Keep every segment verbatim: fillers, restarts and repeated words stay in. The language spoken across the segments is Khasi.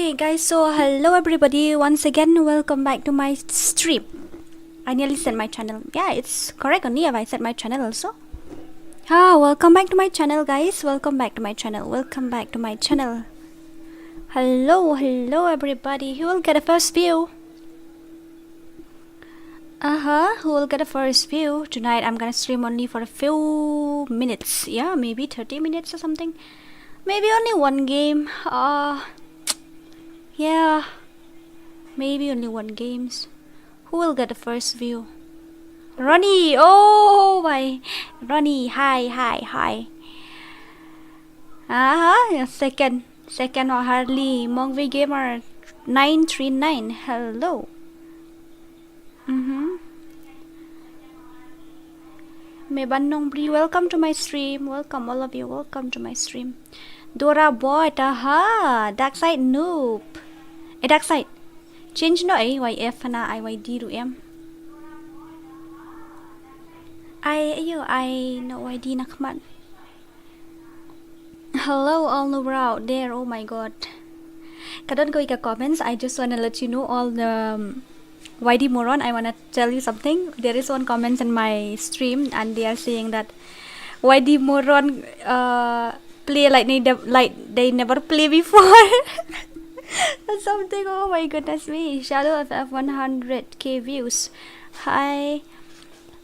Hey guys, so hello everybody. Once again, welcome back to my stream. I nearly said my channel. Yeah, it's correct only if I said my channel also. Ah, welcome back to my channel, guys. Welcome back to my channel. Welcome back to my channel. Hello, hello everybody. Who will get a first view? Uh-huh, who will get a first view? Tonight I'm gonna stream only for a few minutes. Yeah, maybe thirty minutes or something. Maybe only one game. Uh, yeah, maybe only one games. Who will get the first view? Ronnie! Oh my! Ronnie, hi, hi, hi. Ah, second. Second, oh, Harley. Mongvi Gamer nine three nine. Hello. Mm-hmm. Meban Nongbri, welcome to my stream. Welcome, all of you. Welcome to my stream. Dora Boy, aha. Dark Side Noob. Eh, Dark Side. Change noh ei, Y F na I Y D ruh em. Ai, ayo, ai, noh Y D na khmat. Hello, all Nubra out there. Oh my god. Ka don kawei ka comments. I just wanna let you know, all the, um, Y D moron. I wanna tell you something. There is one comment in my stream, and they are saying that Y D moron, uh, play like they, like they never play before. Or something. Oh my goodness me. Shadow F F, one hundred K views. Hi.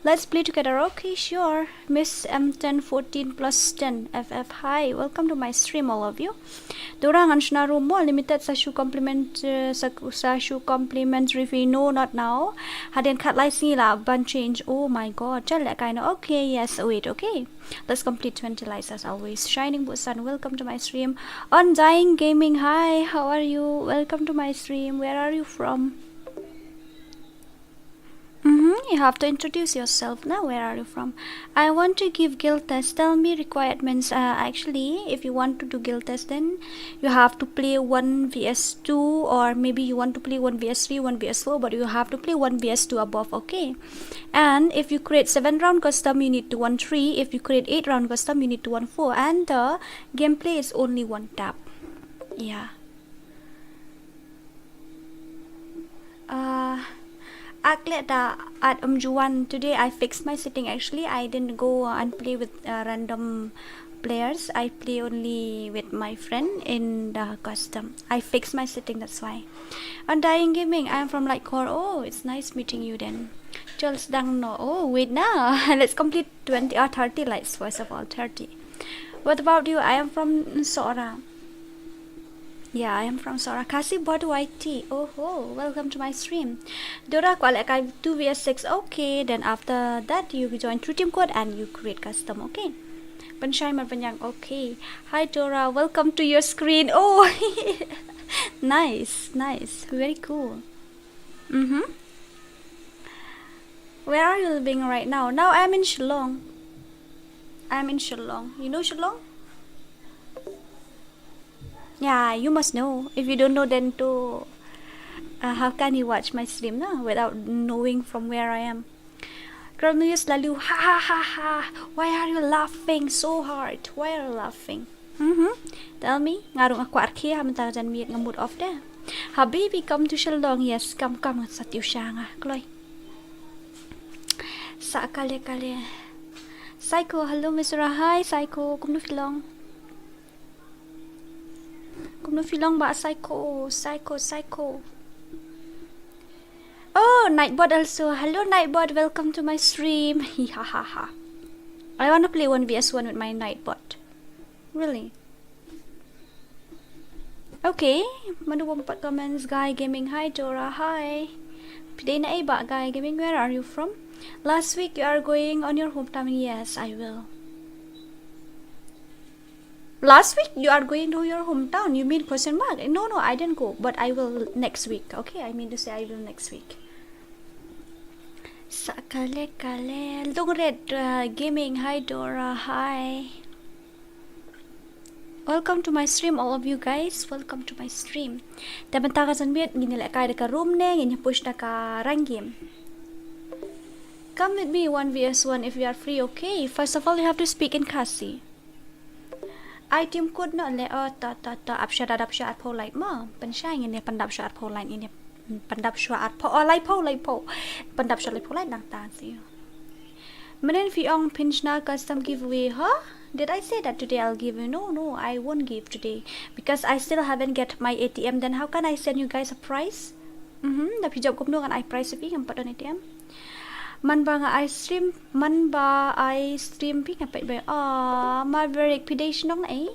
Let's play together. Okay, sure. Miss M ten fourteen plus ten F F. Hi, welcome to my stream, all of you. Dora, ngan shna ruh mo, limited sa shu compliment, uh, sa, sa shu complimentary fee. No, not now. Hadien khatlai sngi lah ban change. Oh my god. Chal leh kaei noh. Okay, yes, wait, okay. Let's complete twenty likes as always. Shining Busan, welcome to my stream. Undying Gaming, hi, how are you? Welcome to my stream. Where are you from? Mm-hmm. You have to introduce yourself now. Where are you from? I want to give guild test. Tell me requirements. Uh, actually, if you want to do guild test, then you have to play one V S two, or maybe you want to play one V S three, one V S four, but you have to play one V S two above, okay? And if you create seven round custom, you need to one three. If you create eight round custom, you need to one four. And the gameplay is only one tap. Yeah. Uh, Aklet da at umjuan. Today I fixed my setting. Actually, I didn't go and play with, uh, random players. I play only with my friend in the custom. I fixed my setting, that's why. Undying Gaming, I am from Lightcore. Oh, it's nice meeting you then. Charles Dang no. Oh, wait now. Let's complete twenty or thirty likes first of all. Thirty. What about you? I am from Sohra. Yeah, I am from Sohra. Khasi Bot Y T. Oh ho, welcome to my stream. Dora, kwah lehkai two V S six. Okay, then after that you join through team code and you create custom, okay? Panshai Marpanyang, okay. Hi Dora, welcome to your screen. Oh, nice, nice, very cool. Mm-hmm. Where are you living right now? Now I'm in Shillong. I'm in Shillong. You know Shillong? Yeah, you must know. If you don't know, then to, uh, how can you watch my stream, na, without knowing from where I am? Cornelius lalu, ha ha ha ha. Why are you laughing so hard? Why are you laughing? Mm-hmm. Tell me, nga ruh nga kwah rkhie ha mynta ka janmiet, nga mood off de. Habibi, come to Shillong. Yes, come, come, sa tiew sha nga kloi. Sa kale kale. Psycho, hello Mister Hi, Psycho, kumno phi long? Kumno phi long bah Psycho, Psycho, Psycho. Oh, Nightbot also. Hello Nightbot, welcome to my stream. Hi ha ha ha. I wanna play one V S one with my Nightbot. Really? Okay, mano bym pat comments. Guy Gaming, hi. Dora, hi. Phi dei na ei bah Guy Gaming? Where are you from? Last week you are going on your hometown. Yes, I will. Last week you are going to your hometown. You mean question mark? No, no, I didn't go, but I will next week. Okay, I mean to say I will next week. Sa kale kale. Lungret, uh, Gaming, hi. Dora, hi. Welcome to my stream, all of you guys. Welcome to my stream. Te mynta ka janmiet ngin ïalehkai da ka room ne ngin ïa push da ka rank game. Come with me one V S one if you are free, okay? First of all, you have to speak in Khasi. Item code noh leh, oh, ta, ta, ta, ap sha da, dap sha arphew light mo. Pynshai ngin ïa pyndap sha arphew light ngin ïa, mm, pyndap sha arphew, oh, laiphew, laiphew. Pyndap sha laiphew light nangta shuh. Mynnin phi ong phin shna custom giveaway, huh? Did I say that today I'll give you? No, no, I won't give today because I still haven't get my A T M. Then how can I send you guys a prize? Mhm, da phi jop kumno ngan ai prize phi, ngam pat don A T M. Man ba nga ai stream, man ba ai stream phi nga peit ba. Ah, Maverick, phi dei shnong na ei?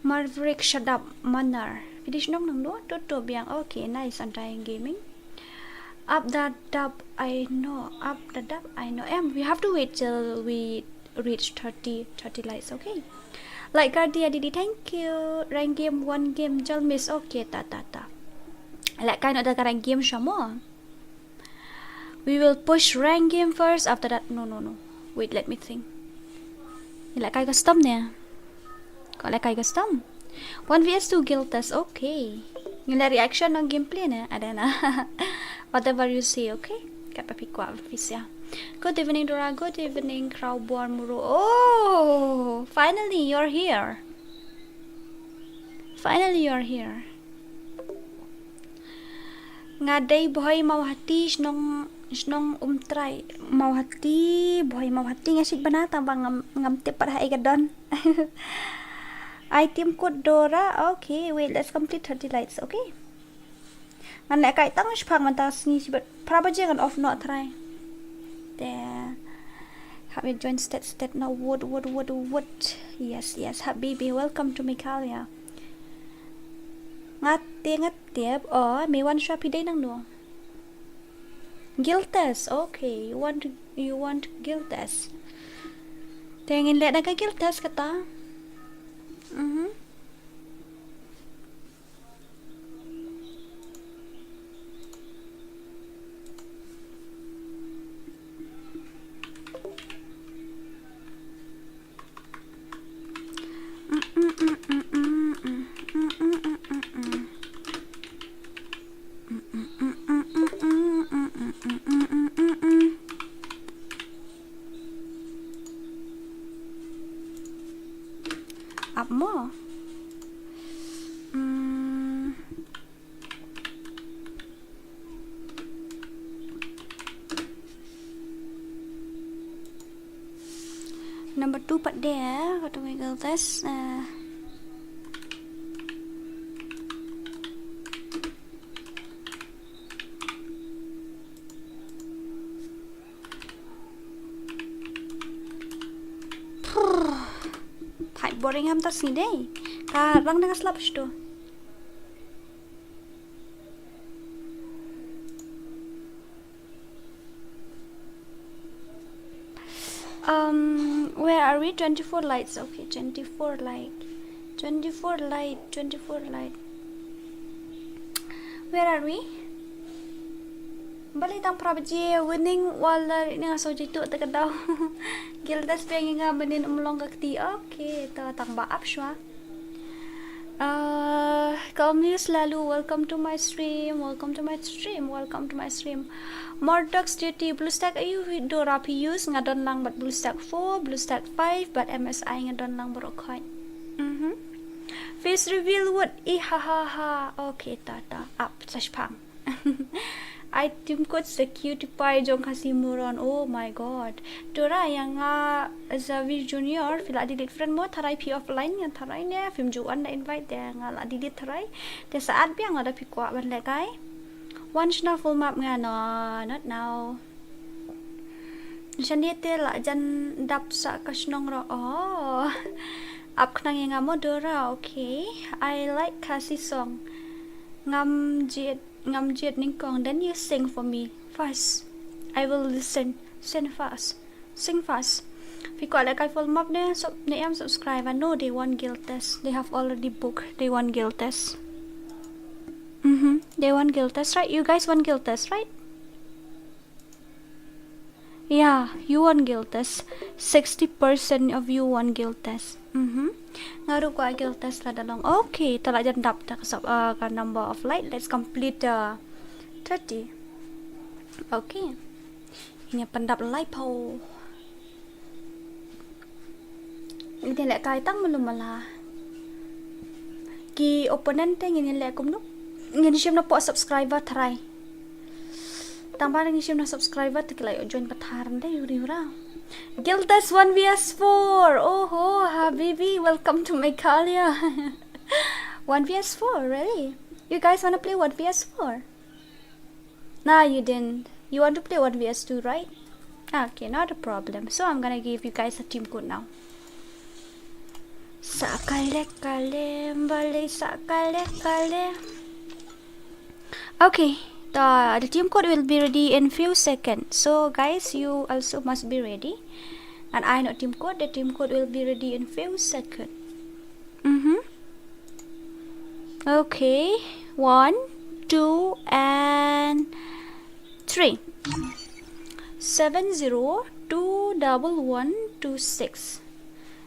Maverick, shut up, Manar. Phi dei shnong nangno? To, to biang. Okay, nice, Undying Gaming. Ap da dap, I know. Ap da dap, I know. Em, we have to wait till we reach thirty, thirty likes, okay? Like kar diya didi, thank you. Rank game, one game, jal miss. Okay, ta, ta, ta. Lehkai noh da ka rank game sha mo. We will push rank game first, after that, no, no, no. Wait, let me think. Lehkai custom ne? Ko lehkai custom. One V S two guild test, okay. Ngin leh reaction nong gameplay ne? Ada na. Whatever you say, okay? Katba phi kwah phi sha. Good evening, Dora. Good evening, Crowbor Muru. Oh, finally you're here. Finally you're here. Nga dei Bhoi Mawhati, shnong, shnong Umtrai. Mawhati, Bhoi Mawhati, nga shait bana tang ba ngam, ngam tip pat ha ei ka don. Item code Dora. Okay, wait, let's complete thirty lights, okay? Ngan lehkai tang shipang mynta sngi, shi bad phra baje ngan off noh trai. Te hap ïa join state, state na, vote, vote, vote, vote. Yes, yes, Habibi, welcome to Meghalaya. Nga te nga tip, oh, me wan shuwa, phi dei nangno? Guild test, okay, you want, you want guild test. Te ngin leh da ka guild test kata. Mhm. Ap mo. Hmm. Number two pat de, eh, ka tu Google test, eh. Thait boring ham ta sngi dei. Ka rang da ka slap sto. Um, where are we? Twenty-four lights. Okay, twenty-four light. Twenty-four light, twenty-four light. Where are we? Balei tang phra baje, winning wall da ri ne nga shu jitu te ka daw. Guild test phi ïa nga mynnin ym long ka kti. Okay, ta tang ba ap shuwa. Uh, Kalmius Lalu, welcome to my stream, welcome to my stream, welcome to my stream. Murdoch's Duty, BlueStack aiu Dora phi use? Nga don lang bad BlueStack four, BlueStack five, bad M S I nga don lang baroh khoit. Mhm. Face reveal wut, i ha ha ha. Okay, ta ta, ap sa shipang. Item code sa Cutie Pie jong Khasi Muron. Oh my god. Dora, ïa nga Xavier Junior, phi lah delete friend mo, tharai phi offline, nga tharai ne phim ju wan da invite te nga lah delete tharai. Te sa add biang lada phi kwah ban lehkai. Wan shna full map nga, no, not now. Shane te lah jan dap sa ka shnong ro. Oh. Ap khnang ïa nga mo Dora, okay. I like Khasi song. Ngam jied, ngam jied nyngkong, then you sing for me first. I will listen. Sing fast. Sing fast. Phi kwah lehkai full map ne, sub, ne em subscribe. I know they want guild test. They have already booked. They want guild test. Mm-hmm. They want guild test, right? You guys want guild test, right? Yeah, you want guild test. Sixty percent of you want guild test. Mhm. Nga ruh kwah guild test lada long. Okay, ta lah jan dap ta ka sub, uh, ka number of light. Let's complete the thirty. Okay. Ngin ïa pyndap laiphew. Ngin leh kai tang malu mala. Ki opponent te ngin leh kumno? Ngin shim na po subscriber tharai. Tang ba ngin shim na subscriber te ki la ïoh join pathar nde yuri yura. Guild Test one v s four. Oh ho, habibi, welcome to Meghalaya. One v s four, really? You guys wanna play one v s four? Nah, you didn't. You want to play one v s two, right? Okay, not a problem. So I'm gonna give you guys a team code now. Sakale kale, bale sakale kale. Okay, the, the team code will be ready in few seconds. So guys, you also must be ready. And I know team code, the team code will be ready in few seconds. Mm-hmm. Okay, one, two, and three. Seven zero two double one two six.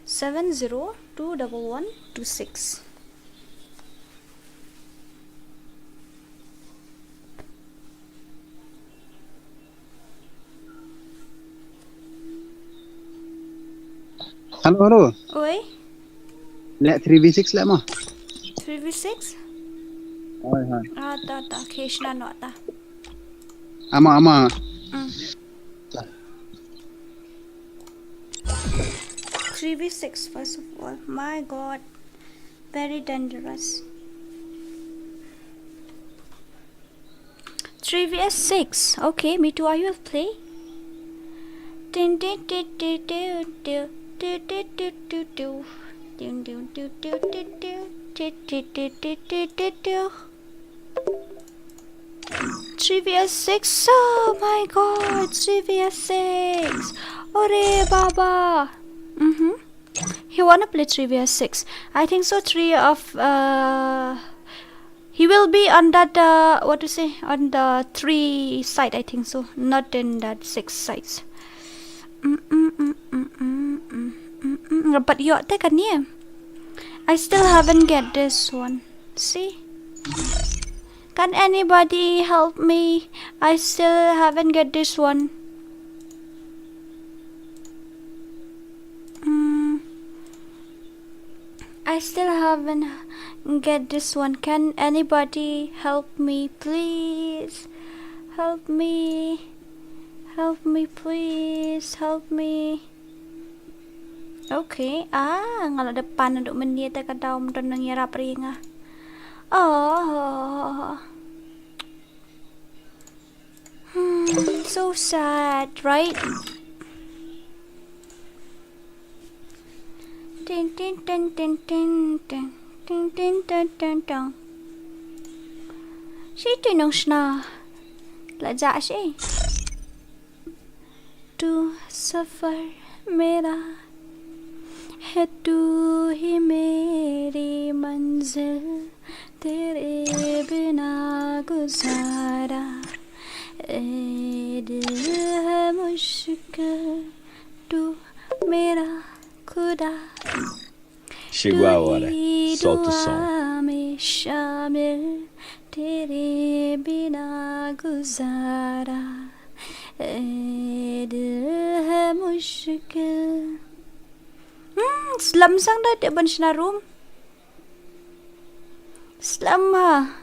Seven zero two double one two six. Hello, hello. Oi. Leh three v six leh mo. Three v six? Oi, ha. Ah, ta, ta. Okay, shna noh ta. Ama, ama. Mm. Three v six, first of all. My God. Very dangerous. Three v six. Okay, me too. I will play. Tin, tin, tin, tin, tin, tin, tin, tin, tin, tin, tin. Tin, tin, tin, tin, tin, tin, tin, tin, tin, tin, tin. Three v six. Oh my God, three v six. Ore baba. Mm-hmm. He wanna play three v six. I think so. Three of, uh, he will be on that, uh, what to say, on the three side, I think so. Not in that six sides. Mm, mm, mm, mm, mm, mm, mm, mm. But you take a name. I still haven't get this one. See? Can anybody help me? I still haven't get this one. Mm. I still haven't get this one. Can anybody help me, please? Help me. Help me, please. Help me. Okay. Ah, nga la dep pan naduh mynne te ka daw ym don nang ïarap ïa nga. Oh. Hmm, so sad, right? Tin, tin, tin, tin, tin, tin. Shi tu nong shna. La ja shi. तू सफर मेरा है, तू ही मेरी मंजिल, तेरे बिना गुजारा, ए दिल है मुश्किल, तू मेरा खुदा. Shigwa ware, salt to song. Teeri dua mein shamil, tere bina guzara, eh, dil hai mushkil. Hmm, slem sang da te ban shna room. Slem ha.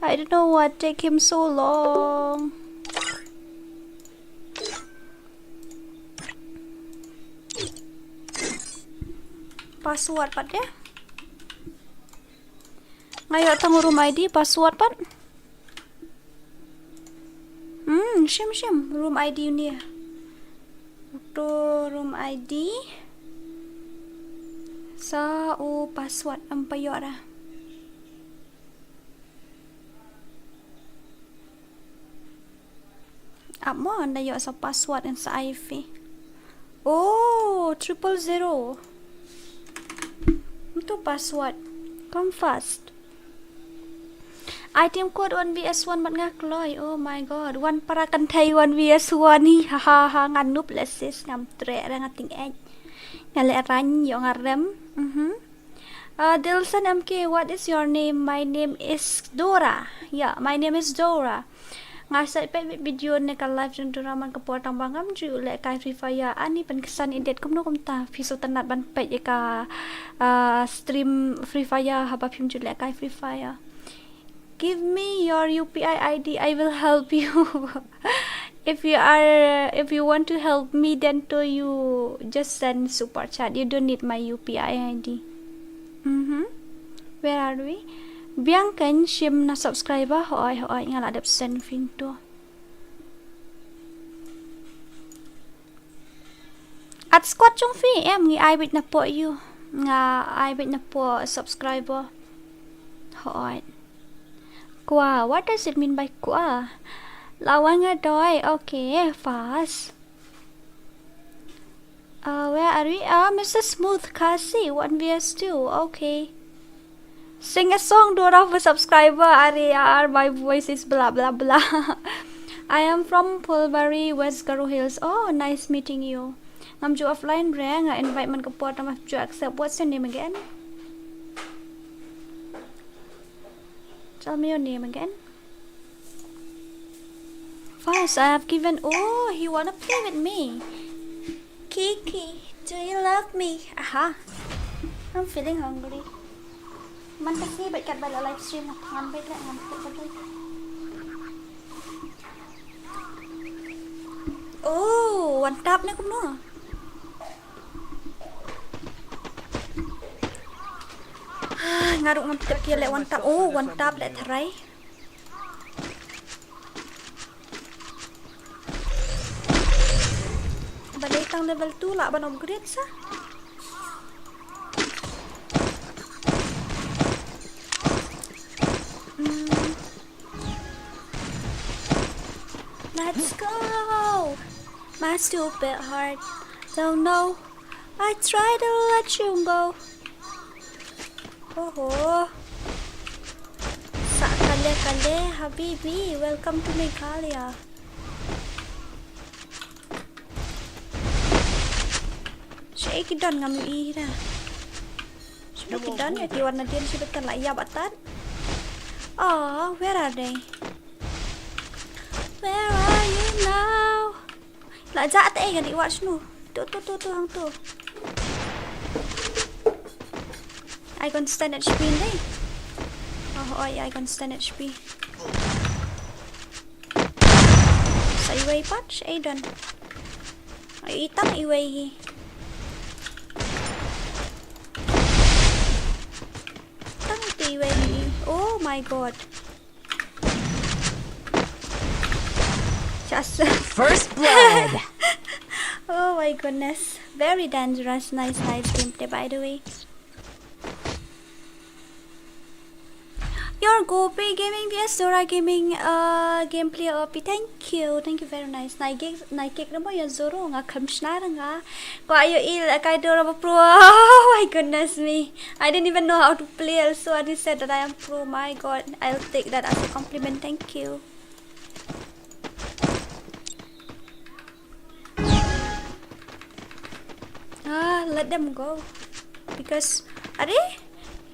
I don't know what take him so long. Password pat de. Nga ïoh tang room I D, password pat. Hmm, shim shim room I D uni. To room I D. Sa u password em pa ïoh ra. Ap mo ynda ïoh sa password ngan sa ai phi. Oh, triple zero. Mynta password. Come fast. Item code one V S one bad nga kloi. Oh my God. Wan para kynthei one V S one hi. Ha ha ha. Nga noob leh sis, ngam treh re nga ting ej. Nga leh rang ïoh nga rem. Mhm. Uh, Dilson M K, what is your name? My name is Dora. Yeah, my name is Dora. Nga sa peit video ne ka live jong Dora man ka por tang ba ngam ju leh kai Free Fire. Ani pynksan edit kumno kumta phi sngewtynnat ban peit ïa ka, ah, stream Free Fire haba phim ju leh kai Free Fire. Give me your U P I I D, I will help you. If you are, if you want to help me, then to you just send super chat. You don't need my U P I I D. Mhm. Where are we? Biang kan shim na subscriber. Hoi hoi, nga la dep send phin to. At squad jong phi em, ngi ai bit na po you. Nga ai bit na po subscriber. Hoi. Kwah, what does it mean by kwah? Lawan nga doi, okay, fast. Uh, where are we? Ah, Mister Smooth Khasi, one V S two, okay. Sing a song, Dora, for subscriber, are, are, my voice is blah, blah, blah. I am from Phulbari, West Garo Hills. Oh, nice meeting you. Ngam ju offline re, nga invite man ka por, tang ba ju accept. What's your name again? Tell me your name again. Fast, I have given. Oh, he wanna play with me. Kiki, do you love me? Aha. I'm feeling hungry. Man ka sngi bad kat bad la live stream na ngan bad la ngan bad bad. Oh, one tap ne kumno? Ah, nga ruh ngam tip ïa leh one tap. Oh, one tap leh tharai. Balei tang level two lah ban upgrade sa. Hmm. Let's go. My stupid heart don't know. I try to let you go. Oho. Sa kale kale, habibi. Welcome to Meghalaya. Shaei ki don ngam ïohi ra. Shaei ki don ïa ki wan nadien shi bad kan la ïap atat. Oh, where are they? Where are you now? La jah te ngan ïa wad shano. Tu tu tu tu hangtu. Ai kon stand H P ndei. Oh, oh, ai kon stand H P. Sa iwei pat, shaei don. Ai tang iwei hi. Tang te iwei hi. Oh my god. Just first blood. Oh my goodness. Very dangerous. Nice, nice gameplay, by the way. Your Gopi Gaming V S Dora Gaming, uh, gameplay O P. Thank you. Thank you, very nice. Nai gig, nai kick na mo ya zoro nga kam shnar nga. Kwa ayo il akai Dora ba pro. Oh my goodness me. I didn't even know how to play. Also, I just said that I am pro. My god. I'll take that as a compliment. Thank you. Ah, let them go. Because, are?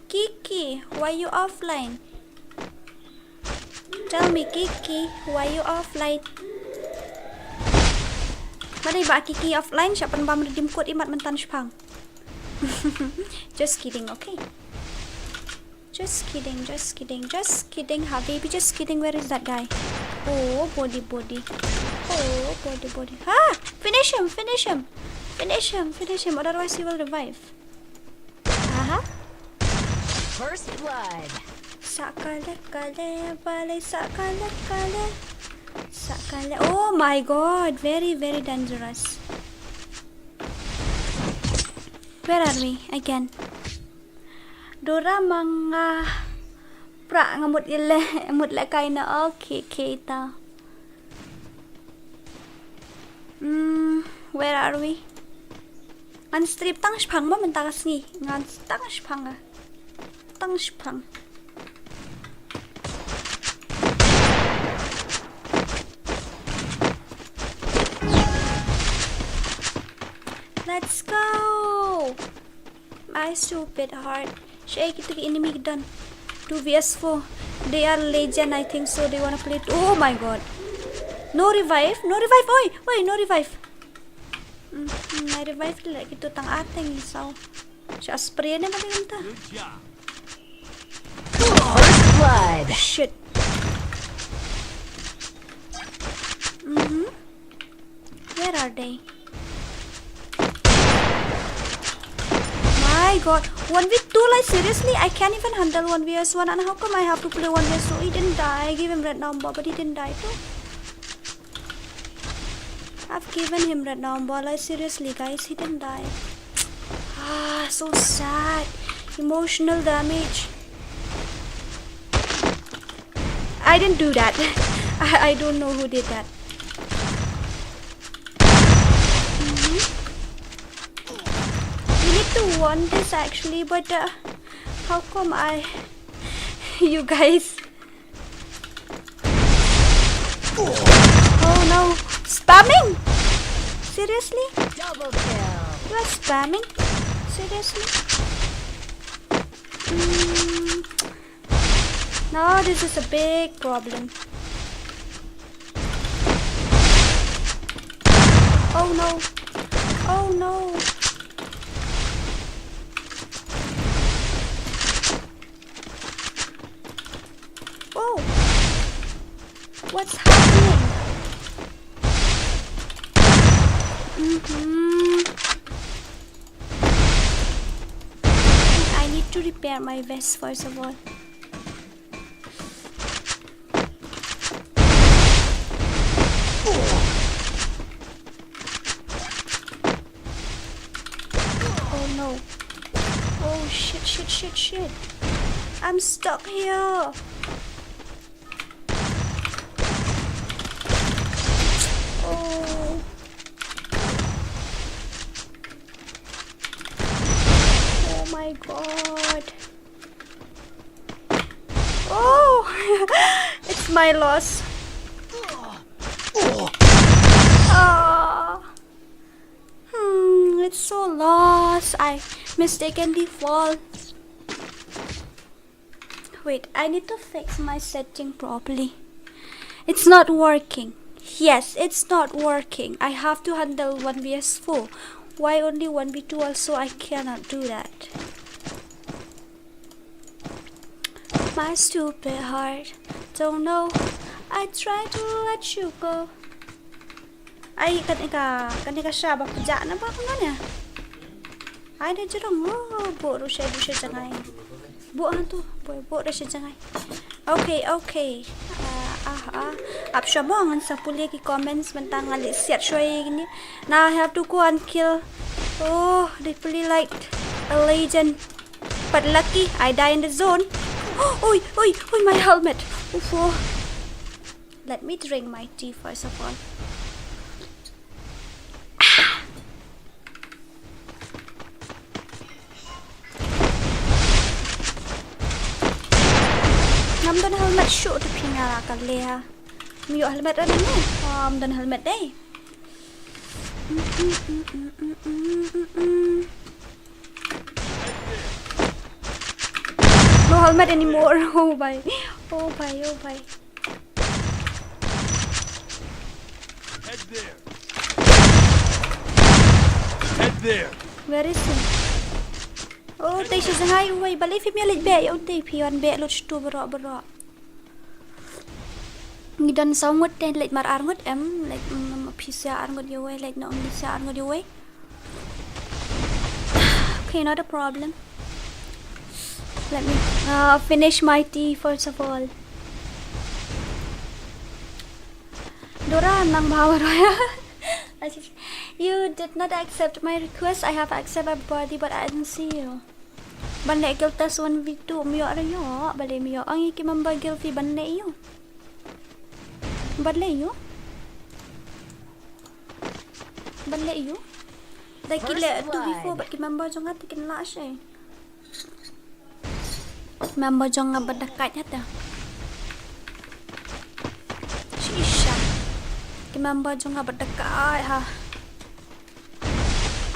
Kiki, why you offline? Tell me, Kiki, why you offline? Mari ba Kiki offline, siapa nambah redeem code imat mentan shpang. Just kidding, okay? Just kidding, just kidding, just kidding, habibi, just kidding. Where is that guy? Oh, body, body. Oh, body, body. Ah! Finish him, finish him. Finish him, finish him, otherwise he will revive. Aha. First blood. Sakale kale, bale sakale kale. Sakale. Oh my god, very, very dangerous. Where are we again? Dora manga pra nga mut ile, mut le kaina. Okay, okay, ta. Hmm, where are we? Ngan strip tang shpang ba mynta ka sngi. Ngan tang shpang. Tang shpang. Let's go. My stupid heart. Shaei kitu ki enemy ki don. Two V S four. They are legend, I think so. They wanna play. Oh my god. No revive, no revive, oi, oi, no revive. Hmm, hmm, no revive le, kito tang ateng so. Sha spray ne bali kumta. First blood. Shit. Mm-hmm. Where are they? My god. One v two, like, seriously? I can't even handle one v one. And how come I have to play one v two? He didn't die. I gave him red number, but he didn't die too. I've given him red number. Like, seriously, guys, he didn't die. Ah, so sad. Emotional damage. I didn't do that. I, I don't know who did that. Mhm. We need to win this actually, but uh, how come I, you guys? Oh no, spamming? Seriously? Double kill. You are spamming? Seriously? Mm. Now this is a big problem. Oh no. Oh no. Oh. What's happening? Mm-hmm. I need to repair my vest first of all. Oh no. Oh shit, shit, shit, shit. I'm stuck here. Oh. Oh my god. Oh, it's my loss. Ah. Hmm, it's so lost. I mistakenly fall. Wait, I need to fix my setting properly. It's not working. Yes, it's not working. I have to handle one v four. Why only one v two also? I cannot do that. My stupid heart. Don't know. I try to let you go. Ai, kane ka, kane ka sha ba kujak na ba kane. Ai da jrong, oh, bok ruh sha, ruh sha jngai. Bok han tu, bok, bok ruh sha jngai. Okay, okay. Ah, ah, ah. Ap sha mo ngan sa pule ki comments mynta nga leh siat shwa ïa kine. Now I have to go and kill. Oh, they play like a legend. But lucky, I die in the zone. Oi, oi, oi, my helmet. Uff, oh. Let me drink my tea first of all. Ngam don helmet shuh te phi nga la ka leh. Ym ïoh helmet ïa nga. Ym don helmet dei. No helmet anymore. Oh bhai. Oh bhai, oh bhai. Head there. Head there. Where is he? Oh, te sha jngai uwei, balei phim ïa leit beh ïa uwei, phi wan beh lut shatu baroh baroh. Ngi don saw ngut te leit mar ar ngut em, leit, mm, phi sa ar ngut ïa uwei, leit noh ngi sa ar ngut ïa uwei. Okay, not a problem. Let me, uh, finish my tea first of all. Dora nang bawa roya. You did not accept my request. I have accept everybody, but I didn't see you. Ban leh guild test one v two, ym ïoh re ïoh, balei ym ïoh? Ong ïa ki member guild phi ban leh ïoh. Ban leh ïoh. Ban leh ïoh. Da ki leh two v four bad ki member jong nga te kin lah shai. Member jong nga bad da kait ha te. Shisha. Ki member jong nga bad da kait ha.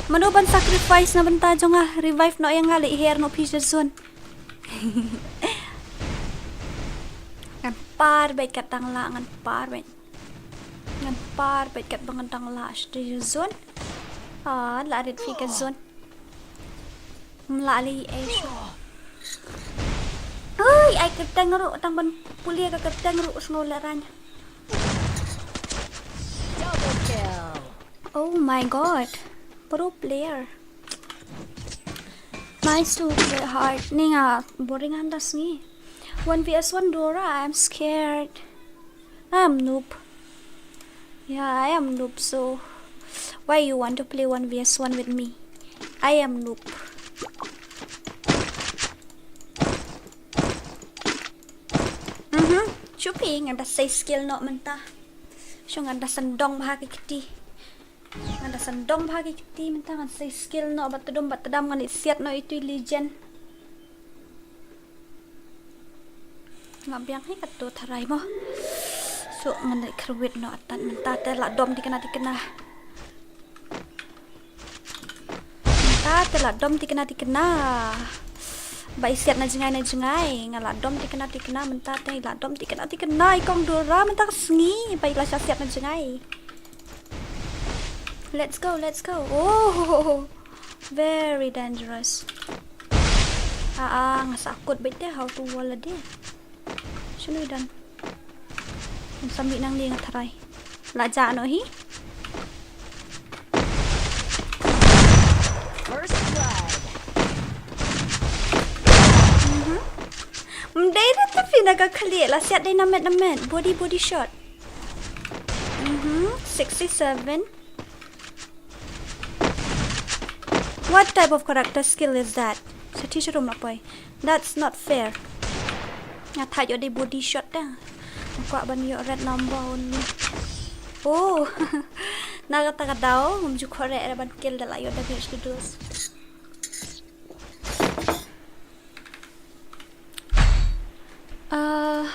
Mano ban sacrifice na bynta jong nga, revive noh ïa nga, leit her noh phi sha zone. Ngan par beit kat tang la, ngan par beit. Kan par bad kat ba ngan dang lah sha zone. Ah, lah rit fi ka zone. Mla li eh shu. Oi, ai kyrteng ruh tang ban pule ka kyrteng ruh sngew lehraiñ. Double kill. Oh my god. Pro player. Nice to play hard. Ni nga boring han da sngi. One v one Dora, I'm scared. I'm noob. Yeah, I am noob, so why you want to play one v one with me? I am noob. Mhm. Shu phi ngan da sei skill noh mynta. Shu ngan da sandong bha ki kti. Ngan da sandong bha ki kti mynta ngan sei skill noh bad tdum bad tdam ngan ïa siat noh itu i legend. Nga biang hi katto tharai mo. So ngan da kyrwit noh atan mynta te la dom tikna tikna. Mynta te la dom tikna tikna. Ba i siat na jngai na jngai nga la dom tikna tikna mynta te la dom tikna tikna i kong Dora mynta ka sngi ba i la sha siat na jngai. Let's go, let's go. Oh, very dangerous. Ah, ah, nga sa kut beit te how to wall a day. Shano i don? Ngam sa mih nangne nga tharai. La jah noh hi. First blood. Mhm. Mdei da ta phi na ka khlieh la siat dei na met na met. Body, body shot. Mhm. Sixty-seven. What type of character skill is that? Sa thi sharum na poi. That's not fair. Nga thait ïoh dei body shot da. Nga kwah ban ïoh red number only. Oh. Na kata ka daw ngam ju khore era ban kill da la ïoh damage to dos. Uh,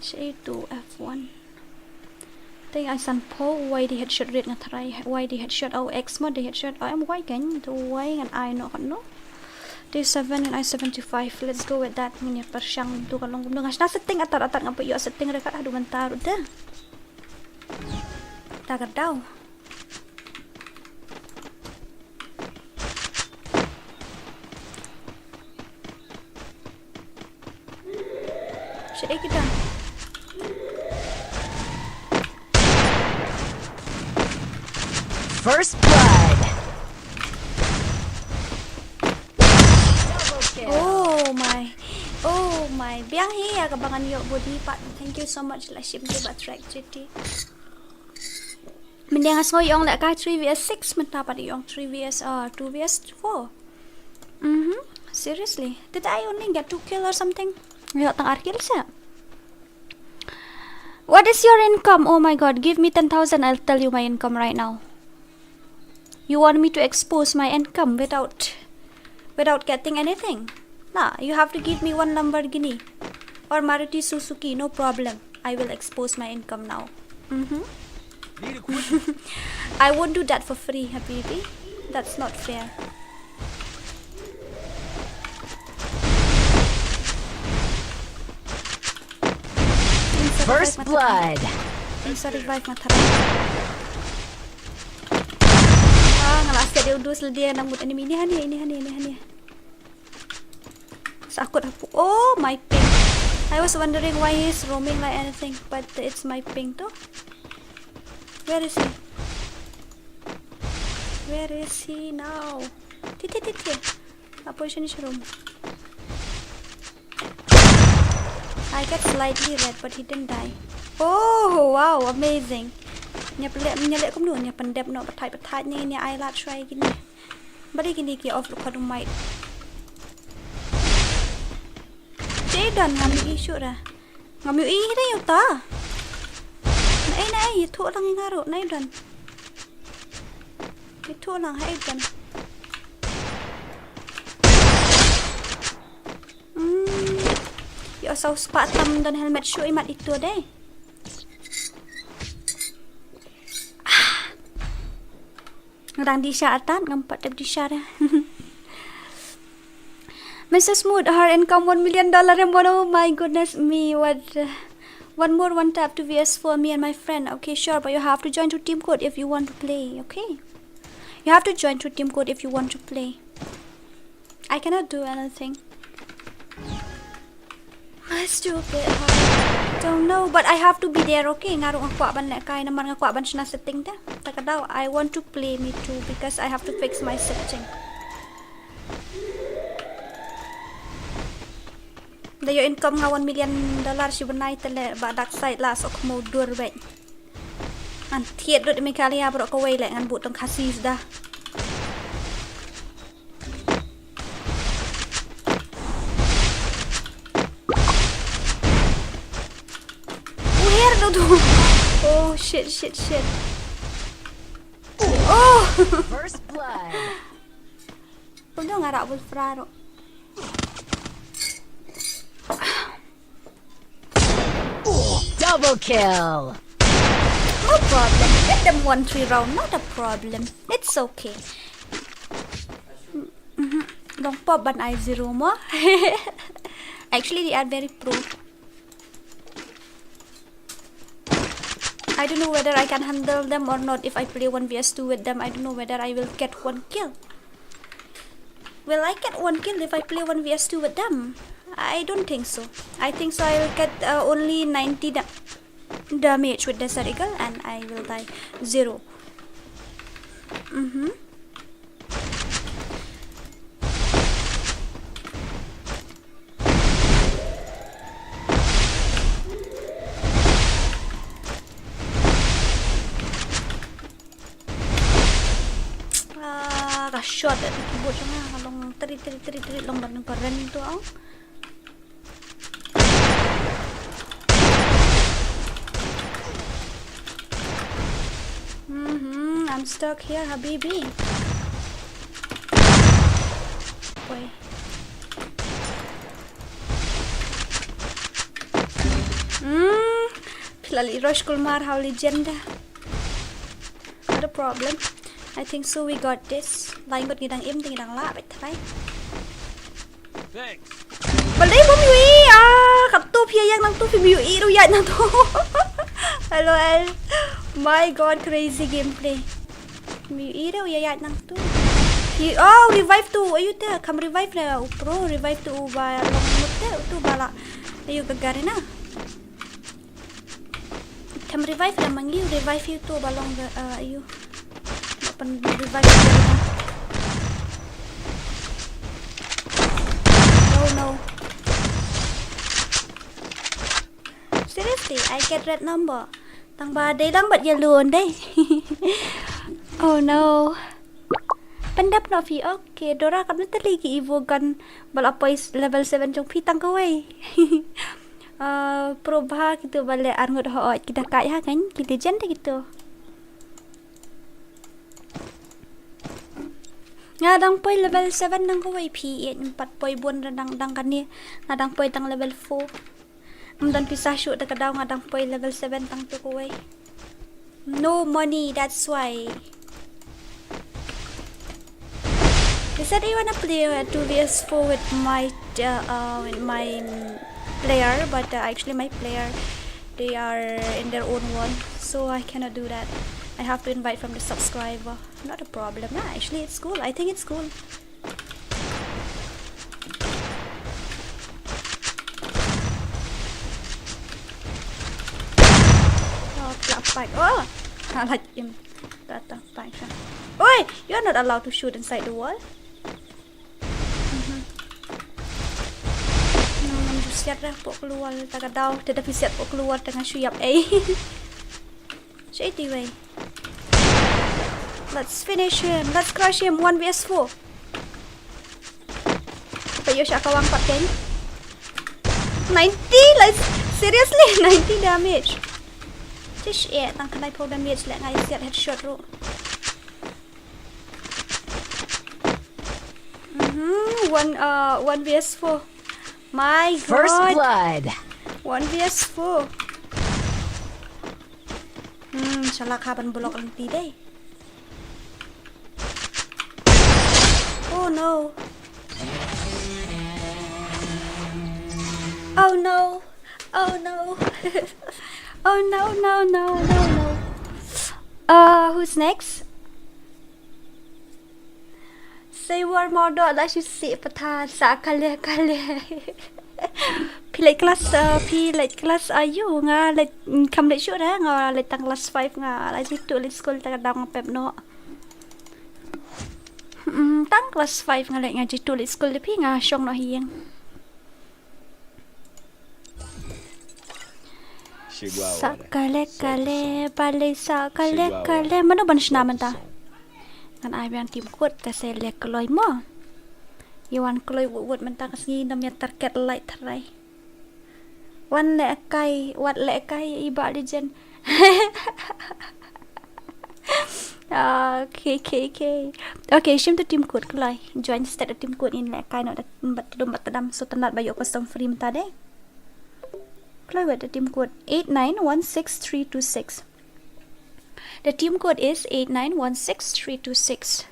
Shaei tu F one. Teng ai san phew, why dei headshot rate nga tharai, why dei headshot, oh, X mo dei headshot, oh, M Y kan, tu why ngan ai noh katno. Dei seven ngan ai seventy-five, let's go with that, ngin ïa pyrshang tu ka long kumno, nga shna setting atat atat, ngam pat ïoh setting ryngkat haduh mynta ruh te. Ta ka daw. Shaei ki don? First blood. Double kill. Oh my. Oh my. Biang hi ïa kaba ngan ïoh body part. Thank you so much la shim ki ba track G T. Mynne nga sngew ïong lehkai three v six, mynta pat ïong three v, uh, two v four. Mhm. Seriously. Did I only get two kill or something? Ïoh tang ar kill sha. What is your income? Oh my god, give me ten thousand, I'll tell you my income right now. You want me to expose my income without, without getting anything? Nah, you have to give me one Lamborghini or Maruti Suzuki, no problem. I will expose my income now. Mm-hmm. I won't do that for free, habibi. That's not fair. First blood. Sa revive nga tharai. Ah, nga la siat ïa u dus lade nang mut enemy. Ini hani, ini hani, ini hani. Sa kut hapoh. Oh, my ping. I was wondering why he's roaming like anything, but it's my ping tu. Where is he? Where is he now? Ti, ti, ti, ti. Hapoh shane sharum. I get slightly red, but he didn't die. Oh, wow, amazing. Nia pynleh, nia leh kumno, nia pyndep noh, pathait, pathait, nia, nia ai lad shuwa ïa kine. Bad ïa kine ki off ruh ka dynamite. Te don ngam ïohi shuh re. Ngam ïohi hi de ïa uta. Naei, naei, ïathuh lang ïa nga ruh, naei don. Ïathuh lang, haei don. Hmm. Ïoh saw spah tam don helmet shuh imat ito dei. Ah. Nga dang di sha atat, ngam pat dep di sha re. Missus Mood, her income one million dollar em, oh my goodness me, what, uh, One more one tap to V S four, me and my friend. Okay, sure, but you have to join to Team Code if you want to play, okay? You have to join to Team Code if you want to play. I cannot do anything. My stupid heart. Don't know, but I have to be there, okay? Nga ruh nga kwah ban lehkai namar nga kwah ban shna setting te. Ta ka daw, I want to play me too because I have to fix my setting. Da ïoh income nga one million dollar shi bnai te leh ba dark side la sok mo dur bek. Ngan thied lut ïa Meghalaya baroh kawei leh ngan buh tang Khasi da. Where do tu? Oh shit, shit, shit. Oh. First blood. Udah ngarap Wolfra tu. Double kill. No problem. Let them one three round. Not a problem. It's okay. Mhm. Long pop ban I zero mo. Actually, they are very pro. I don't know whether I can handle them or not if I play one v two with them. I don't know whether I will get one kill. Will I get one kill if I play one v two with them? I don't think so. I think so I will get uh, only ninety da- damage with Desert Eagle and I will die. Zero. Mm-hmm. Ah, ka shot at the keyboard nga, ka long teri, teri, teri, teri, long ban ka ren tu, oh. Mm-hmm, I'm stuck here, habibi. Wait. Hmm, phi la leit rush kulmar ha u legend. Not a problem. I think so we got this. Lai ngut ngi dang im, ngi dang lah beit tharai. Thanks. Balei bym ïohi, ah, katto phi ïeng nangto, phim ïohi ruh ïaid nangto. Hello, el. My God, crazy gameplay. Mi ire u ïaid nangto. Hi, oh, revive to. Ayu te, kham revive re u pro, revive to u ba long mut te, u to ba la. Ayu ka Garena. Kham revive re mangi, revive ïa u to ba long ga, uh, ayu. Ban revive u Garena. Oh no. Seriously, I get red number. Tang ba dei lang bad yellow on dei. Oh no. Pyndep noh phi, okay. Dora, katno tylli ki Evo gun ba la poi level seven jong phi tang kawei. Ah, pro bha kito ba leh arngut hooid, kita kai ha kan, kita jen de kito. Nga dang poi level seven tang kawei phi, ïa, em pat poi bun re dang, dang kane. Nga dang poi tang level four. Ym don pisa shuh da ka daw, nga dang poi level seven tang tu kawei. No money, that's why. They said they wanna play uh, two versus four with my uh, uh, with my um, player, but uh, actually my player, they are in their own world, so I cannot do that. I have to invite from the subscriber. Not a problem. Yeah, actually, it's cool. I think it's cool. Oh, clap back. Oh, I like him. That, that back. Oi, you're not allowed to shoot inside the wall. Mhm. Ngam ju siat re, pok keluar ta ka daw, te da phi siat pok keluar tengah shu ïap ei. Shu iti wei. Let's finish him. Let's crush him. One versus four. Ba ïoh sha ka wang pat kein. Ninety, like, seriously, ninety damage. Tish eh, tang khyndai phew damage leh nga ïa siat headshot ruh. Mhm, one, uh, one versus four. My God. First blood. One versus four. Hmm, shala kha ban block lynti dei. Oh no. Oh no. Oh no. Oh no, no, no, no, no. Uh, who's next? Say one more dot la shu si pathan sa kale kale. Phi leit class, uh, phi leit class aïu? Nga leit, mm, kam leit shuh re, nga leit tang class five, nga la jitu leit school, ta ka daw nga pep noh. Mm, tang class five nga leit, nga jitu leit school, phi nga shong noh ha ïing. Sa kale kale, balei sa kale kale. Mano ban shna mynta? Ngan ai biang team code, te sa leh kloi mo. Ïa wan kloi wut wut mynta ka sngi, nym ïa target light tharai. Wan leh kai, wat leh kai i Bah Legend. Ah, okay, okay, okay. Okay, shim tu team code kloi. Join state team code, in leh kai noh da, bat dum bat dam, so tang ba ïoh custom free mynta de. Kloi wat da team code eight nine one six three two six. The team code is eight nine one six three two six.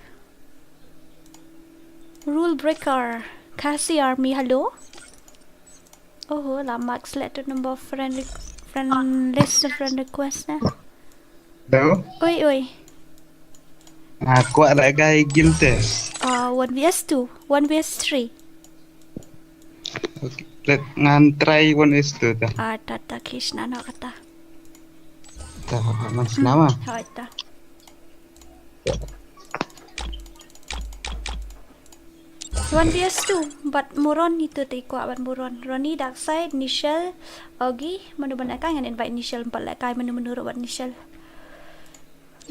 Rule breaker, Khasi Army, hello. Oho, la Max leh tu number friend req-, friend list, friend request na. Hello. Oi, oi. Ah, kwah leh kai guild te. Ah, one V S two, one V S three. Okay, let ngan try one S two ta. Ah, ta, ta, Krishna na kata. Ta, man snama. Hoi ta. One V S two, bad Muron itu te kwah bad Muron. Ronnie, Darkseid, Nishal, Ogi, mano ban leh kai, ngan invite Nishal, bad leh kai mano mano ruh bad Nishal.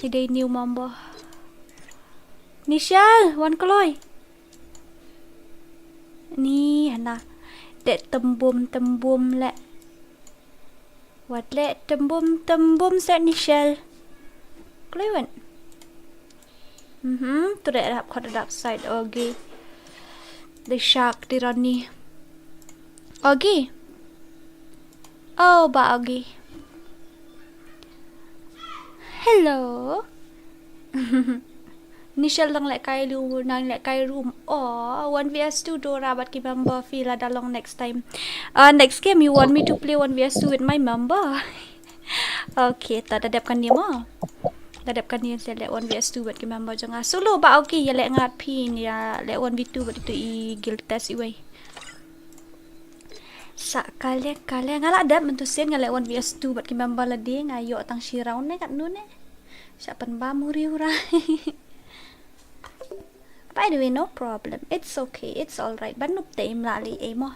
Ïa dei new member. Nishal, wan kloi. Ni hana. Dei tembum tembum leh. Wat leh tembum tembum sa Nishal. Kloi wan. Mhm, tu dei hap khot Darkseid, Ogi. The Shark, the Ronnie. Ogi. Oh, Bah Ogi. Hello. Nishal dang leh kai lu, nang leh kai room. Oh, one V S two Dora bad ki member, phi lada long next time. Uh, next game, you want me to play one V S two with my member? Okay, ta da dep kane mo. Da dep kane sa leh one V S two bad ki member jong nga. Solo Bah Ogi, ïa leh ngat phi, ïa leh one V two bad itu i guild test iwei. Sa kale kale, nga la dep mynta sien nga leh one V S two bad ki member lade, nga ïoh tang shi round ne katno ne. Sa pynbam uri ura. By the way, no problem. It's okay. It's all right. Ban nup te im la li e mo.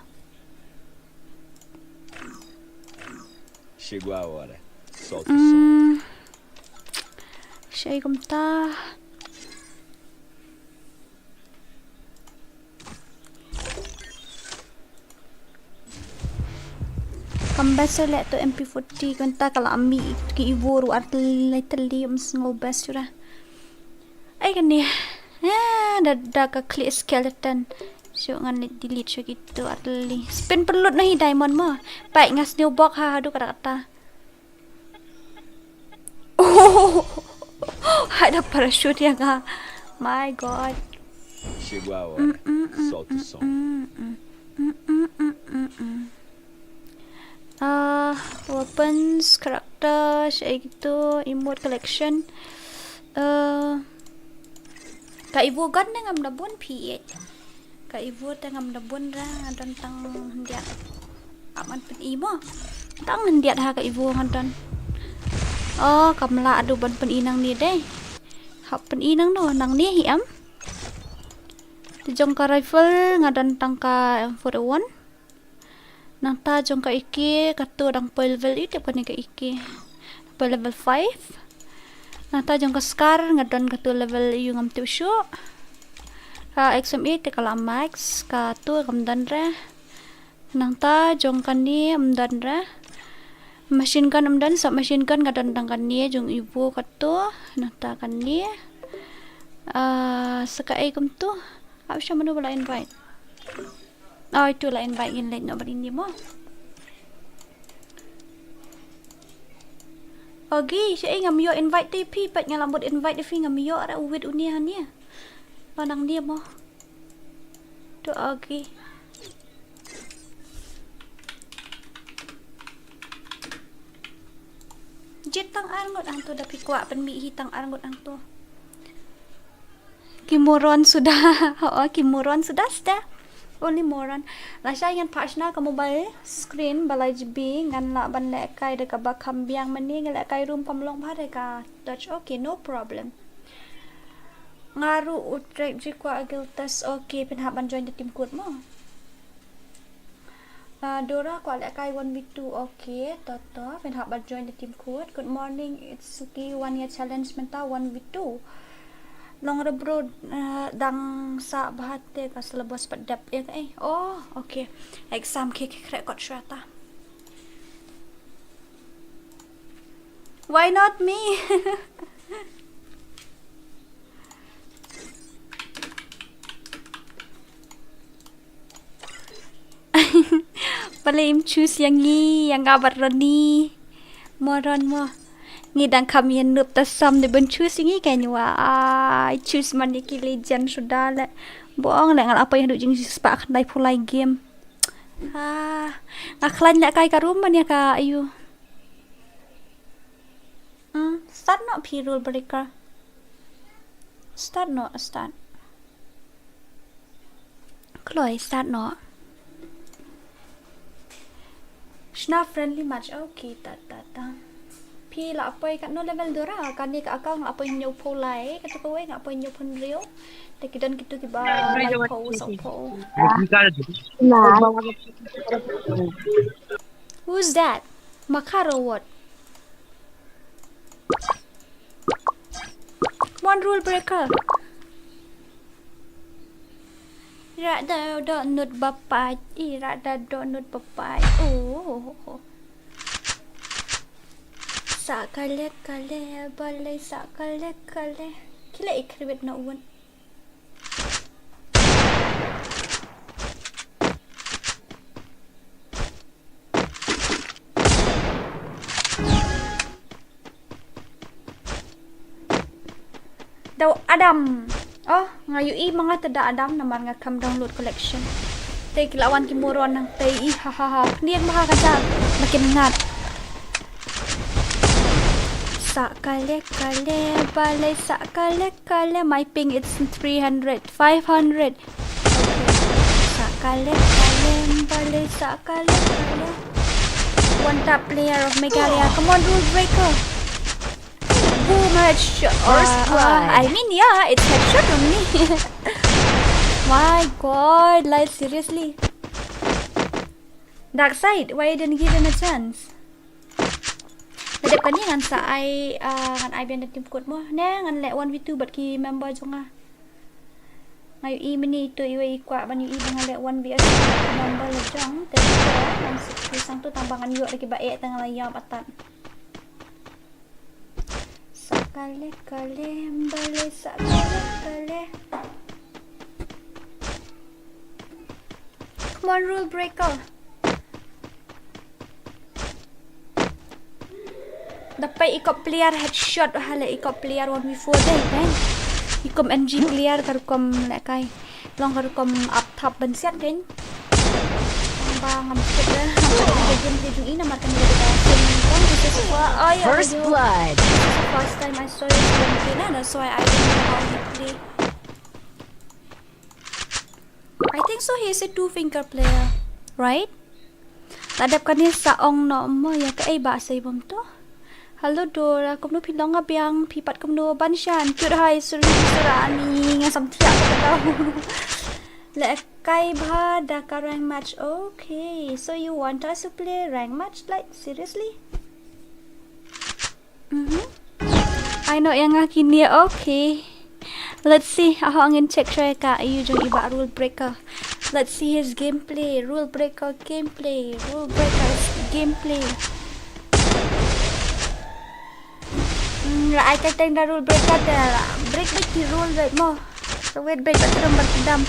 Shigwa wala. Salt is salt. Mm. Shai kumta. Kam best leh tu M P forty, kumta ka la mih ki Evo ruh ar tylli lai tylli, ym sngew best shuh ra. Ai kane. Ah, da, da ka klik skeleton. Shu ngan leh delete shuh kitu ar tylli. Spin pynlut noh hi diamond mo. Pai nga sniew bok ha haduh katta katta. Oh, hai da parachute ïa nga. My God. Shigwa wala. Salt is salt. Mm, mm, mm. Ah, weapons, character, shaei kitu, emote collection. Ah, ka Evo gun ne ngam da bun phi ïeit. Ka Evo te ngam da bun ra, nga don tang hyndiat. Ap ngan pyni mo. Tang hyndiat ha ka Evo nga don. Oh, kam lah haduh ban pyni nangne de. Hap pyni nangno, nangne hi em. Te jong ka rifle nga don tang ka M four oh one. Nangta jong ka A K, katu dang poi level, ïa tip kane ka A K. Poi level five. Nangta jong ka Scar, nga don katu level ïa u ngam tip shuh. Ka X M A te ka la max, katu kam don re. Nangta jong kane ym don re. Machine gun ym don, sub machine gun nga don tang kane jong Evo katu. Nangta kane. Ah, sa kaei kumtu. Ap sha mano ba la invite. Oh, itu la invite ngin leit noh bad ini mo. Ogi, shaei ngam ïoh invite te phi, pat nga la mut invite te phi ngam ïoh ra, uwit une hangne. Ba nangne mo. Tu Ogi. Jit tang ar ngut hangto da phi kwah pynmih hi tang ar ngut hangto. Ki moron suda. Oh, ki moron suda sta. Only moron. Lashai ngan phah shna ka mobile screen ba lai G B ngan lah ban lehkai da kaba kham biang mynne nga lehkai room kam long bha da ka touch. Okay, no problem. Nga ruh u trek ji kwah guild test. Okay, phin hap ban join the team code mo. Uh, Dora kwah lehkai one v two. Okay, to to. Phin hap ban join the team code. Good morning, it's Suki. One year challenge mynta one v two. Long re bro, uh, dang sah bha te ka syllabus pat dep ïa ka eh. Oh, okay. Exam ki ki khreh kot shuwa ta. Why not me? Balei im choose ïa ngi, ïa nga bad Ronnie. Moron mo. Ngi dang kham ïa noob ta sam de ban choose ïa ngi ka nywa. Ai choose man ïa ki legend suda le. Bong le nga la poi haduh jingspah khyndai phew lai game. Ah, nga khlaiñ lehkai ka room ban ïa ka ayu. Hmm, start noh phi rule breaker. Start noh, start. Kloi, start noh. Shna friendly match. Okay, ta ta ta. Phi la poi katno level Dora? Kane ka account nga la poi hynñiew phew lai, katu kawei nga la poi hynñiew phew hynriew. Te ki don kitu kiba laiphew, sawphew. Who's that? Makaro what? Come on, rule breaker. Ira da do nut bapai, ira da do nut bapai. Oh. Sa kale kale, balei sa kale kale. Kila i kribit na uwan. Daw Adam. Oh, nga ïohi ma nga te da Adam namar nga kham download collection. Te ki la wan ki moron nangtei, i ha ha ha. Niang ma ha ka ja. Makin ngat. Sa kale kale, balei sa kale kale. My ping it's three hundred, five hundred. Okay. Sa kale kale, balei sa kale kale. One tap player of Meghalaya. Come on, rule breaker. Boom, headshot. First blood. I mean, yeah, it's headshot only. My God, like, seriously. Dark side, why you didn't give him a chance? Nadep kane ngan sa ai, ah, ngan ai biang da team code mo. Ne ngan leh one v two bad ki member jong nga. Nga ïohi mynne ito iwei i kwah ban ïohi ba nga leh one v one bad ki member la jong. Te to ngan suk ki sang to tang ba ngan ïoh da kiba eh tang la ïap atat. Sa kale kale, balei sa kale kale. Come on, rule breaker. Dapat ikop player headshot, hala ikop player one v four deh, kan? Ikop N G player ka rukom lehkai. Long ka rukom up top ban siat, kan? Ba ngam skip dah. Namar ka game dia jong ina markan dia dah. First blood. This is the first time I saw his gameplay, nah, that's why I don't know how he play. I think so, he is a two finger player, right? La dep kane sa ong noh mo ïa kaei ba sei bom to. Hello Dora, kumno phi long, nga biang, phi pat kumno? Ban shan, cute, hi Suri, Sura ani, nga sam thiah ka daw. Lehkai bha da ka rank match. Okay, so you want us to play rank match, like, seriously? Mhm. Ai noh ïa nga kine, okay. Let's see, ha hong in check try ka ayu jong i bah rule breaker. Let's see his gameplay, rule breaker gameplay, rule breaker gameplay. Hmm, la ai ka teng da rule breaker te la break break ki rule break mo. So wait break ka trum ba ki dam.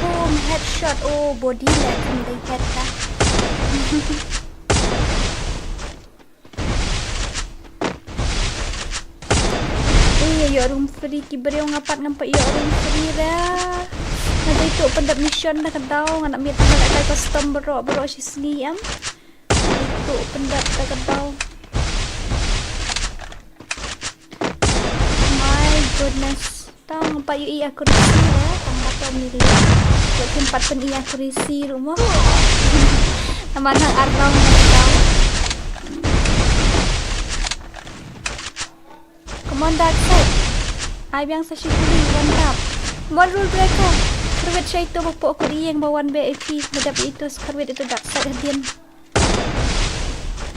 Boom, headshot. Oh, body le kan dei head ka. Eh, ïa ïoh room free ki briew, nga pat ngam pat ïoh room free re. Nga dei tu pyndep mission da ka daw, nga na miet nga lehkai custom baroh baroh shi sngi em. tu open dap da ka daw. My goodness. Tang pa yu i aku risi ya, tang ba to mili. Lekin pat pun i aku risi rumo. Namar nang arnong na daw. Come on, Dark Side. Ai biang sa shi kuli, one tap. Come on, Rule Breaker. Kyrwit shai tu ba po kut iyeng ba wan be A P. Medap itu kyrwit itu Dark Side hadien.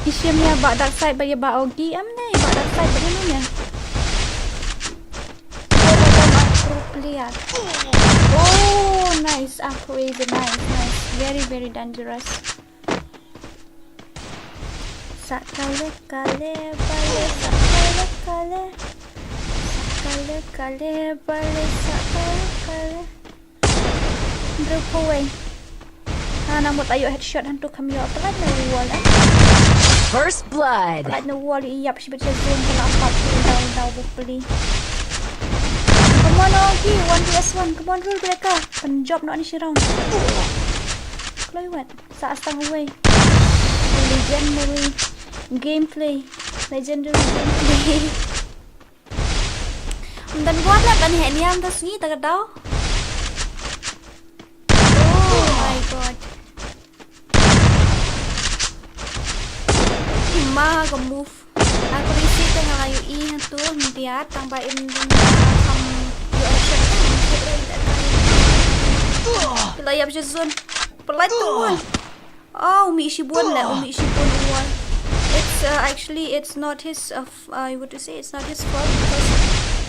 Ishim ya ba Dark Side ba ya ba Ogi. Am ne ba Dark Side ba ya ne. Oh, oh, nice. Aku is nice, nice. Very, very dangerous. Sakale kale bale, sakale kale. Sakale kale bale, sakale kale. Drop away. Ha, na mut ayo headshot hantu kam yo. Pelat na wall, eh. First blood. Pelat na wall, iyap shibit ya zone kena apat. Daw, daw, bupli. Come on, Ogi. One V S one. Come on, Rule Breaker. Penjop no ni shi round. Kloi wat. Sa astang uwei. Legendary gameplay. Legendary gameplay. Ym don kwah leh ban heh niam ta sngi ta ka daw. Oh my god. Ima ka move. Aku risi te nga la yu i hatu myndiat tang ba im dun kam yu action. Pila yap je zone. Pila tu. Oh, umi shibun le, umi shibun wall. It's uh, actually it's not his uh, f- uh, what to say? It's not his fault because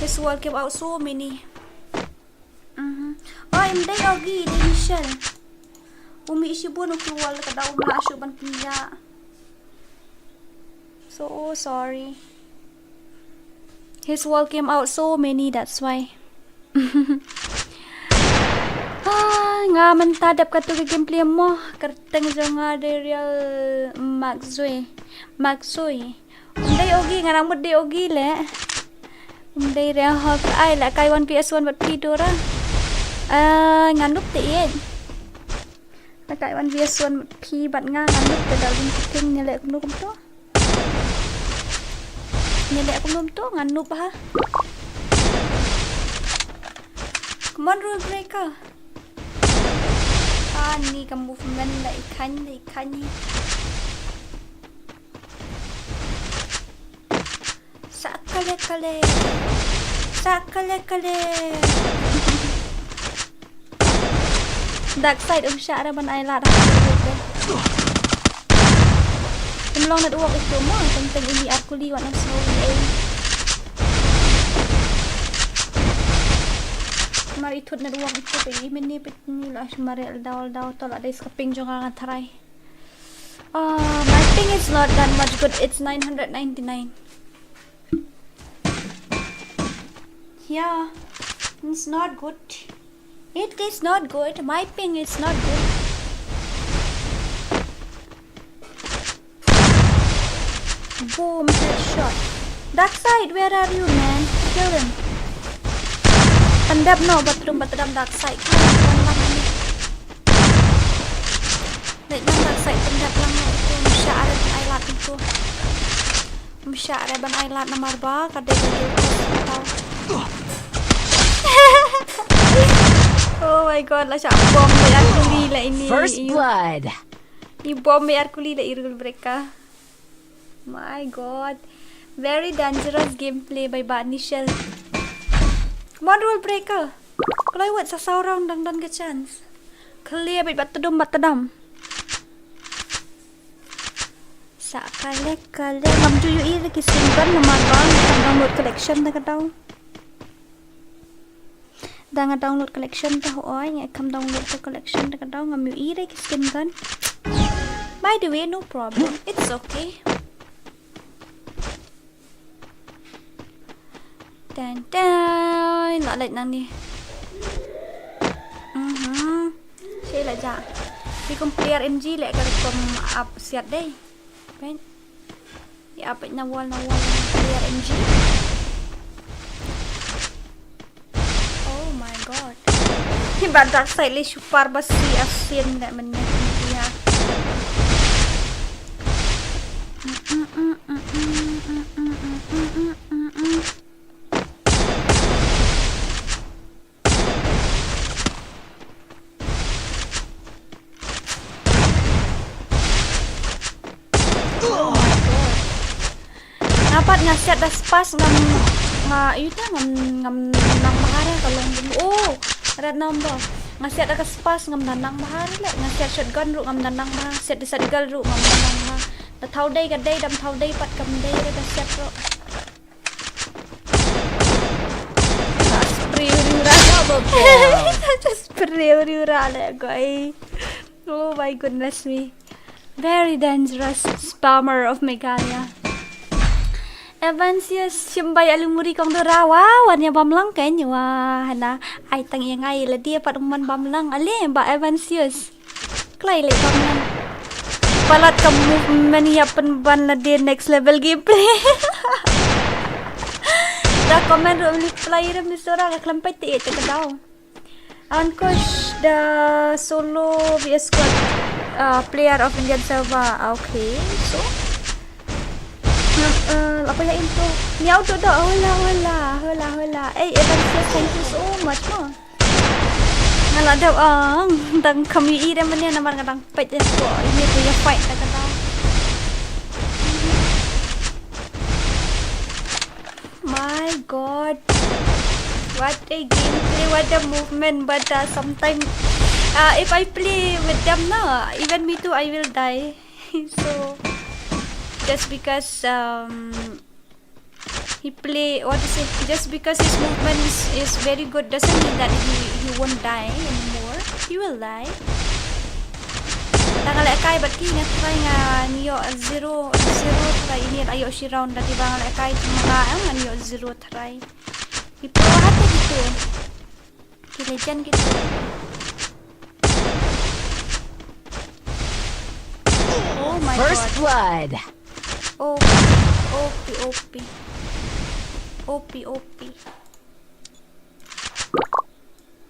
his wall came out so many. Mhm. Oh, im dei Ogi, dei Michelle. Umi shibun uki wall ka daw umi ashu ban pinja. So sorry. His wall came out so many, that's why. Ah, nga mynta dep katu ka gameplay mo, kyrteng jong nga dei Real Maxway. Maxway. Ym dei Ogi, nga nang mut dei Ogi le. Ym dei Real Hawk ai le kai one V S one bad phi Dora. Ah, nga nup te ien. Nakai wan V S one phi bad nga nga nup te dal bin kiting nyele kumno kumto. Nyele kumno kumto nga nup ha. Come on, Rule Breaker. Ani ka movement la ikan la ikan ni. Sakale kale. Sakale kale. Dark side um shah re ban ai lad. Im long network itu mo, teng teng ini aku liwat nang snow ni eh. Mari tut network itu pe ini pe ini lah mari dau dau tolak dari skeping jong ngan try. Uh, my ping is not that much good. It's nine hundred ninety-nine. Yeah, it's not good. It is not good. My ping is not good. Boom, headshot. Dark side, where are you, man? Kill him. Pandap no, bathroom, bathroom, dark side. Kill him, one lap minute. Leit lang dark side, pyndep lang ïa uto, ym shah re ban ai lad uto. Ym shah re ban ai lad namar ba ka dei ka dei ka tau. Oh my god, la shah bom ïa kuli la ini. First blood. I bom ïa kuli la i rule breaker. My god. Very dangerous gameplay by Bah Nishal. Come on, rule breaker. Kloi wat sa saw round dang don ka chance. Clear bit bat tedum bat tedam. Sa kale kale ngam ju ïohi da ki skin gun namar ba ngam download collection da ka daw. Da nga download collection da hoi nga kam download da collection da ka daw ngam ïohi da ki skin gun. By the way, no problem. It's okay. Ten ten, la leit nangne. Mhm. Shi la ja. Di kum player M G le ka kum ap siat dei. Pen. Ïa ap na wall na wall player M G. Oh my god. Hi ba dark side le super ba si asin le men ïa. Nga pat nga set da spas ngam, nga, yu ta ngam, ngam nang bahar ka long bum. Oh, red number. Nga set da ka spas ngam da nang bahar le. Nga set shotgun ruh ngam da nang bahar. Set da shotgun ruh ngam da nang bahar. Da thaw dei ka dei, dam thaw dei pat kam dei da set ruh. Spray uri ura. Double kill. Spray uri ura le guy. Oh my goodness me. Very dangerous spammer of Meghalaya. Evansius Shimbai Alumuri kong dora wa wan ïa bam lang kan wa hana ai tang ïa ngai la dia pat um wan bam lang ale ba Evansius. Kloi leh bam lang. Palat ka movement ïa pynban la dia next level gameplay. Da comment ruh reply ruh mi sura ka klem peit te ïa te ka daw. Ankush the solo V S squad uh, player of Indian server. Ah, okay, so uh, uh, apa ya intro? Miau tu dah. Hola, hola, hola, hola. Eh, Evan Fias, thank you so much mo. Nga la dep ang dang kham ïohi re mynne namar nga dang peit ïa ko ïa ko ïa fight ta ka dang. My God. What a gameplay, what a movement, but uh, sometimes uh, if I play with them, no, even me too, I will die. So just because um, he play, what to say, just because his movement is, is very good doesn't mean that he, he won't die anymore. He will die. Tang leh kai bat ki nga try nga nyo zero zero try ini ayo shi round dati bang leh kai cuma nga nyo zero try. Itu hati gitu. Ki legend gitu. Oh my First God. Blood. O P, O P, O P. O P, O P.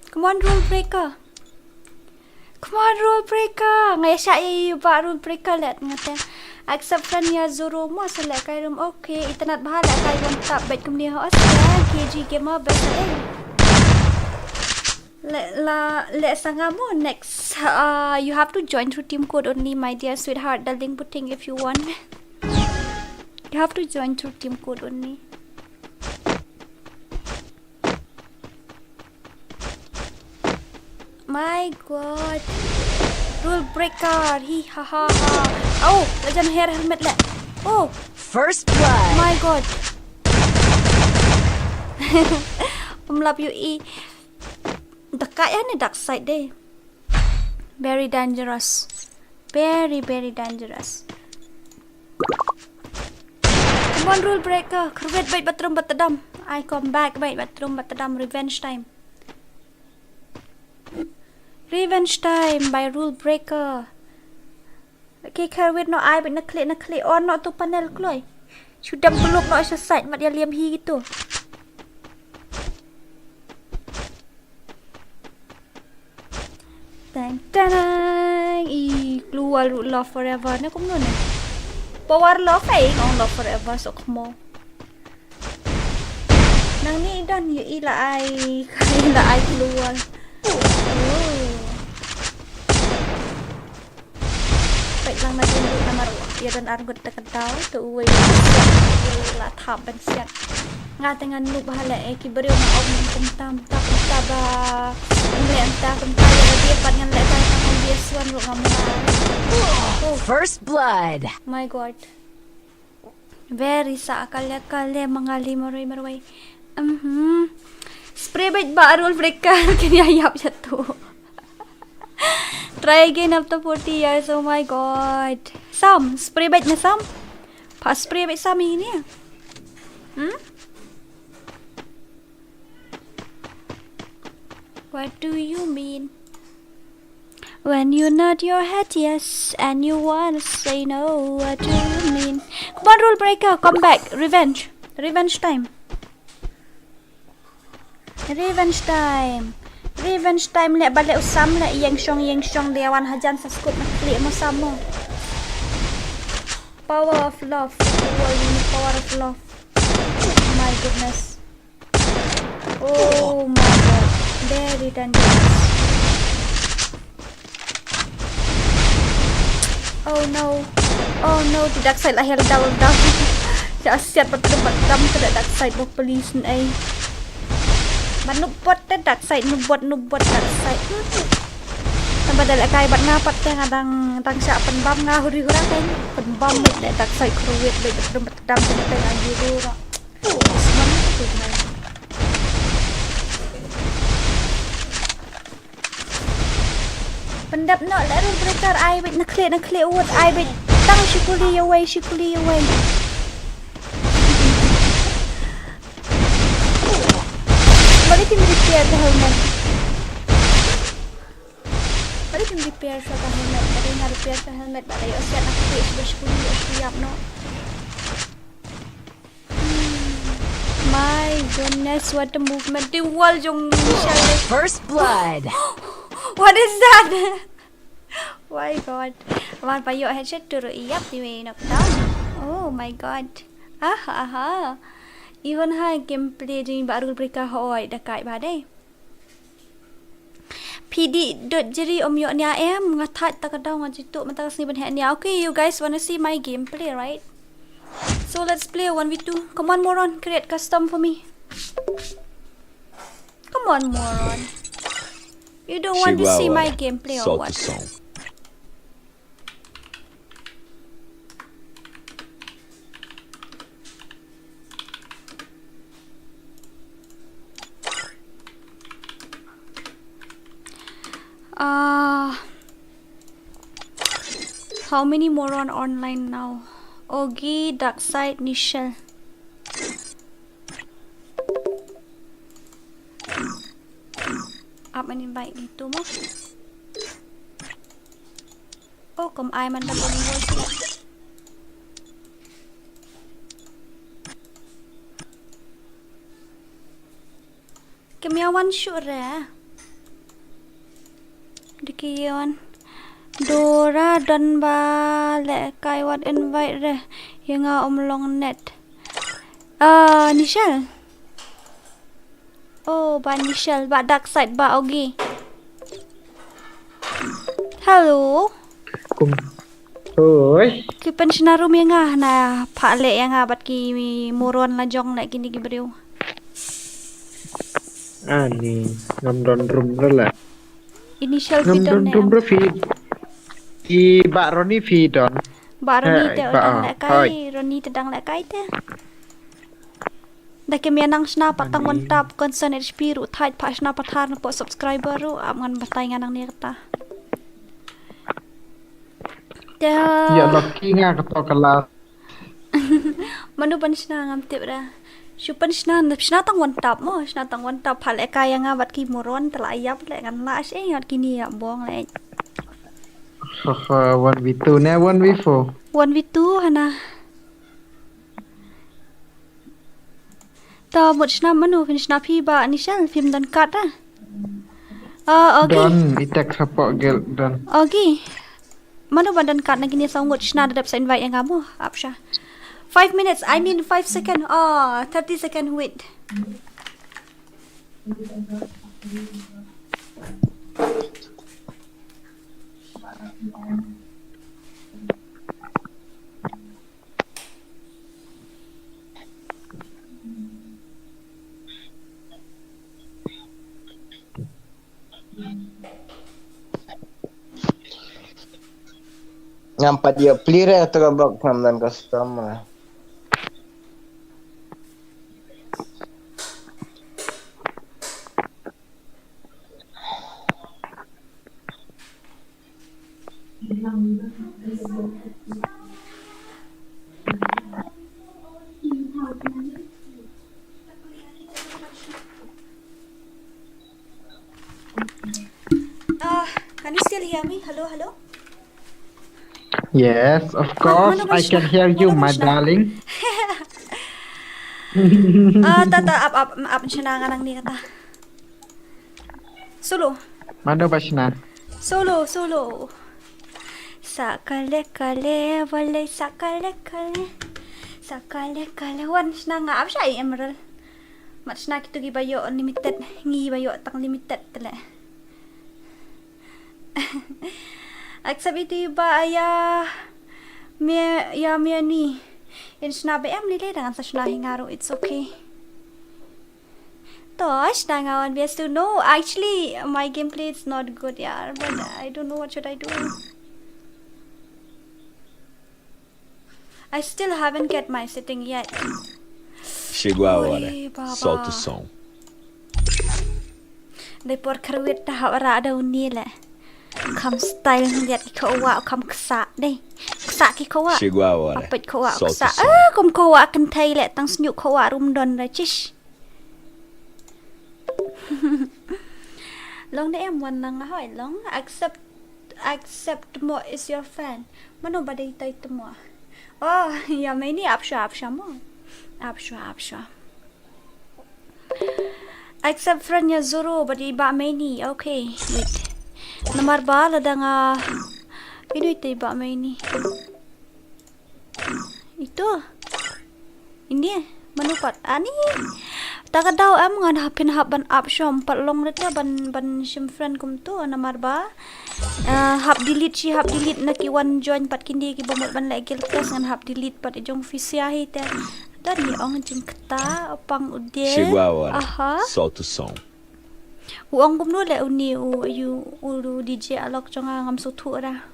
Come on, rule breaker. Come on, rule breaker. Nga ïa shah ïa ba rule breaker let nga te. Accept friend ïa Zoro mo sa leh kai room. Okay, itynnad bha leh kai room tap bet kumne ho. K G gamer best day. Le la le sanga mo next. Uh, you have to join through team code only, my dear sweetheart, darling puting if you want. You have to join through team code only. My God. Rule breaker. Hi ha ha ha. Oh, la jan hair helmet le. Oh. First blood. My God. Pemlap U E. Dekat ya ni dark side deh. Very dangerous. Very, very dangerous. Come on, rule breaker. Kyrwet bait batrum batadam. I come back bait batrum batadam. Revenge time. Revenge time by rule breaker. Okay, kyrwet no ai bait na klik na klik on no tu panel kloi. Shu dam belum no sha side mat ïa liam hi gitu. Tang tang i keluar love forever na kumno na. Power love ai ngong love forever sok mo. Nang ni don ïa i la ai, i la ai keluar. Oh. Peit lang na jin du namar ïa don arngut ta ka daw tu uwei la thap ban siat. Nga te ngan nup ha le eh ki briew nga ong kumta kumta ba. Ngan leh kumta kumta ïa la dei pat ngan leh ta ka ngan dei suan ruh ngam ngai. Oh. First blood. My God. Very sa kalle kalle mangali marwei marwei. Mhm. Spray bait ba rule breaker kini ayap jatuh. Try again after forty years. Oh my God. Sam, spray bait na Sam. Pa spray bait Sam ini ya. Hmm? What do you mean? When you nod your head yes and you wanna say no, what do you mean? Come on, rule breaker, come back. Revenge. Revenge time. Revenge time. Revenge time le bale usam le yeng shong yeng shong de wan hajan sa scoop na klik mo samo. Power of love. Power, power of love. Oh my goodness. Oh my god. Very dangerous. Oh no. Oh no, te Darkseid la hel daw daw. Sha siat pat pat dam te Darkseid bok police nei. Ban nuk bot te Darkseid, nuk bot, nuk bot Darkseid. Tang ba da lehkai bad nga pat te nga dang, dang shah pynbam nga huri hura te. Pynbam te Darkseid kruwit bad dam te nga jiru ra. Pyndep noh la Rule Breaker, ai bad na khlieh, na khlieh wut, ai bad tang shi kuli ïa wei, shi kuli ïa wei. Bad kim repair ka helmet. Bad kim repair ka helmet, bad nga repair ka helmet, bad ïoh siat na khlieh shi, shi kuli ïa shi ïap noh. My goodness, what a movement. The wall jong Michelle. First blood. What is that? My god. Wan pa ïoh headshot turu ïap, te wei knockdown. Oh my god. Aha, aha. Even ha gameplay jong ba Rule Breaker hoi da kai ba dei. Phi dih dot jri ym ïoh nia em, nga thait ta ka daw nga jitu mynta ka sngi ban heh nia. Okay, you guys wanna see my gameplay, right? So let's play one v two. Come on, moron, create custom for me. Come on, moron. You don't want to see my gameplay or what? Uh, how many moron online now? Ogi, Darkseid, Nishal. Ap an invite gitu mo. Oh, kum ai man da bom gol sih. Kim ïa wan shuh re. Diki ïa wan. Dora don ba lehkai wat invite re. Ïa nga ym long net. Ah, Nishal. Oh, ba Nishal, ba Darkseid, ba Ogi. Hello. Kum. Oi. Ki pynshna room ïa nga na, pha leh ïa nga bad ki moron la jong leh kine ki briew. Ani, ngam don room re la. Initial ngam don room re phi. Ki ba Ronnie phi don. Ba Ronnie te u dang lehkai, Ronnie te dang lehkai te. Da kem ïa nang shna pat tang one tap, concern H P ruh thait, pha shna pathar na pok subscriber ruh ap ngan batai nga nangne kata. Te ïa lucky nga kato ka la. Mano ban shna ngam tip ra. Shu pynshna, shna tang one tap mo, shna tang one tap, pha lehkai ïa nga bad ki moron te la ïap leh, ngan lah seh ngat kine ïa bong leh. Ha ha, one v two ne one v four? One v two hana. Ta mut shna mano, phin shna phi ba Nishal, phim don kat ah. Ah, Ogi. Don, i text hapoh guild don. Ogi. Mano ba don kat na kine saw ngut shna da dep sa invite ïa nga mo, ap sha. Five minutes, I mean five second. Ah, thirty second wait. Ngam pat ïoh pli re, to ka bok ngam don custom re. Ah, can you still hear me? Hello, hello? Yes, of course, I can hear you, my darling. Ah, ta, ta, ap, ap, ap, shna nga nangne kata. Solo. Mano ba shna? Solo, solo. Sa kale kale, wale sa kale kale. Sa kale kale, wan shna nga ap sha i Emerald. Mat shna kitu ki ba ïoh unlimited, ngi ba ïoh tang limited tele. Accept itu ba ya me, ya me ni. In shna ba em lile, dan sa shna hi nga ruh, it's okay. Tosh, nang awan biasa. No, actually, my gameplay is not good, yaar. But I don't know what should I do. I still haven't get my setting yet. Shigwa ware. Oi, baba. Salt to song. Dei por kharwit ta hawara da uni le. Kam style ngiat ki kowa kam ksa dei. Ksa ki kowa. Shigwa ware. Apet kowa ksa. Ah, kam kowa kan thai le tang snyuk kowa rum don da chish. Long de em wan nang hoi long. Accept, accept mo is your friend. Mano ba dei tai temo. Oh, ya maini apsha apsha mo. Apsha apsha. Accept friend ya zero ba dei ba maini. Okay, wait. Namar ba la dang a. Ino ite ba maini. Ito. Ini, mano pat? Ani. Ta ka daw em ngan hap phin hap ban ap shom pat long rete ban, ban shim friend kumto namar ba. Ah, hap delete shi, hap delete na ki wan join pat kindi ki ba mut ban leh guild test ngan hap delete pat i jong phi sia hi te. Dan ni ong jingkta pang u dil. Shigwa ware. Aha. Salt to song. U ong kumno le uni u, u, u D J alok jong nga ngam suthu ra.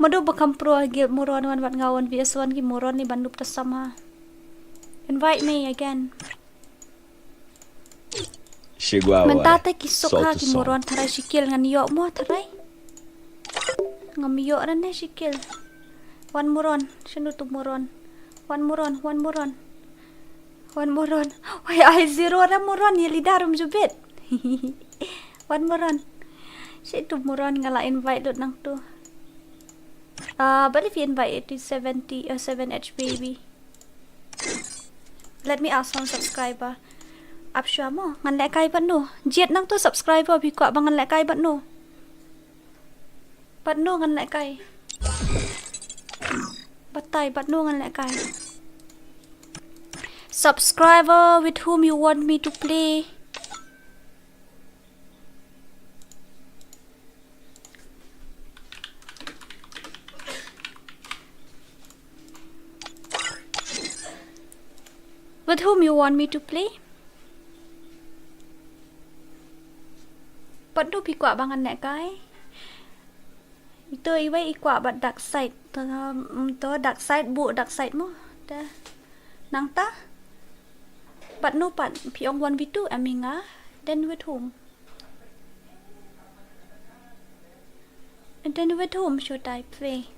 Madu ba kam pro ha guild moron wan wat nga wan V S one ki moron ni ban dup ta sama. Invite me again. Shigwa ware. Mynta te ki suk ha ki moron tharai shikil ngan ïoh mo tharai. Ngam ïoh ra ne shikil. Wan moron, shanu tu moron. Wan moron, wan moron. Wan moron. Wai ai zero ra moron ya lidar um jubit. Wan moron. Shi tu moron nga la invite lut nang tu. Ah, bali fi invite itu seventy, uh, seven H baby. Let me ask some subscriber. Ap shwa mo, ngan leh kai bad no. Jiet nang tu subscriber bi kwah ba ngan leh kai bad no. Bad no ngan leh kai. Batai bad no ngan leh kai. Subscriber with whom you want me to play. With whom you want me to play? Pat du phi kwah ba ngan leh kai? Ito iwei i kwah bad dark side. To, um, to dark side bu dark side mo. Ta. Nangta. Pat no pat phi ong one v two em i nga. Then with whom? And then with whom should I play?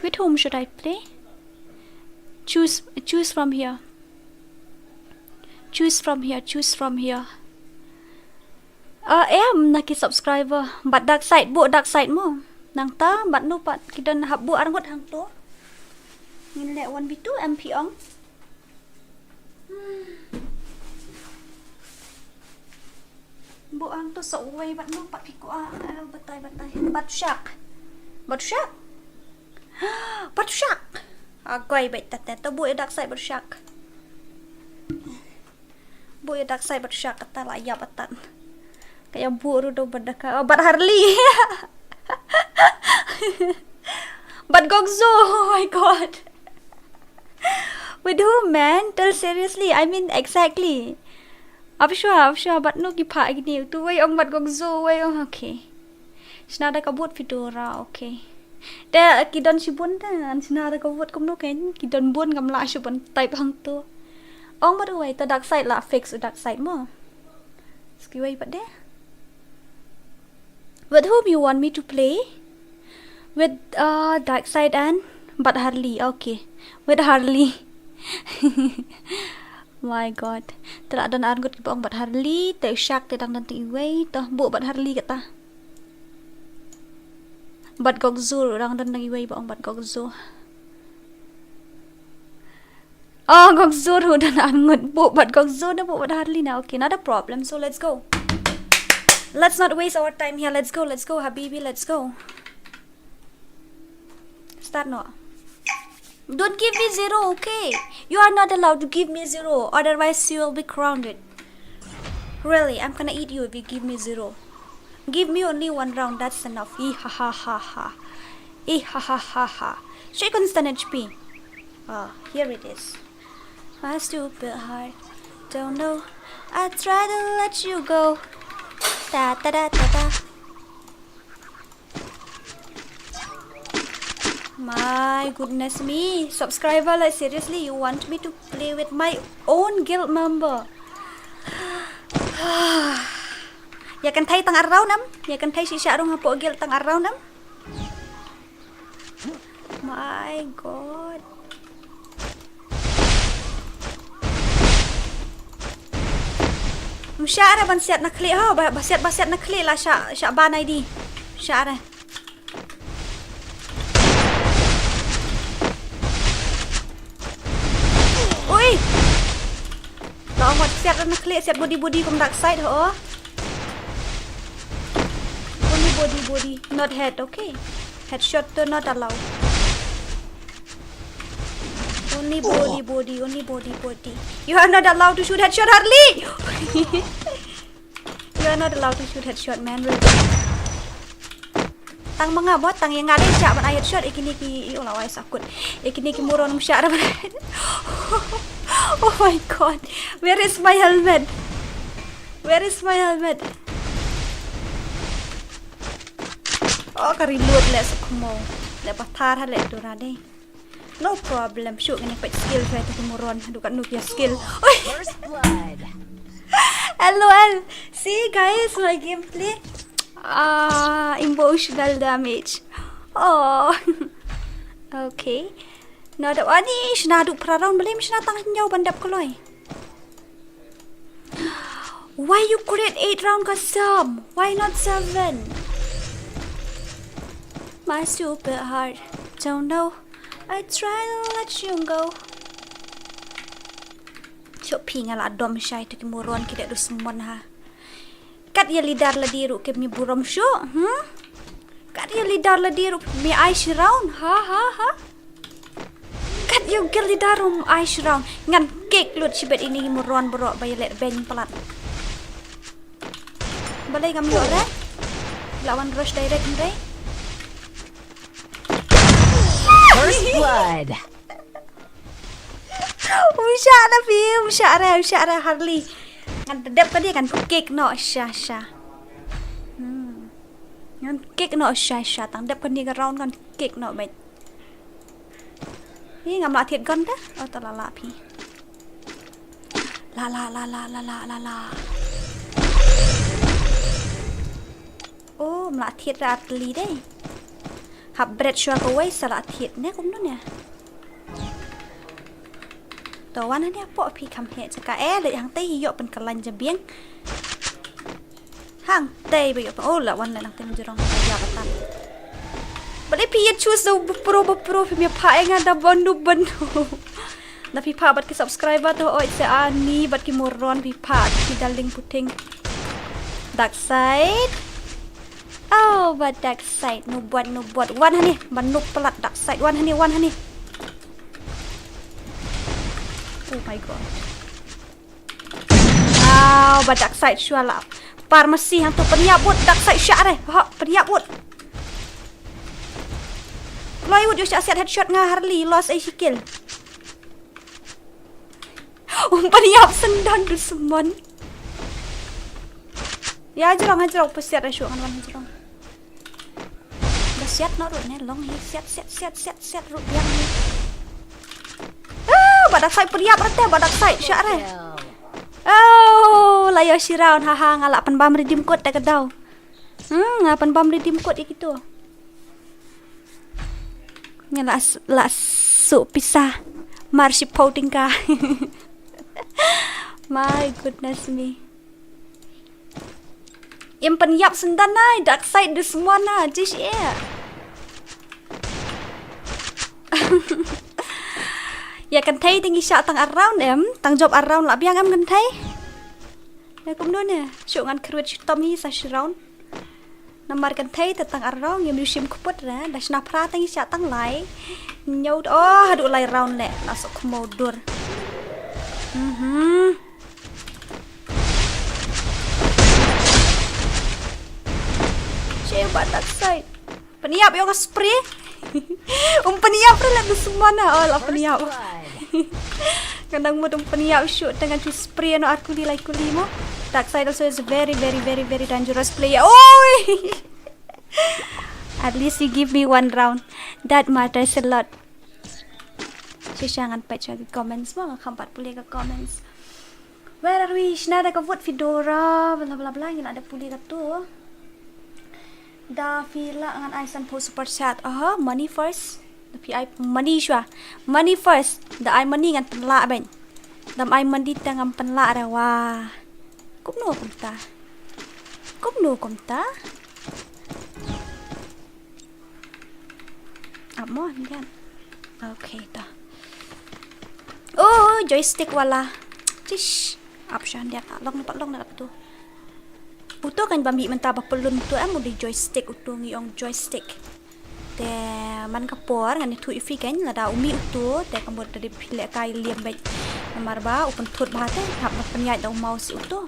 With whom should I play? Choose, choose from here. Choose from here, choose from here. Ah, em na ki subscriber. Bad dark side, bu dark side mo. Nangta, bad no pat ki don hap bu arngut hangto. Ngin leh one v two em phi ong. Bu ang tu sok wei bad no pat phi kwah, ah, batai batai. Bad shark. Bad shark. Bad shark. Agoi bad tate to bu dark side bad shark. Bu dark side bad shark kata la yap atan. Kaya bu ru do bad ka, oh, bad Harley. Bad Gokzo. Oh my god. With whom, man? Tell seriously. I mean, exactly. Ap shwa, ap shwa, bad no ki pha gini. Tu wei ong bad Gokzo, wei ong, okay. Shna da ka bot Fedora, okay. Te ki don shibun te, an shna da ka bot kumno ken, ki don bun ngam lah shibun type hangto. Ong bad uwei, to dark side la fix u dark side mo. Ski wei pat de. With whom you want me to play? With, uh, Darkseid and Bad Harley. Okay. With Harley. My god. Te la don arngut kiba ong Bad Harley, te u Shark te dang don tang iwei, to bu Bad Harley kata. Bad Gokzo dang don tang iwei ba ong Bad Gokzo. Oh, Gokzor, who done I'm good. But Gokzor, the but Harlina. Okay, not a problem. So let's go. Let's not waste our time here. Let's go, let's go, Habibi, let's go. Start now. Don't give me zero, okay? You are not allowed to give me zero, otherwise you will be grounded. Really, I'm gonna eat you if you give me zero. Give me only one round, that's enough. Ee ha ha ha ha. Ee ha ha ha ha. Check constant H P. Ah, here it is. My stupid heart, don't know. I try to let you go. Ta ta ta ta ta. My goodness me, subscriber, like, seriously, you want me to play with my own guild member? Ïa kynthei tang ar round em? Ïa kynthei shisha rung hapoh guild tang ar round em? My God. Ym shah re ban siat na khlieh ho, ba, ba siat, ba siat na khlieh la shah, shah ban I D. Ym shah re. Ui. La ong wat siat na khlieh, siat body body kum Dark Side ho. Only body body, not head, okay? Headshot to not allowed. Only body body, only body body. You are not allowed to shoot headshot, Harley. You are not allowed to shoot headshot, man. Really. Tang ma nga mo, tang ïa nga dei shah ban ai headshot, ïa kine ki, ïa la wai sakut. Ïa kine ki moron ym shah re ban ai. Oh my God. Where is my helmet? Where is my helmet? Oh, ka reload leh sa khmo. Leh pathar ha leh dura dei. No problem. Shu ngin peit skill jai tu ki moron. Haduh katno ki ïa skill. Oi. First blood. L O L. See guys, my gameplay. Ah, emotional damage. Oh. Okay. Nada ani shna haduh phra round, balei ym shna tang hynñiew ban dep kloi. Why you create eight round custom? Why not seven? My stupid heart, don't know. I try to let you go. Shuh phi, nga la dom shai tu ki moron ki dei dusmon ha. Kat ïa leader lade ruh kim ïa burom shuh, hmm? Kat ïa leader lade ruh kim ïa ai shi round, ha ha ha. Kat ïa u guild leader ruh ym ai shi round. Ngan kick lut shibit ine i moron baroh ba ïaleh beiñ palat. Balei ngam ïoh re? La wan rush direct hynrei. First blood. Um shah na phi, um shah re, um shah re Harley. Ngan dep ka dei ngan kick noh sha sha. Hmm. Ngan kick noh sha sha, tang dep kane ka round ngan kick noh beit. Hi ngam lah thied gun te. Oh, to la lah phi. La la la la la la la la. Oh, ym lah thied ra artylli dei. Hap bret shuwa kawei sa lah thied ne kumno ne. To wan hangne hapoh phi kham heh jaka. Eh, leit hangtei hi ïoh pynkylla jabieng. Hangtei ba ïoh pyn, oh, la wan leit hangtei mynjrong ba ïa katan. Balei phi ïa choose da u ba pro ba pro, phi ïa phah ïa nga da ban du ban du. Da phi phah bad ki subscriber to oi se ani bad ki moron phi phah ki darling puting. Dark side. Oh, ba dark side, no buat, no buat. Wan hangne, ba noob palat dark side. Wan hangne, wan hangne. Oh my god. Aw, ba dark side shuwa la. Pharmacy hangto pynïap bud dark side shah re. Ha, pynïap bud. Ploy bud ïoh shah siat headshot nga Harley, lost ei shi kill. Um pynïap syndon dusmon. Ïa jrong, ïa jrong, pynsiat ïa shuh ngan wan jrong. Ba siat noh ruh ne long hi, siat, siat, siat, siat, siat ruh biang hi. Ah, ba dark side pynïap rete, ba dark side shah re. Oh, la ïoh shi round, haha, nga lah pynbam redeem code te ka daw. Hmm, nga pynbam redeem code ïa kito. Nga la s-, la suh pisa. Mar shiphew tyngka. My goodness me. Ym pynïap syndon nai, dark side dusmon na, jish eh. Ïa kynthei te ngi shah tang ar round em, tang jop ar round la biang em kynthei. Ïa kumno ne, shu ngan kyrwit shitom hi sa shi round. Namar kynthei te tang ar round, ngim ju shim kput re, da shna phra te ngi shah tang lai. Ñiew, oh, haduh lai round le, la sok khmo dur. Mhm. Che ba that side. Pynïap ïa ka spray. Um pynïap re la dusmon na, oh, la pynïap. Nga dang mut um pynïap shuh tang ngan shu spray noh ar kuli lai kuli mo. Dark side also is a very, very, very, very dangerous player. Oi! At least you give me one round. That matters a lot. Shisha ngan peit sha ki comments mo, nga kham pat pule ka comments. Where are we? Shna da ka vote Fedora, bla bla bla, ngi la da pule kato. Da phi lah ngan ai sanphew super chat. Aha, money first. Da phi ai money shuwa. Money first. Da ai money ngan pynlah bad. Dam ai money te ngam pynlah re wa. Kumno kumta? Kumno kumta? Ap mo, hyndiat. Okay, ta. Oh, joystick wala. Chish. Ap sha hyndiat, ta long ne pat long ne kat tu. Uto kan ba mih mynta ba pylun tu em, u dei joystick uto, ngi ong joystick. Te man ka por ngan ïathuh ïa phi kan lada u mih uto, te ka mut da dei phi lehkai liam bad. Namar ba u pynthut bha te hap ban pynïaid da u mouse uto.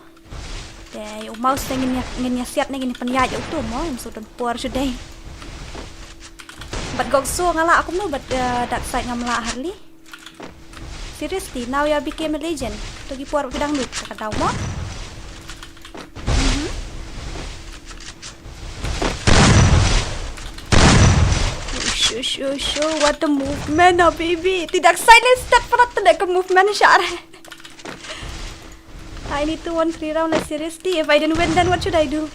Te ïa u mouse te ngin ïa, ngin ïa siat ne ngin ïa pynïaid ïa uto mo, ngim sngewdon por shuh dei. Bad gok so nga lah kumno bad, eh, dark side ngam lah harli. Seriously, now you became a legend. To ki por ba phi dang lut ka daw mo. Mhm. Shu shu shu, what a movement, habibi. Te dark side leh step pynat te da ka movement share. I need to win three round, like, seriously. If I didn't win, then what should I do?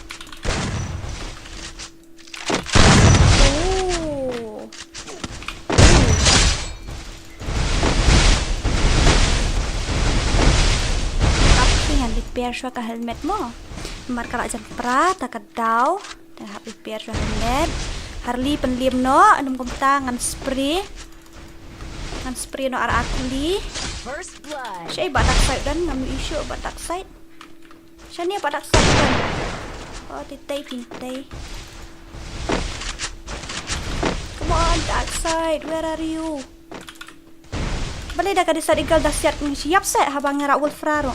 Oh. Ap ki ngan repair shuwa ka helmet mo. Namar ka la jan pra, ta ka daw. Te hap repair shuwa helmet. Harli pynliam noh, ynnym kumta ngan spray. Ngan spray noh ar ar kuli. First blood. Shei ba dark side don, ngam issue ba dark side. Shane ba dark side don. Oh, titei pintei. Come on, dark side, where are you? Balei da ka desert eagle da siat ngi siap se haba nga rah wolf raro.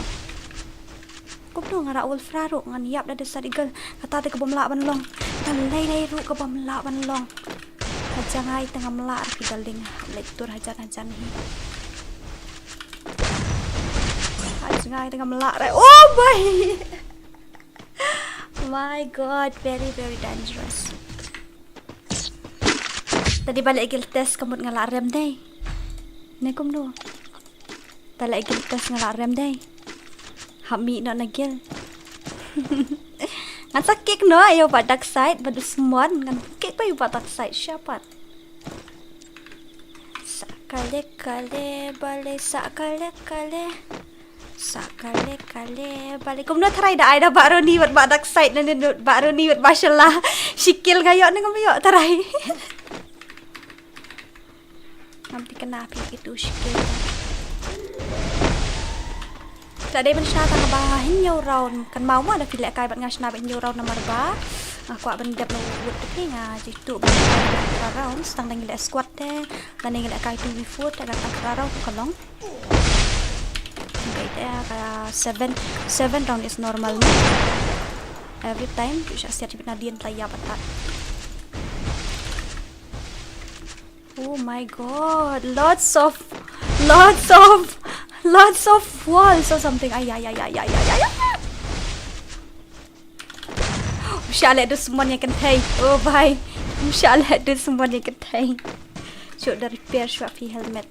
Kumno nga rah wolf raro ngan ïap da desert eagle. Kata te ka bym lah ban long. Da lei lei ruh ka bym lah ban long. Ka jngai te ngam lah ruh ki darling. Leit tur hajan hajan hi. Ka jngai te ngam lah re. Oh my. My God, very, very dangerous. Tadi ba leh guild test ka mut nga lah rem dei. Ne kumno? Ta leh guild test nga lah rem dei. Hap mih noh na guild. Ngan sa kick noh ïa u ba dark side ba dusmon, ngan kick ba ïa u ba dark side shapat. Sa kale kale bale, sa kale kale. Sa kale kale bale. Kumno tharai da ai da ba roni bad ba dark side ne, ne ba roni bad ba shala. Shi kill nga ïoh ne ngam ïoh tharai. Ngam thikna phi kitu shi kill. Sa dei ban shna tang ba hynñiew round. Kan mau ma da phi lehkai bad nga shna ba hynñiew round namar ba nga kwah ban dep na wood te phi, nga jitu ba round. Tang da ngi leh squad te, da ngi lehkai two v four te, kata round ka long. Ngai te ka seven, seven round is normal, no? Every time tu sha siat bit na dien tla ïa batat. Oh my God, lots of, lots of, lots of walls or something. Ay, ay, ay, ay, ay, ay, ay, ay. Msha leh dusmon ïa kynthei. Oh bhai. Msha leh dusmon ïa kynthei. Shu da repair shuwa phi helmet.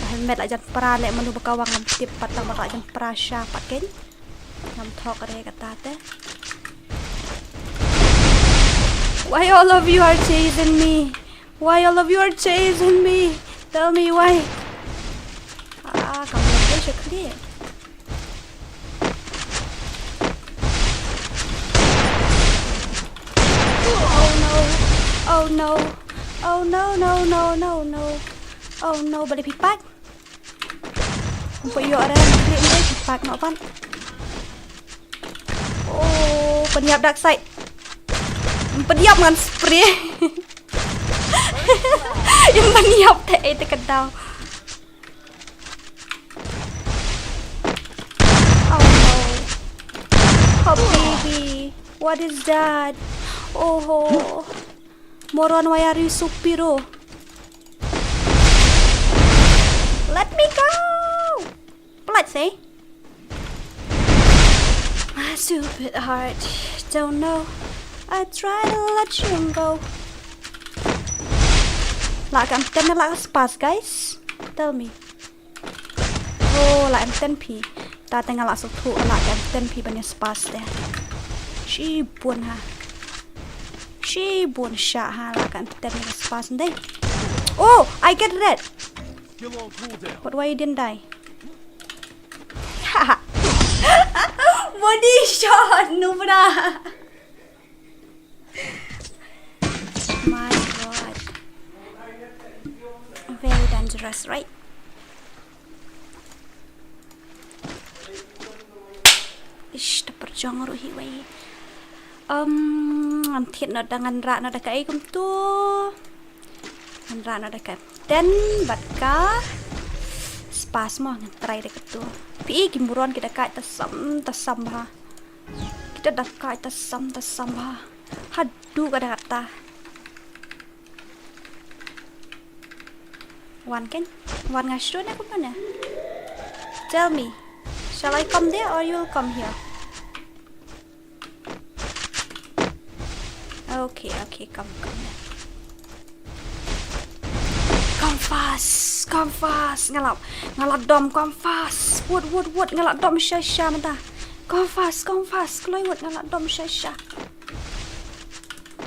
Helmet la jan pra leh manu ba ka wang ngam tip pat tang ba la jan pra sha pat ken. Ngam thok re kata te. Why all of you are chasing me? Why all of you are chasing me? Tell me why. Ah, kam leh shakli. Oh no. Oh no. Oh no, no, no, no, no. Oh no, balei phi pat? Pynïap ren, klik ni, pack noh pat. Oh, pynïap dark side. Pynïap ngan spray. Pynïap te, eh, te ka daw. Oh no. Oh baby. What is that? Oh ho. Moron, why are you so piro? Let me go. Let's say. My stupid heart don't know. I try to let you go. Lah ka M ten, lah ka spas, guys. Tell me. Oh, lah M ten phi. Ta te nga lah sngewthuh lah ka M ten phi ban ïa spas te. Shibun ha. Shibun sha ha lah ka M ten ïa spas ndai. Oh, I get red. But why you didn't die? Body shot, Nubra. My God. Very dangerous, right? Ish, ta pyrjong ruh hi wei. Um, ngan thied noh da, ngan rah noh da kaei kumtu. Ngan rah noh da ka M ten bad ka spas mo, ngan try da katu. Phi i ki moron ki da kait ta sam ta sam ha. Kita da kait ta sam ta sam ha. Haduh ka da kata. Wan kan? Wan nga shu ne kumno ne? Tell me. Shall I come there or you'll come here? Okay, okay, come, come. Come fast, come fast. Nga la, nga la dom, come fast. Wut, wut, wut, nga la dom sha sha mynta. Come fast, come fast. Kloi wut, nga la dom sha sha.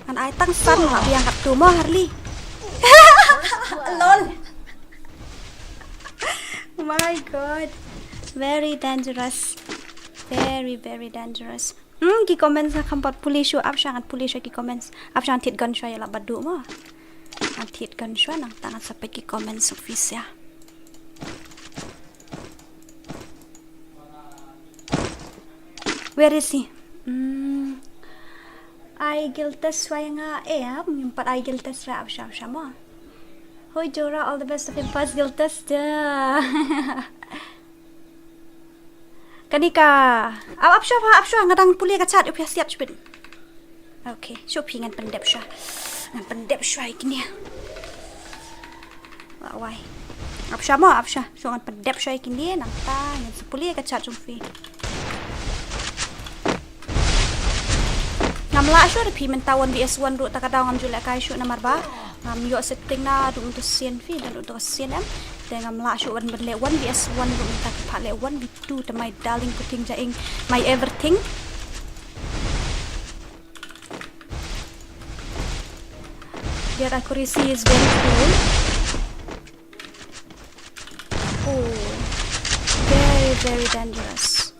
Ngan ai tang san, nga la biang katto mo, Harley. Lol. Oh my God. Very dangerous. Very, very dangerous. Hmm, ki comments ha kham pat pule shuh, ap sha ngan pule shuh ki comments. Ap sha ngan thied gun shuh ïa la ba duh mo. Ngan thied gun shuh nangta ngan sa peit ki comments office ïa. Where is he? Hmm. Ai guild test shuh ïa nga, eh, ngim pat ai guild test shuh, ap sha, ap sha mo. Hoi Jora, all the best of him pass guild test da. Kane ka. Ap, ap shuwa, ap shuwa, nga dang pule ka chat, u phi siat shibit. Okay, shu phi ngan pyndep shuwa. Ngan pyndep shuwa ïa kine. Wa wai. Ap shuwa mo, ap shuwa. Shu ngan pyndep shuwa ïa kine, nangta ngan sa pule ka chat jong phi. Ngam lah shuh da phi mynta one v one ruh, ta ka daw ngam ju lehkai shuh namar ba ngam ïoh setting naduh mynta sien phi, naduh mynta sien em. Te ngam lah shuh ban leh one v one ruh mynta, ki phah leh one v two te my darling puting jaing, my everything. Their accuracy is very cool. Oh, very, very dangerous.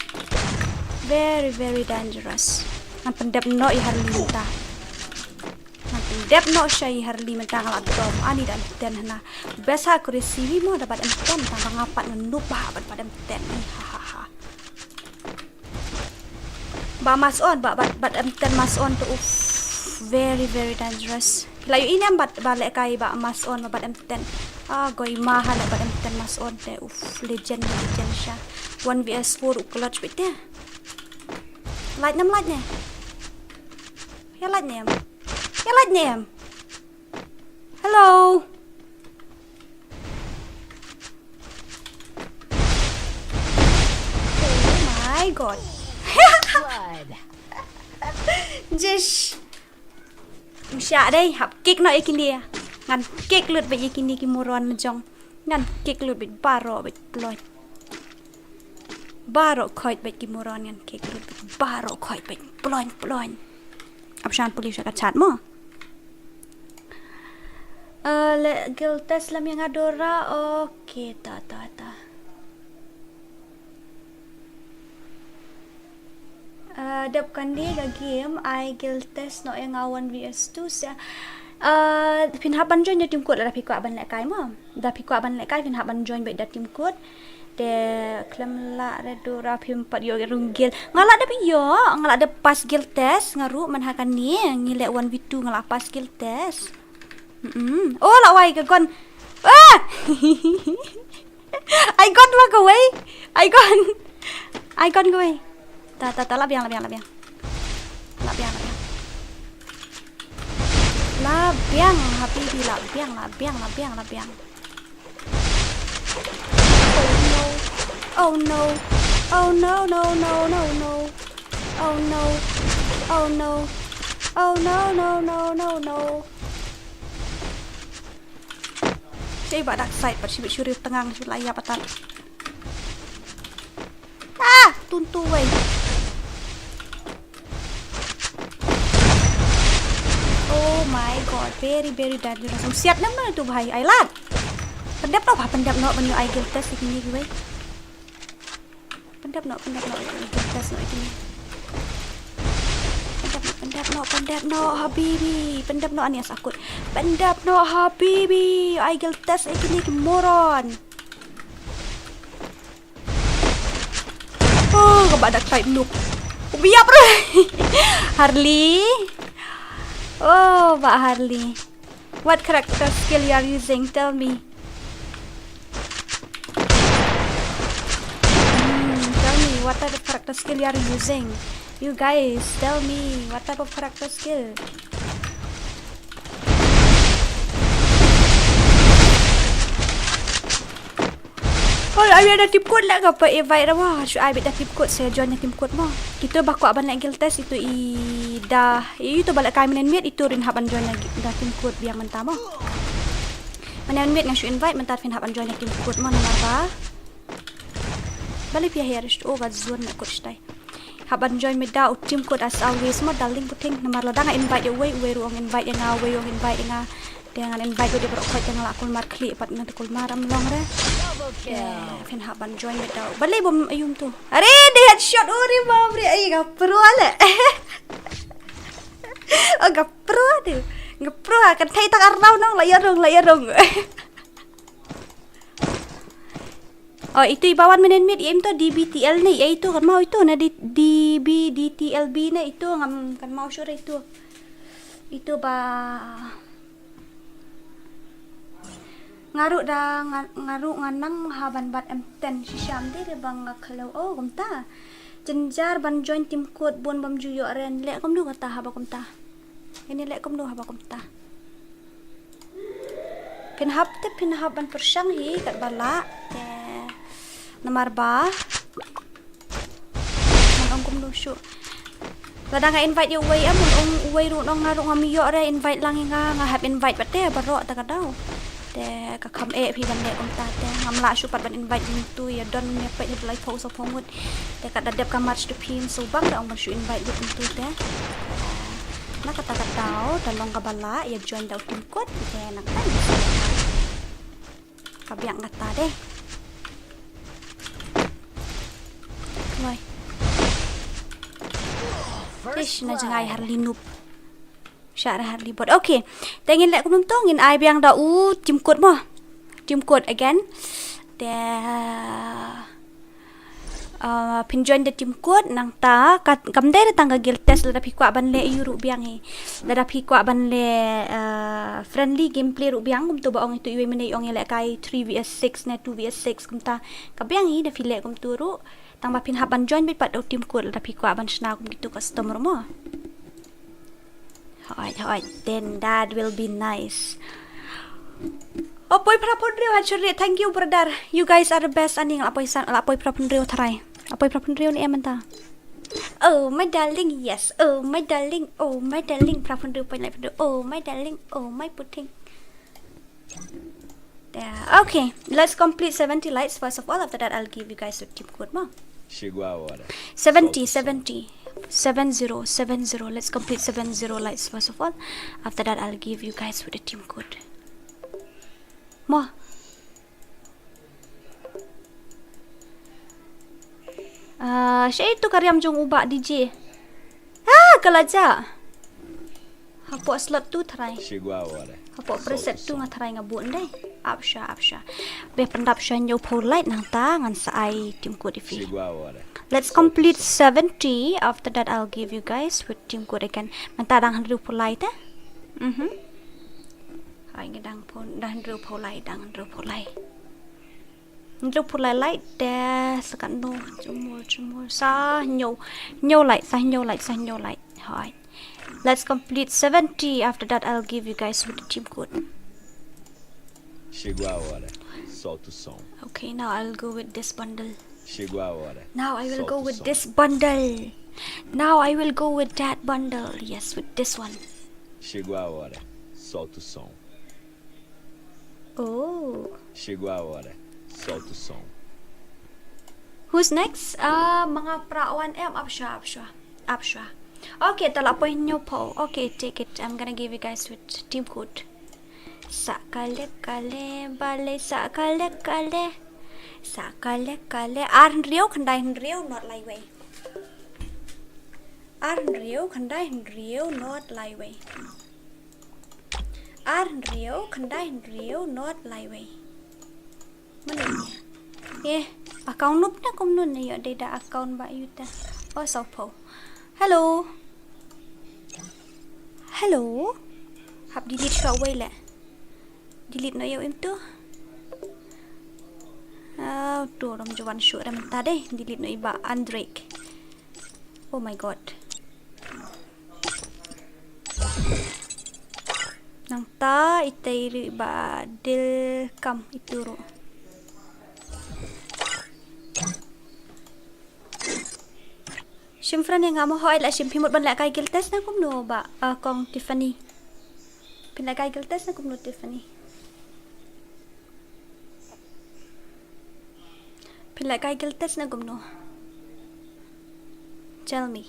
Very, very dangerous. Ngan pyndep noh ïa Harley mynta. Ngan pyndep noh sha ïa Harley mynta, nga la dom ani da M ten hana. Best ha accuracy hi mo da bad M ten, tang ba nga pat nga noob bha bad bad M ten. Ha ha ha. Ba Mason, ba, ba, bad M ten Mason te, uff, very, very dangerous. Phi la ïohi ne em bad, ba lehkai ba Mason ba bad M ten. Ah, goi ma ha leh bad M ten Mason te, uff, legend, legend sha. One v one u clutch beit te. Light ne em, light ne. Ïa light ne em. Ïa light ne em. Hello. Oh my God. Jish. Msha dei, hap kick noh ïa kine. Ngan kick lut beit ïa kine ki moron jong. Ngan kick lut beit baroh beit ploit. Baroh khoit beit ki moron ngan kick lut beit baroh khoit beit ploit ploit. Ap sha ngan pule sha ka chat mo. Eh, leh guild test lem ïa nga Dora. Okay, ta, ta, ta. Eh, dep kane ka game ai guild test noh ïa nga one v one sha. Eh, phin hap ban join da team code lada phi kwah ban lehkai mo. Da phi kwah ban lehkai phin hap ban join beit da team code. Te khlem lah re dura phim pat ïoh rung guild. Nga lah da phi ïoh, nga lah da pass guild test, nga ruh man ha kane, ngi leh one v two nga lah pass guild test. Mm. Oh, lah wai ka gun. Ah! Ai gun lah kawei. Ai gun. Ai gun kawei. Ta, ta, ta, lah biang, lah biang, lah biang. Lah biang, lah biang. Lah biang, habibi, lah biang, lah biang, lah biang, lah biang. Oh no. Oh no. Oh no, no, no, no, no. Oh no. Oh no. Oh no, no, no, no, no. Cei ba dark side, pat shibit shuri tnga, shibit la ïap atan. Ah, tuntu wei. Oh my god, very, very deadly. Rasam siat nam na tu bhai, ai lad. Pyndep noh, pyndep noh, ban ïoh ai guild test ïa kine kiwei. Pyndep noh, pyndep noh, ïoh ai guild test noh ïa kine. Pyndep noh, pyndep noh, pyndep noh, habibi. Pyndep noh, ani as akut. Pyndep noh, habibi. Ai guild test ïa kine ki moron. Oh, ka bah dark side noob. Biap re. Harley. Oh, bah Harley. What character skill you are using? Tell me. Hmm, tell me what type of character skill you are using. You guys, tell me what type of character skill. Hoi, ai da team code lah, ka pa invite ra mo. Shu ai beit da team code, sa join da team code mo. Kito ba kwah ban leh guild test, ito i da, ito ba lehkai mynnin miet, ito rin hap ban join da, da team code biang mynta mo. Mynnin miet nga shu invite, mynta phin hap ban join da team code mo, namar ba. Balei phi hiar, oh, ka zone na code shtai. Hap ban join mynta u team code as always mo, darling puting. Namar lada nga invite ïa uwei, uwei ruh ong invite ïa nga, uwei ong invite ïa nga. Te ngan invite ïa u dei baroh khoit te nga la kulmar khlieh pat, nga te kulmar, ym long re. Te phin hap ban join mynta. Balei bom aïu to? Are, dei headshot, uri bom re. Ai, nga pro le. Oh, nga pro tu. Nga pro, kan thei tang arnau nong, la ïa rung, la ïa rung. Oh, ito i ba wan mynnin miet, ïa im to D B T L ne, ïa ito kan mau ito ne, D-, D B D T L B ne, ito ngam kan mau sure ito. Ito ba. Nga ruh da, nga, nga ruh nga nang ha ban bat M ten shisha, ym dei re ba nga khlaw, oh, kumta. Jynjar ban join team code bun bym ju ïoh re, leh kumno kata haba kumta. Ini leh kumno haba kumta. Phin hap te phin hap ban pyrshang hi katba lah te namar ba. Ngan ong kumno shuh. Lada nga invite ïa uwei em, ong uwei ruh ong nga ruh ngam ïoh re invite lang ïa nga, nga hap invite pat te baroh ta ka daw. Te ka kham eh phi ban leh kumta te ngam lah shuh pat ban invite kumtu ïa don ïa peit ïa lai phew saw phew ngut. Te kat da dep ka match to phi, so bang da ong ban shu invite lut kumtu te. Na kata ka daw da long kaba lah ïa join da u team code te na kata. Ka biang kata de. Wai. Ish, na jngai Harley noob. Shah re Harley bot. Okay. Te ngin leh kumno to, ngin ai biang da u team code mo. Team code again. Te, uh, phin join da team code nangta ka, kam dei re tang ka guild test, lada phi kwah ban leh ïa u ruh biang hi. Lada phi kwah ban leh, uh, friendly gameplay ruh biang, kumto ba ong ito iwei mynne ong ïa lehkai three V S six ne two V S six kumta. Ka biang hi da phi leh kumto ruh. Tang ba phin hap ban join beit pat da u team code lada phi kwah ban shna kum kito custom ruh mo. Hooid, hooid. Then that will be nice. Oh, poi phra phew hynriew, Hanshuri. Thank you, brother. You guys are the best. Ani nga la poi san, la poi phra phew hynriew tharai. La poi phra phew hynriew ne em mynta. Oh, my darling, yes. Oh, my darling. Oh, my darling. Phra phew hynriew point lai phew hynriew. Oh, my darling. Oh, my puting. Yeah, okay. Let's complete seventy likes first of all. After that, I'll give you guys the team code mo. Shigwa wada. Seventy, seventy. Seven zero, seven zero. Let's complete seven zero likes first of all. After that, I'll give you guys with the team code. Mo. Ah, shaei tu ka riam jong u bah D J. Ah, ka la jah. Hapoh slot tu tharai. Hapoh preset tu nga tharai nga bun dei. Ap sha, ap sha. Be pyndap sha hynñiew phew light nangta ngan sa ai team code ïa phi. Let's complete seventy. After that, I'll give you guys with team code again. Mynta dang hynriew phew light te. Mhm. Hai ngi dang phew, dang hynriew phew light, dang hynriew phew light. Hynriew phew light light te sa katno, jumur, jumur. Sa hynñiew, hynñiew light, sa hynñiew light, sa hynñiew light. Hai. Let's complete seventy. After that, I'll give you guys with the team code. Chegou a hora. Solta o som. Okay, now I'll go with this bundle. Chegou a hora. Now I will go with this bundle. Now I will go with that bundle. Yes, with this one. Chegou a hora. Solta o som. Oh. Chegou a hora. Solta o som. Who's next? Ah, manga pra wan em, ap sha, ap sha. Ap sha. Okay, ta la poi hynñiew phew. Okay, take it. I'm gonna give you guys with team code. Sa kale kale, balei sa kale kale. Sa kale kale. Ar hynriew khyndai hynriew, not lai wei. Ar hynriew khyndai hynriew, not lai wei. Ar hynriew khyndai hynriew, not lai wei. Mano ïa? Eh, account nup na kumno ne ïoh dei da account ba ïa uta. Oh, saw phew. Hello. Hello. Hap delete shuwa wei leh. Delete noh ïa u im tu. Ah, tu ram juan shu rem ta dei. Delete noh i ba Andrek. Oh my god. Nangta ita i ri ba dil kam itu ru. Shim friend ïa nga mo, hoi la shim. Phi mut ban leh kai guild test na kumno ba, ah, kong Tiffany. Phi leh kai guild test na kumno Tiffany. Phi leh kai guild test na kumno. Tell me.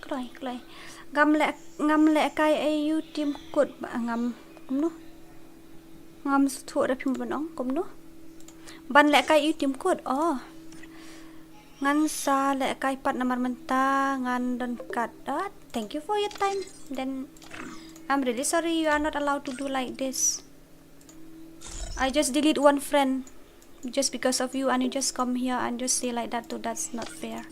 Kloi, kloi. Ngam leh, ngam leh kai ïa u team code ba ngam kumno. Ngam sngewthuh da phi mut ban ong kumno. Ban leh kai ïa u team code. Oh. Ngan sa leh kai pat namar mynta ngan don kat. Ah, thank you for your time. Then I'm really sorry you are not allowed to do like this. I just delete one friend just because of you and you just come here and just say like that too. That's not fair.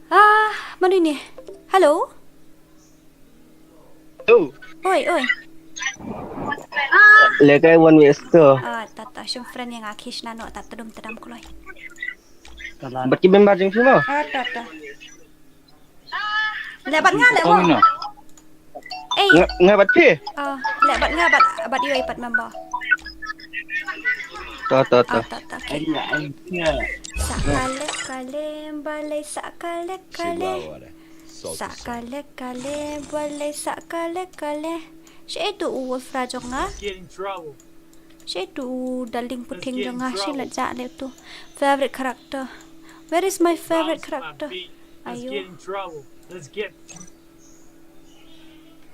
Ah, mano ini? Hello? Hello. Oi, oi. Leh kai one way store. Ah, ta ta, shim friend ïa nga, Krishna noh, ta tdum tdam kloi. Bad ki member jong phi mo? Ah, ta ta. Leh bad nga leh mo. Eh. Nga, nga bad phi? Oh, leh bad nga bad, bad ïa i pat member. To, to, to. Oh, to, to, okay. Sa kale kale, balei sa kale kale. Sa kale kale, balei sa kale kale. Shi tu u Wolfra jong nga. Shi tu u darling puting jong nga, shi la jah leh tu. Favorite character. Where is my favorite character? Ayo.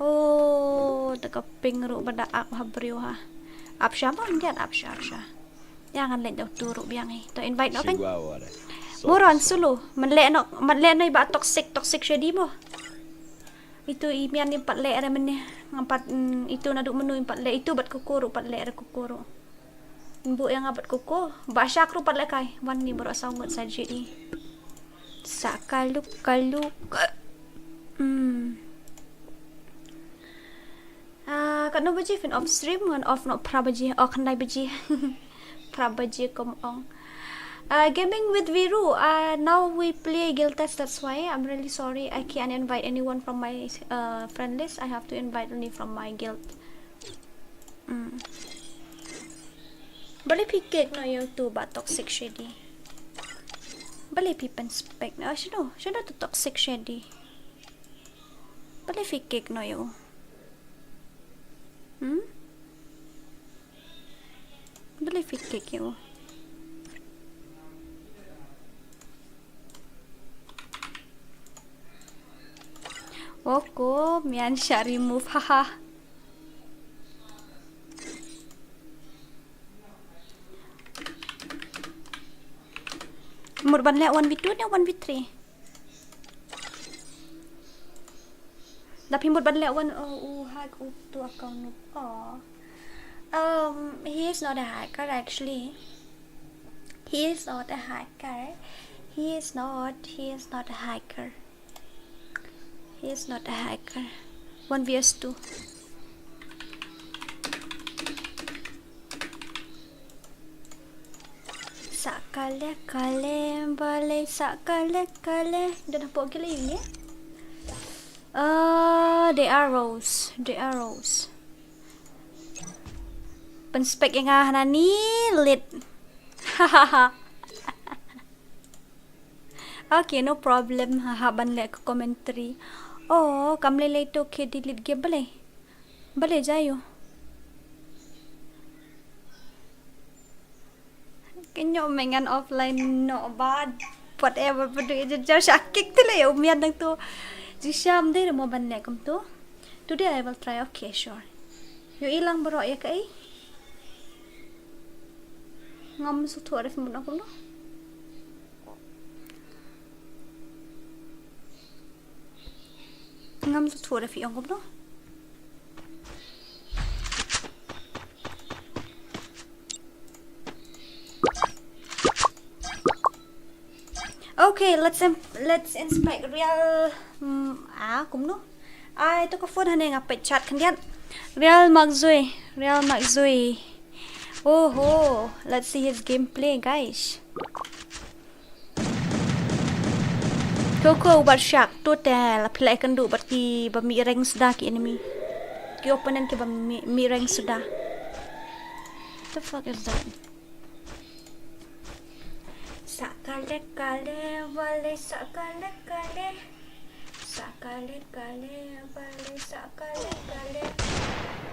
Oh, da ka ping ruh ba da ap ha briew ha. Ap sha ma ngiat ap sha, ap sha. Ïa ngan leit da u tu ruh biang hi. To invite noh kan. Moron sulu. Man leh noh, man leh noh i ba toxic, toxic shadi mo. Itu i mian im pat leh re mene. Ngam pat, mm, itu naduh menu im pat leh. Itu bad kuku ruh pat leh re kuku ruh. Mbu ïa nga bad kuku. Ba shak ruh pat leh kai. Wan ni baroh saw ngut sa jit i. Sa kaluk kaluk. Hmm. Ah, katno baje phin off stream? Ngan off noh phra baje. Oh, khyndai baje. Phra baje kum ong. Uh, gaming with Viru. Uh, now we play guild test, that's why I'm really sorry. I can't invite anyone from my, uh, friend list. I have to invite only from my guild. Mm. Balei phi kick noh ïa u tu ba toxic shadi. Balei phi pynspek noh. Ah, shano, shano tu toxic shadi. Balei phi kick noh ïa u. Hmm? Balei phi kick ïa u. Oko mian sha remove, haha. Mut ban leh one v two ne one v three. Phi mut ban leh wan, oh, u hack u tu account u. Oh. Um, he is not a hacker actually. He is not a hacker. He is not, he is not a hacker. He is not a hacker. One versus two. Sa kale kale bale sa kale kale. Don hapoh ki lei ne? Ah, the arrows, the arrows. Pynspek ïa nga hana ni lit. Okay, no problem. Haha, ban leh ka commentary. Oh, kam lei lei to ke delete game balei. Balei jayo. Kenyo mengan offline no bad. Whatever padu ija jar sha kick tele ya umian dang tu. Jisham dei mo ban leh kum tu. Today I will try. Okay, sure. Yo ilang bro ya kai. Ngam su tu arif mun aku no. Ngam su tu arif yang kum no. Okay, let's im- let's inspect real. Mm, ah, kumno? Ai, to ka phone hane nga peit chat khyndiat. Real Mark Zui, Real Mark Zui. Oho, let's see his gameplay, guys. Ko ko ubat shark to te la phi la ïakynduh bad ki ba mih rank suda ki enemy. Ki opponent ki ba mih, mih rank suda. The fuck is that? Sa kale kale wale sa kale kale. Sa kale kale wale sa kale kale.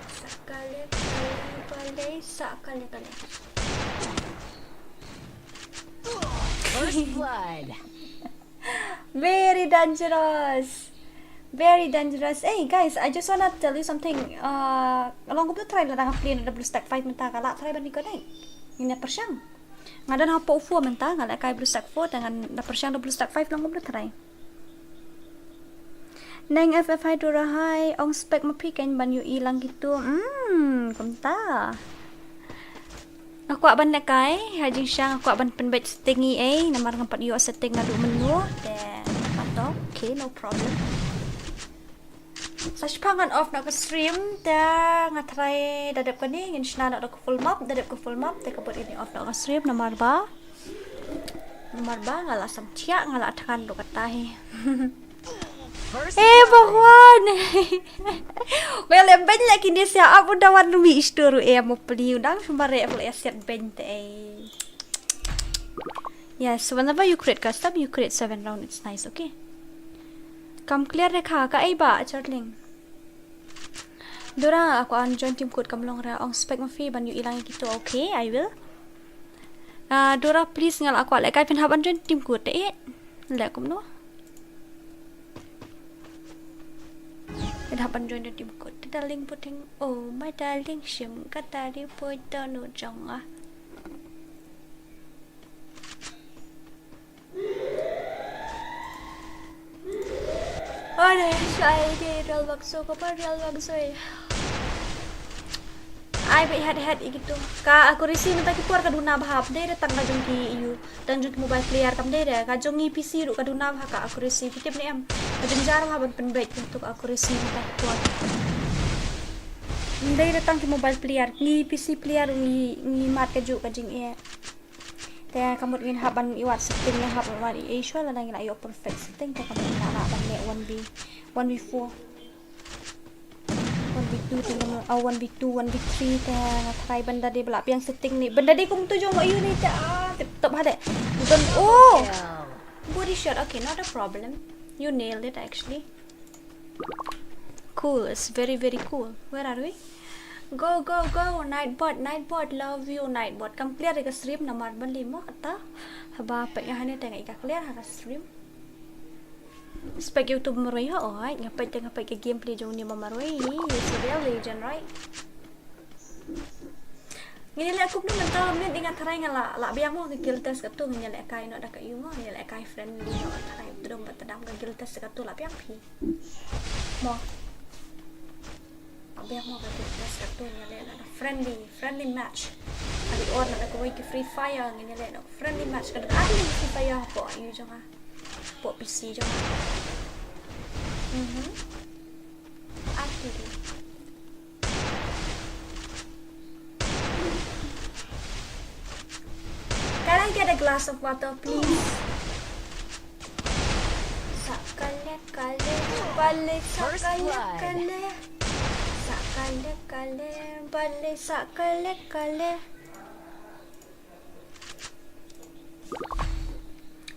Sa kale kale wale sa kale kale. First blood. Very dangerous. Very dangerous. Hey guys, I just wanna tell you something. Uh, along with the try la dang play na W Stack five mynta ka la try ban reconnect. Ngin ïa pyrshang. Nga don hapoh four mynta nga la kai W Stack four te ngan da pyrshang da W Stack five long kumno try. Neng F F hai Dora hai ong spek ma phi kein ban ïohi lang kitu. Hmm, kumta. Nga kwah ban lehkai ha jingshisha nga kwah ban pynbeit setting i ei namar ngam pat ïoh setting naduh mynno te nga pat to. Okay, no problem. Sa shipang ngan off noh ka stream te nga try da dep kane ngin shna noh da ka full map, da dep ka full map te ka bud ini off noh ka stream namar ba namar ba nga la samthiah nga la thngan ruh kata hi. First Eh blood. Bhagwan. Well, em ben la kini sia abu dawan mi istu ruh em mo pli u dang shumare em la siat ben te. Yes, whenever you create custom, you create seven round. It's nice, okay? Kam clear re kha ka ei ba charling. Dora aku an join team code kam long ra ong spek ma phi ban ïohi lang kitu. Okay, I will. Ah, Dora please nga la kwah lehkai phin hap an join team code te eh. Leh kumno. Phin hap an join team code. Te darling puting. Oh my darling shim ka dari poi tonu jong ah. Ore, shai de real bak so ko par real bak so eh. Ai ba head head ikitu. Ka accuracy mynta ki por ka duna bha hap de tang ka jong ki iu. Tang jong ki mobile player kam de ka jong ngi P C ruh ka duna bha ka accuracy ki tip ne em. Ka jong jar bha ban pynbeit tu ka accuracy mynta ki por. De tang ki mobile player ngi P C player ngi ngi mat ka ju ka jing e. Te ka mut ngin hap ban ïoh setting ne hap ban i shuwa lada ngin ïoh perfect setting te ka mut ngin hap ban ne one B, one B four. One B two te ngam, ah, one B two, one B three te nga try ban da dei ba la biang setting ni. Ban da dei kum tu jong ma ïu ni te ah tip top ha de. Ban oh. Body shot. Okay, not a problem. You nailed it actually. Cool, it's very very cool. Where are we? Go go go Nightbot, Nightbot, love you Nightbot. Kam clear ka stream namar ban limo kata. Haba pek nga hane tengah ika clear ha ka stream. Spek YouTube marwei ha oi, nga pek tengah pek ka gameplay jong ni marwei. He's a real legend, right? Ngin leh kup ni mental minit nga tharai nga la la biang mo ka guild test katu ngin leh kai no da ka yu mo ngin leh kai friendly no tharai tu dong ba tadam ka guild test katu la biang phi. Mo. Biang mo ka dei ka start to ïaleh na friendly, friendly match. Ka dei or na kawei ki Free Fire ngin ïaleh na friendly match ka dei ka Free Fire hapoh ïa jong nga. Hapoh P C jong nga. Mhm. Ati dei. Can I get a glass of water, please? Sakale kale, bale sakale kale. Sakale kale, bale sakale kale.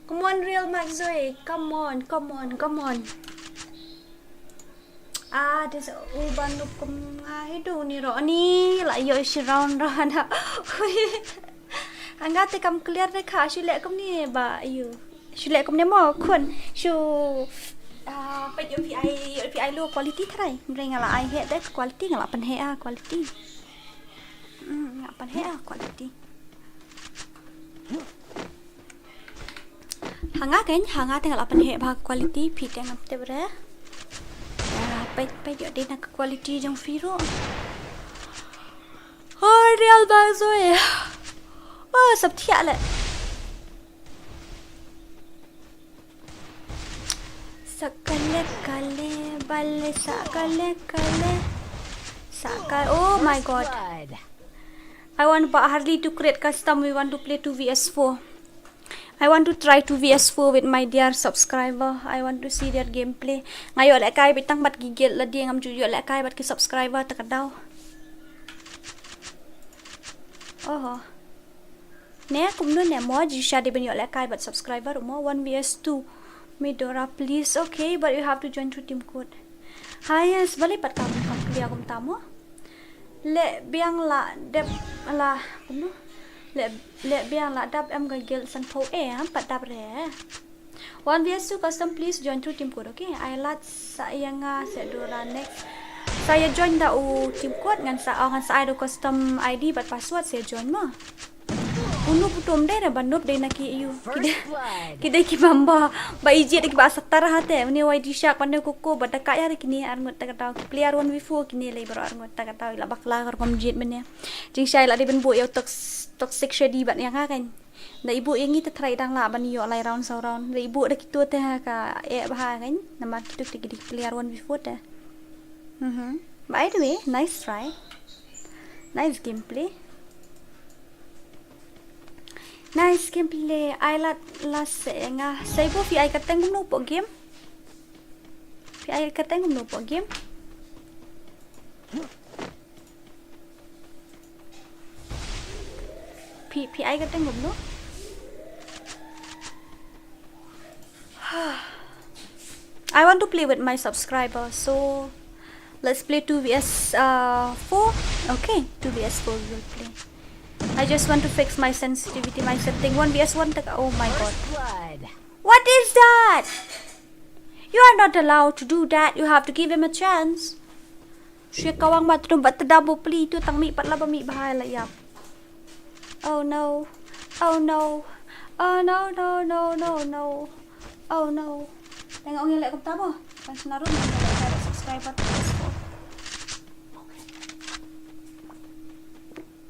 Come on, Real Max Zoe. Come on, come on, come on. Ah, this u ban rup kum nga hidu ni ro ni la yo shi round round. Anga te kam clear de kha shu leh kum ni ba yu. Shu leh kum ni mo khun. Shu ah pa yo P I yo P I low quality try. Mreng la ai he de quality nga la pan he ah quality. Hmm, nga pan he ah quality. Hanga kein, hanga te nga la pan he ba quality phi te ngam te bre. Peit peit yo dei na quality jong phi ro. Hoi real ba zoi. Oh sap thiah le. Sakale kale bale sakale kale. Sakal, oh my god. I want Bah Harley to create custom. We want to play two v s four. I want to try two v s four with my dear subscriber. I want to see their gameplay. Nga ïoh lehkai beit tang bad ki guild lade, ngam ju ïoh lehkai bad ki subscriber ta ka daw. Oho. Ne kumno ne mo, jingshisha dei ban ïoh lehkai bad subscriber mo. One v s two. Midora please. Okay, but you have to join through team code. Ha yes, balei pat kam kam clear kumta mo. Leh biang la dep la kumno. Leh leh biang la dap em ka guild sanphew eh, em pat dap re. One v s two custom, please join through team code, okay? Ai lad sa ïa nga sa Dora next. Sa ïa join da u team code ngan sa, oh, ngan sa ai da u custom I D bad password sa ïa join mo. U noob u tom dei re ba noob dei na ki ïu. Ki dei, ki dei ki bam ba, ba ijit ki ba satar ha te. Une Y D Shark, une Koko, ba da ka ïa re kine ar ngut ta ka daw. Ki player one v four kine lei baroh ar ngut ta ka daw. Ila bakla ka rukom jied mane. Jingshisha ila dei ban buh ïa u tox-, toxic shady bad ïa nga kan. Da i buh ïa ngi te trai dang lah ban ïoh lai round saw round. Da i buh da kito te ha ka eh bha kan. Namar kito te ki dei player one v four te. Mhm. By the way, nice try. Nice gameplay. Nice gameplay. Ai lad last se nga. Saibo phi ai kyrteng kumno hapoh game? Phi ai kyrteng kumno hapoh game? Phi, phi ai kyrteng kumno? I want to play with my subscriber, so let's play two v s, uh, four. Okay, two v s four we will play. I just want to fix my sensitivity, my setting. One v s one tak, oh my god. What is that? You are not allowed to do that. You have to give him a chance. Shia kawang ba tdum ba tdabo pli tu tang mi pat la ba mi bahai la yap. Oh no. Oh no. Oh no, no, no, no, no. Oh no. Tengok ngi lek kumta mo. Kan senaru ngi lek subscriber tu.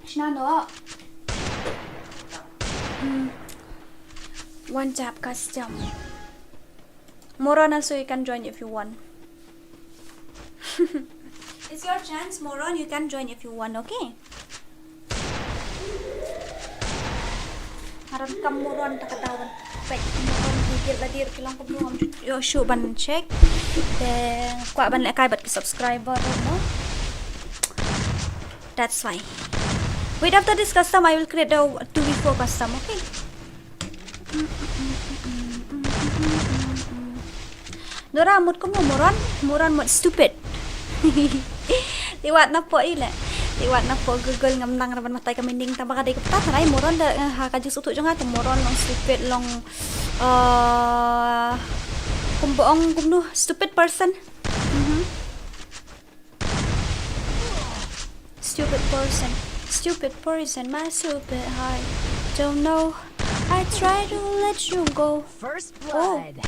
Shna no. Hmm. One tap custom. Moron also you can join if you want. It's your chance, Moron, you can join if you want, okay? Haram kam Moron ta ka dawan. Pek Moron gigil la dir ki long kumno ngam ju ïoh shuh ban check. Te kwah ban lehkai bad ki subscriber mo. That's why. Wait, after this custom, I will create the two v four custom, okay? Dora mut kumno Moron, Moron mut stupid. Te wat na po ile. Te wat na po Google ngam nang raban matai ka meaning tang ba ka dei ka pta tharai Moron da, eh, ha ka jus utu jong nga te Moron long stupid long, eh, kumba ong kumno stupid person. Mhm. Stupid person, stupid person, my stupid heart. Don't know. I try to let you go. First blood.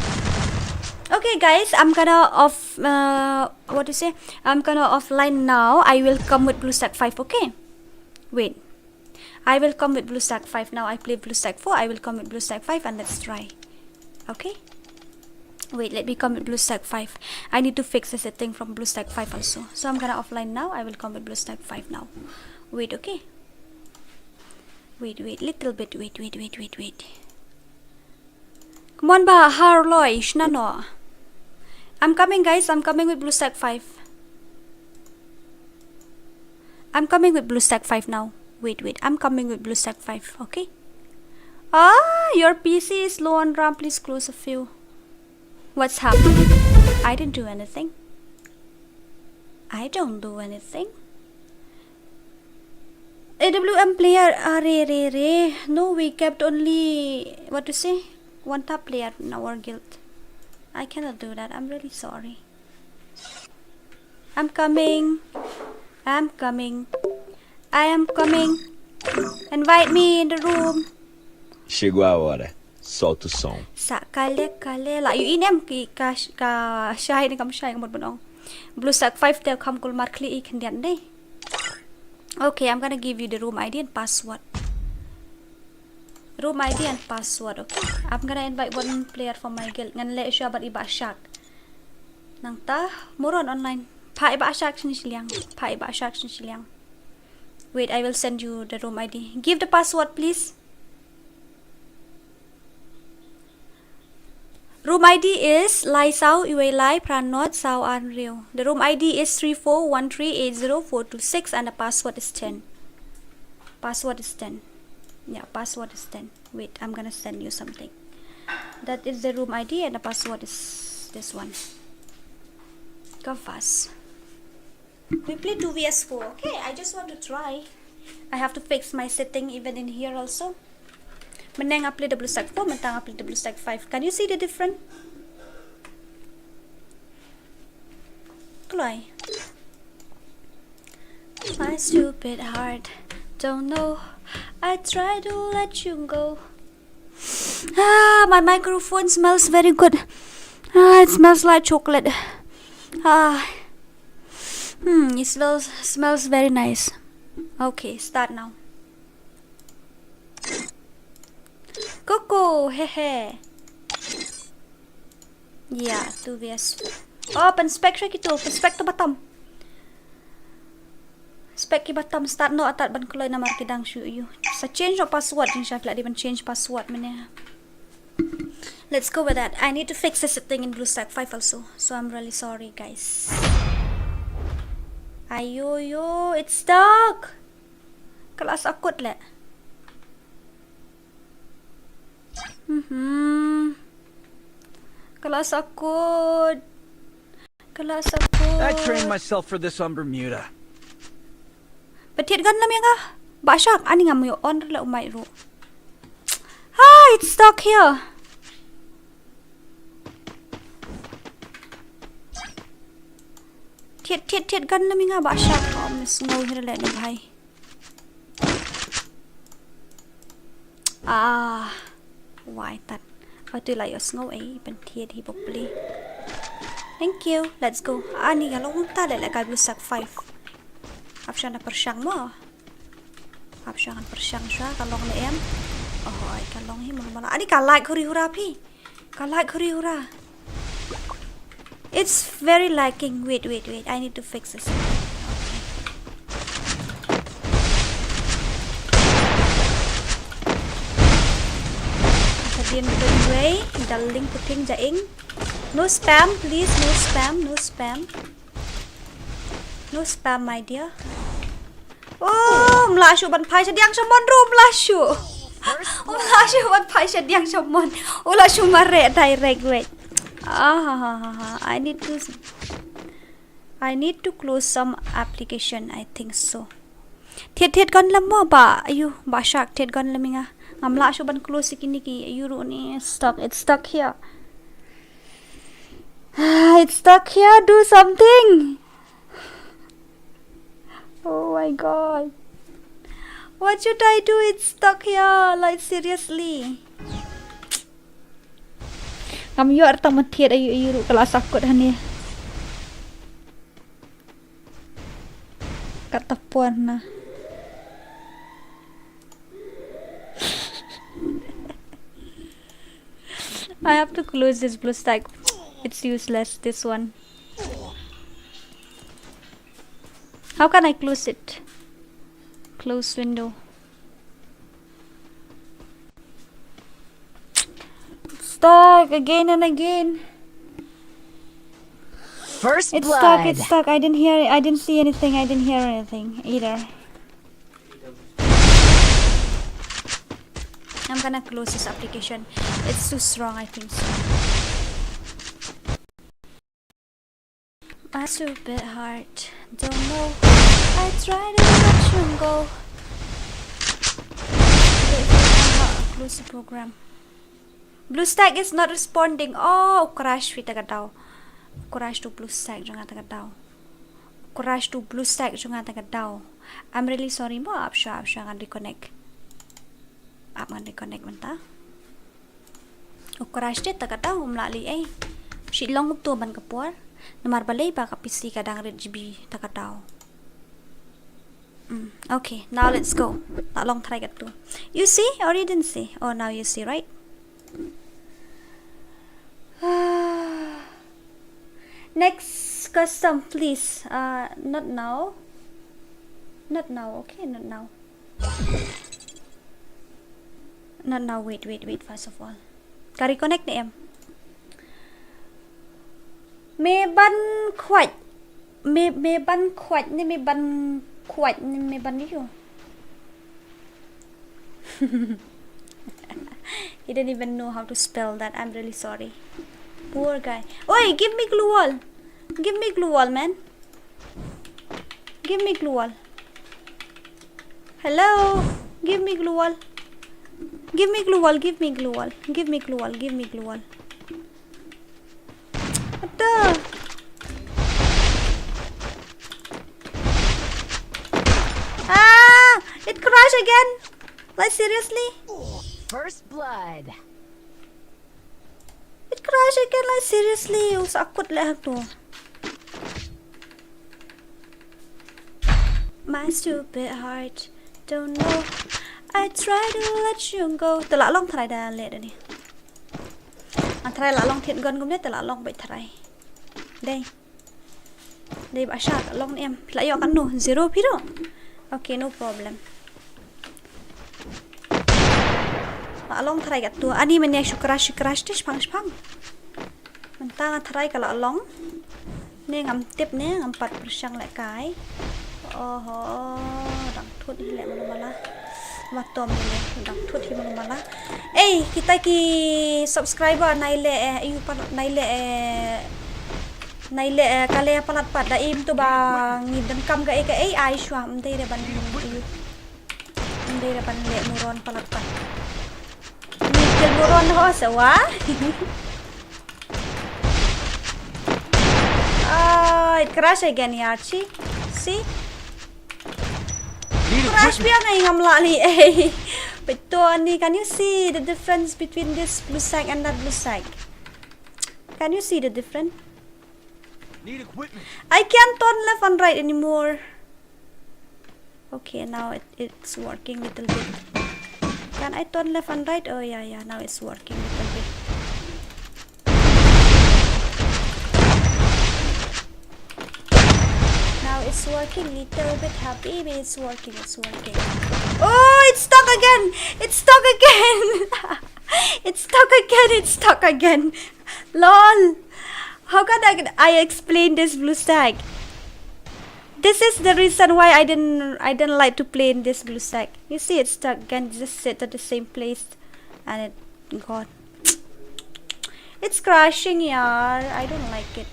Okay, guys, I'm gonna off. Uh, what to say? I'm gonna offline now. I will come with blue stack five. Okay. Wait. I will come with blue stack five now. I play blue stack four. I will come with blue stack five and let's try. Okay. Wait, let me come with blue stack five. I need to fix the setting from blue stack five also. So I'm gonna offline now. I will come with blue stack five now. Wait, okay. Wait, wait, little bit. Wait, wait, wait, wait, wait. Come on, ba, Harloi, shna no. I'm coming, guys. I'm coming with blue stack five. I'm coming with blue stack five now. Wait, wait. I'm coming with blue stack five, okay? Ah, your P C is low on RAM. Please close a few. What's happening? I didn't do anything. I don't do anything. A W M player, are, re, re. No, we kept only, what to say? One top player in our guild. I cannot do that. I'm really sorry. I'm coming. I'm coming. I am coming. Invite me in the room. Chegou a hora. Solta o som. Sa kale kale la. You inem ki ka, ka shai ne kam shai kam bon ong. Blue stack five te kam kul mar kli i khyndiat dei. Okay, I'm gonna give you the room I D and password. Room I D and password, okay? I'm gonna invite one player from my guild. Ngan leh shuwa bad i Bah Shark. Nangta, moron online. Pha i Bah Shark shini shiliang. Pha i Bah Shark shini shiliang. Wait, I will send you the room I D. Give the password, please. Room I D is lai saw, iwei lai, phra nod, saw ar hynriew. The room I D is three four one three eight zero four two six and the password is ten. Password is ten. Yeah, password is ten. Wait, I'm gonna send you something. That is the room I D and the password is this one. Go fast. We play two V S four. Okay, I just want to try. I have to fix my setting even in here also. Mynne nga play double stack four, mynta nga play double stack five. Can you see the difference? Kloi. My stupid heart don't know. I try to let you go. Ah, my microphone smells very good. Ah, it smells like chocolate. Ah. Hmm, it smells, smells very nice. Okay, start now. Cuckoo, hehe. Yeah, two V S. Oh, pynspek sha kitu, pynspek to bottom. Spek ki bottom, start noh, atat ban kloi namar ki dang shu ïoh. Sa change noh password, jingshai phi lah dei ban change password mynne. Let's go with that. I need to fix the setting in BlueStack five also. So I'm really sorry, guys. Ayo yo, it's stuck. Ka la sahkut leh. Mhm. Ka la sahkut. Ka la sahkut. I trained myself for this on Bermuda. Ba thied gun lem ïa nga. Bah Shark, ani ngam ïoh on ruh leh u mic ruh. Ah, it's stuck here. Thied, thied, thied gun lem ïa nga Bah Shark. Ym sngew hi ruh leh ne bhai. Ah, wai tad. Atu la ïohsngew ei, pynthied hi bapli. Thank you. Let's go. Ani ka long ta leh leh ka BlueStack five. Hap sha na pyrshang mo. Hap sha ngan pyrshang sha ka long ne em. Oh, ai ka long hi mula mula. Ani ka lag huri hura phi. Ka lag huri hura. It's very lagging. Wait, wait, wait. I need to fix this. Okay. Ka dien ka dien wei, darling puting jaing. No spam, please, no spam, no spam. No spam, my dear. Oh, ym lah shuh ban phai shadiang shamon ruh, ym lah shuh. Ym lah shuh ban phai shadiang shamon. U lah shuh mareh direct wei. Ah, ha, ha, ha, ha. I need to, I need to close some application, I think so. Thied thied gun lem mo Bah, ayu, Bah Shark thied gun lem ïa nga. Ngam lah shuh ban close ïa kine ki, ayu ruh ni stuck, it's stuck here. Ah, it's stuck here, do something. Oh my God. What should I do? It's stuck here. Like, seriously. Kam ïoh tang mynta aïu aïu ruh ka la sakut hangne. Kata por na. I have to close this blue stack. It's useless, this one. How can I close it? Close window. Stuck again and again. First It's blood. Stuck, it's stuck. I didn't hear it. I didn't see anything. I didn't hear anything either. I'm gonna close this application. It's too strong, I think so. My stupid heart, don't know. I try to let you go. Wait for somehow close the program. BlueStack is not responding. Oh, crash wi ta ka daw. Crash to BlueStack jong nga ta ka daw. Crash to BlueStack jong nga ta ka daw. I'm really sorry mo, ap shuwa, ap shuwa ngan reconnect. Ap ngan reconnect mynta. U crash te ta ka daw, um lah leh ei. Shi long to ban ka por. Namar balei ba ka P C ka dang rit G B ta ka daw. Mm, okay, now let's go. Lah long try katto. You see or you didn't see? Oh, now you see, right? Next custom, please. Uh, not now. Not now, okay? Not now. Not now, wait, wait, wait, first of all. Ka reconnect ne em? Me ban khwait. Me, me ban khwait ne me ban khwait ne me ban ïoh. He didn't even know how to spell that. I'm really sorry. Poor guy. Oi, give me glue wall. Give me glue wall, man. Give me glue wall. Hello? Give me glue wall. Give me glue wall. Give me glue wall. Give me glue wall. Give me glue wall. What the? Ah! It crashed again! Like, seriously? First blood. It crashed again, like, seriously, u sa kut leh hangto. My stupid heart, don't know. I try to let you go. Te lah long try da leh da ni. An try lah long thied gun kumne, te lah long bad try. Dei. Dei ba sha ka long ne em. Phi la ïoh katno? Zero phi ruh? Okay, no problem. Lah long try katto. Ani mynne shu crash, shu crash te shipang shipang. Mynta nga try ka lah long. Ne ngam tip ne, ngam pat pyrshang lehkai. Oho, dang thut hi leh malu mala. Matom hi leh, dang thut hi malu mala. Ei, kita ki subscriber nai leh, eh, ayu pan nai leh, eh, nai leh, eh, ka leh palat pat da im to ba ngi donkam kaei kaei ai shuwa, ym dei re ban ayu. Ym dei re ban leh muron palat pat. Ngi kill muron ho sa wa. Ah, it crash again, yaar. See? See? Crash biang, ai ngam lah leh ei. Peit to ani, can you see the difference between this blue stack and that blue stack? Can you see the difference? Need equipment. I can't turn left and right anymore. Okay, now it, it's working little bit. Can I turn left and right? Oh yeah, yeah, now it's working little bit. Now it's working little bit, habibi. It's working, it's working. Oh, it's stuck again. It's stuck again. It's stuck again. It's stuck again. Lol. How can I, I explain this blue stack? This is the reason why I didn't, I didn't like to play in this blue stack. You see, it's stuck again, just sit at the same place and it gone. It's crashing, yaar. I don't like it.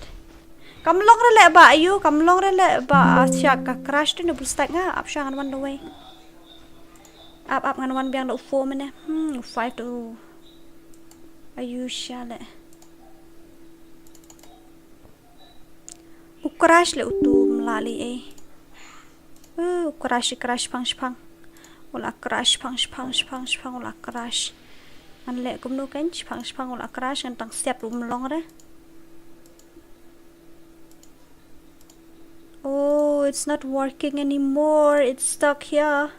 Kam long re leh ba ayu, kam long re leh ba, ah, sha ka crash tu ne blue stack nga, ap sha ngan wan da wei. Ap, ap ngan wan biang da u four mynne. Hmm, u five tu. Ayu sha leh. U crash leh utu, ym lah leh ei. Uh, u crash, crash shipang shipang. U la crash shipang shipang shipang shipang, u la crash. Ngan leh kumno kan, shipang shipang u la crash, ngan tang siat ruh ym long re. Oh, it's not working anymore. It's stuck here.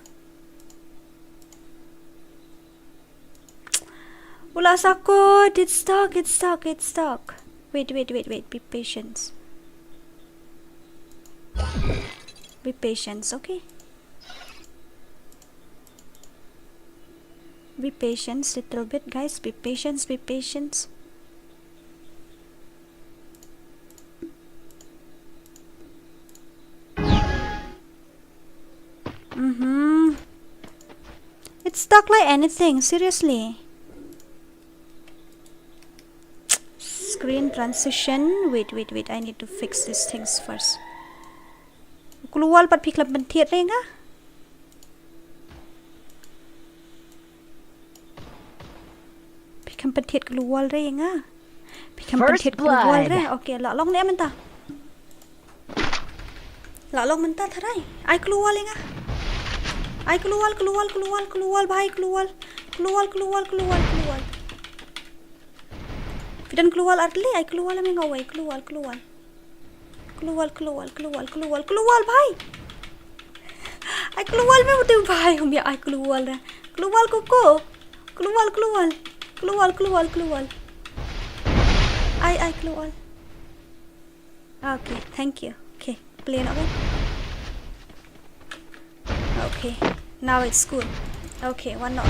U la sakut, it's stuck, it's stuck, it's stuck. Wait, wait, wait, wait. Be patient. Be patient, okay? Be patient, little bit, guys. Be patient, be patient. Mm-hmm. It's stuck like anything, seriously. Screen transition. Wait, wait, wait. I need to fix these things first. Klur wal pat phi khlem pynthied re nga. Phi khlem pynthied klur wal re nga. Phi khlem pynthied klur wal re. Okay, la long ne mynta. La long mynta tharai. Ai klur wal nga. Ai klur wal, klur wal, klur wal, klur wal, bhai klur wal. Klur wal, klur wal, klur wal, klur wal. Phi don klur wal artylli, ai klur wal mynta nga wei, klur wal, klur wal. Klur wal, klur wal, klur wal, klur wal, klur wal, bhai. Ai klur wal mynta bhai, ym ïa ai klur wal re. Klur wal koko. Klur wal, klur wal. Klur wal, klur wal, klur wal. Ai, ai klur wal. Okay, thank you. Okay, play noh kan. Okay, now it's good. Okay, wan noh.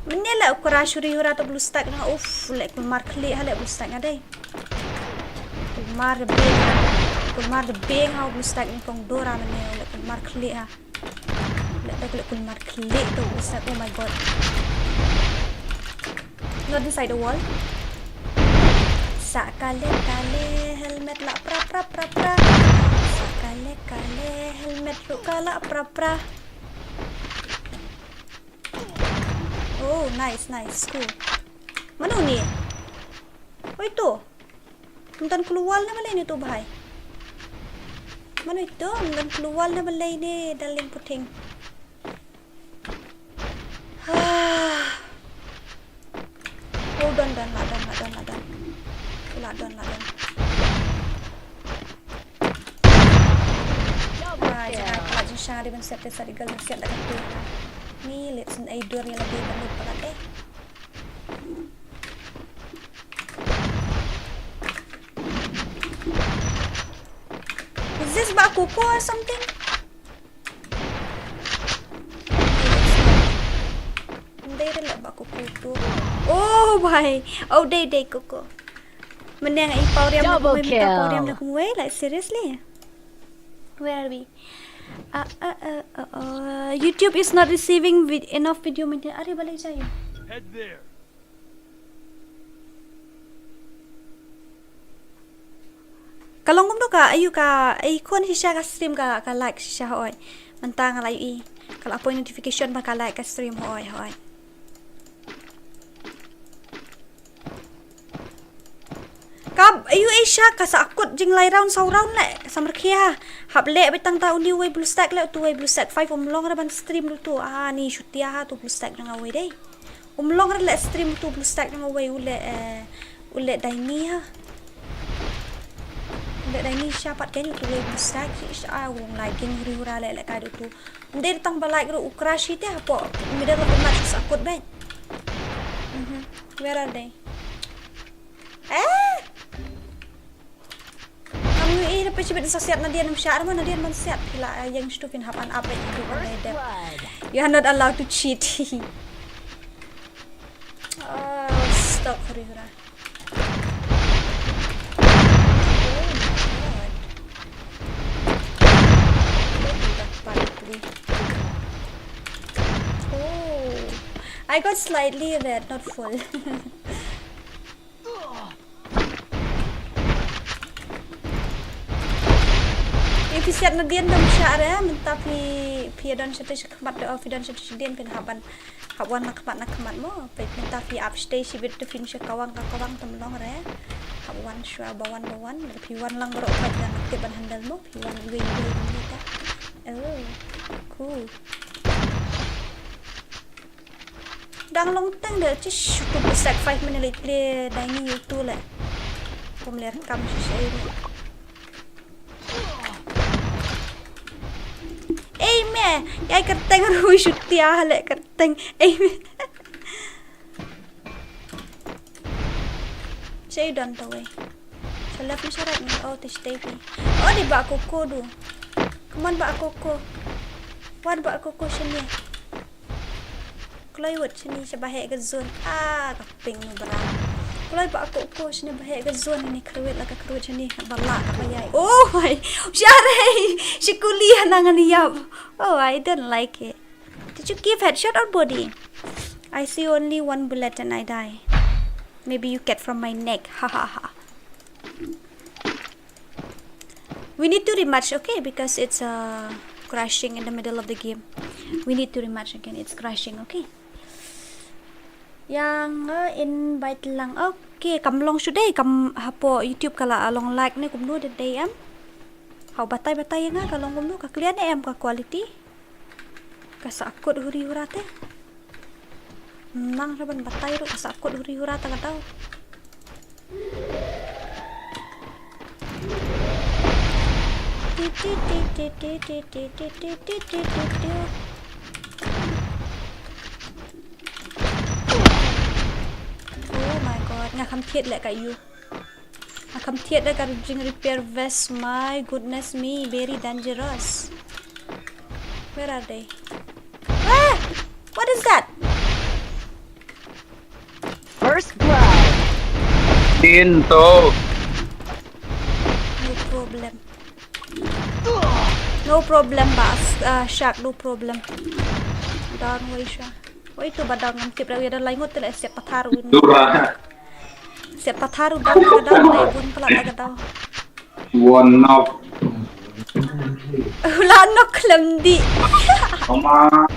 Mynne leh u crash uri ura to BlueStack nga, uff, leh kulmar khlieh ha leh BlueStack nga dei. Kulmar de beng ha. Kulmar de beng ha u BlueStack nyngkong dora mynne leh kulmar khlieh ha. Leh dei leh kulmar khlieh to BlueStack, oh my god. Not inside the wall. Sa kale kale helmet la pra pra pra pra. Sa kale kale helmet ruh ka la pra pra. Oh, nice, nice, cool. Mano ni? Oi to. Mynta klur wal na balei ni to bhai. Mano ito, mynta klur wal na balei ni, darling puting. Ah. Oh, don, don, la don, la don, la don. La don, la don. Ai, jaka ka la jingshang dei ban siat te sa dei gal ban siat da ka tu. Ni leh sien ai dur ïa la dei ban lut palat eh. Is this ba koko or something? Dei dei leh ba koko tu. Oh bhai. Oh dei dei koko. Mynne nga i pawriam na kumwei, mynta pawriam na kumwei, like seriously. Where are we? Uh, uh, uh, uh, uh, YouTube is not receiving vid enough video mynne. Are balei jai. Head there. Ka long kumno ka, ayu ka, ai khun shisha ka stream ka, ka like shisha hoi. Mynta nga la ïohi. Ka la poi notification ba ka like ka stream hoi, hoi. Ka, ayu ai sha ka sa kut jing lai round saw round leh. Samar khia. Hap leh beit tang ta uni uwei BlueStack leh, utu uwei BlueStack five um long re ban stream ruh tu. Ah, ni shutia ha tu BlueStack jong nga uwei dei. Um long re leh stream tu BlueStack jong nga uwei u leh, eh, u leh daini ha. U leh daini sha pat ken utu uwei BlueStack hi sha, ah, u long lai king huri hura leh leh kai utu. Ym dei tang ba like ruh u crash hi te hapoh middle of the match sa kut beit. Mhm. Where are they? Eh? Ngam ïohi da phi shibit sa siat Nadian ym shah re mo Nadian ban siat phi la, eh, ïeng shuh phin hap an up beit tu ban dei dep. You are not allowed to cheat. Oh, stop huri hura. Oh my god. Look at that part, please. Oh, I got slightly red, not full. Ïa phi siat Nadian dang shah re, mynta phi, phi don shatei sha khmat de, oh, phi don shatei sha dien phin hap ban, hap wan na khmat na khmat mo, phi mynta phi ap shatei shibit te phin sha kawang ka kawang te ym long re. Hap wan shuwa ba wan ba wan, phi wan lang baroh pat dang tip ban handle mo, phi wan iwei iwei iwei ta. Oh, cool. Dang long teng de, just shoot to sec five minute le, le dai ni YouTube le. Pom le kam shi shi. Ei me, ya kyrteng ru shoot ya le kyrteng. Ei me. Say don't away. Sa left ni sa right ni. Oh, te stay pi. Oh, di ba koko du. Come on ba koko. What ba koko sini? Kloi wut sini sa ba hek ka zone. Ah, ka ping nu bra. Kloi ba koko sini ba hek ka zone ni kruit la ka kruit sini ba la ka ba yai. Oh my. Share. Shikuli hanang ani yap. Oh, I don't like it. Did you give headshot or body? I see only one bullet and I die. Maybe you get from my neck. Ha ha ha. We need to rematch, okay? Because it's uh, crashing in the middle of the game. We need to rematch again. It's crashing, okay? Yang uh, invite lang. Okay, kam long shu dei, kam hapo YouTube ka la long like ni kumno de dei em. Hau batai batai nga ka long kumno ka clear ne em ka quality. Ka sa kut huri hura te. Nang ra ban batai ru ka sa kut huri hura ta ka dau. Oh my god, nga kham thied le ka yu. Nga kham thied le ka jing repair vest, my goodness me, very dangerous. Where are they? Ah! What is that? First blood. Din to. No problem. No problem ba uh, shark, no problem. Down wei sha. Wei tu ba down ngam tip ra wei da lai ngut te le siap pathar win. Dura. Siap pathar u down ka down le bun pala ta ka down. One knock. Ula nok lem di. Ama.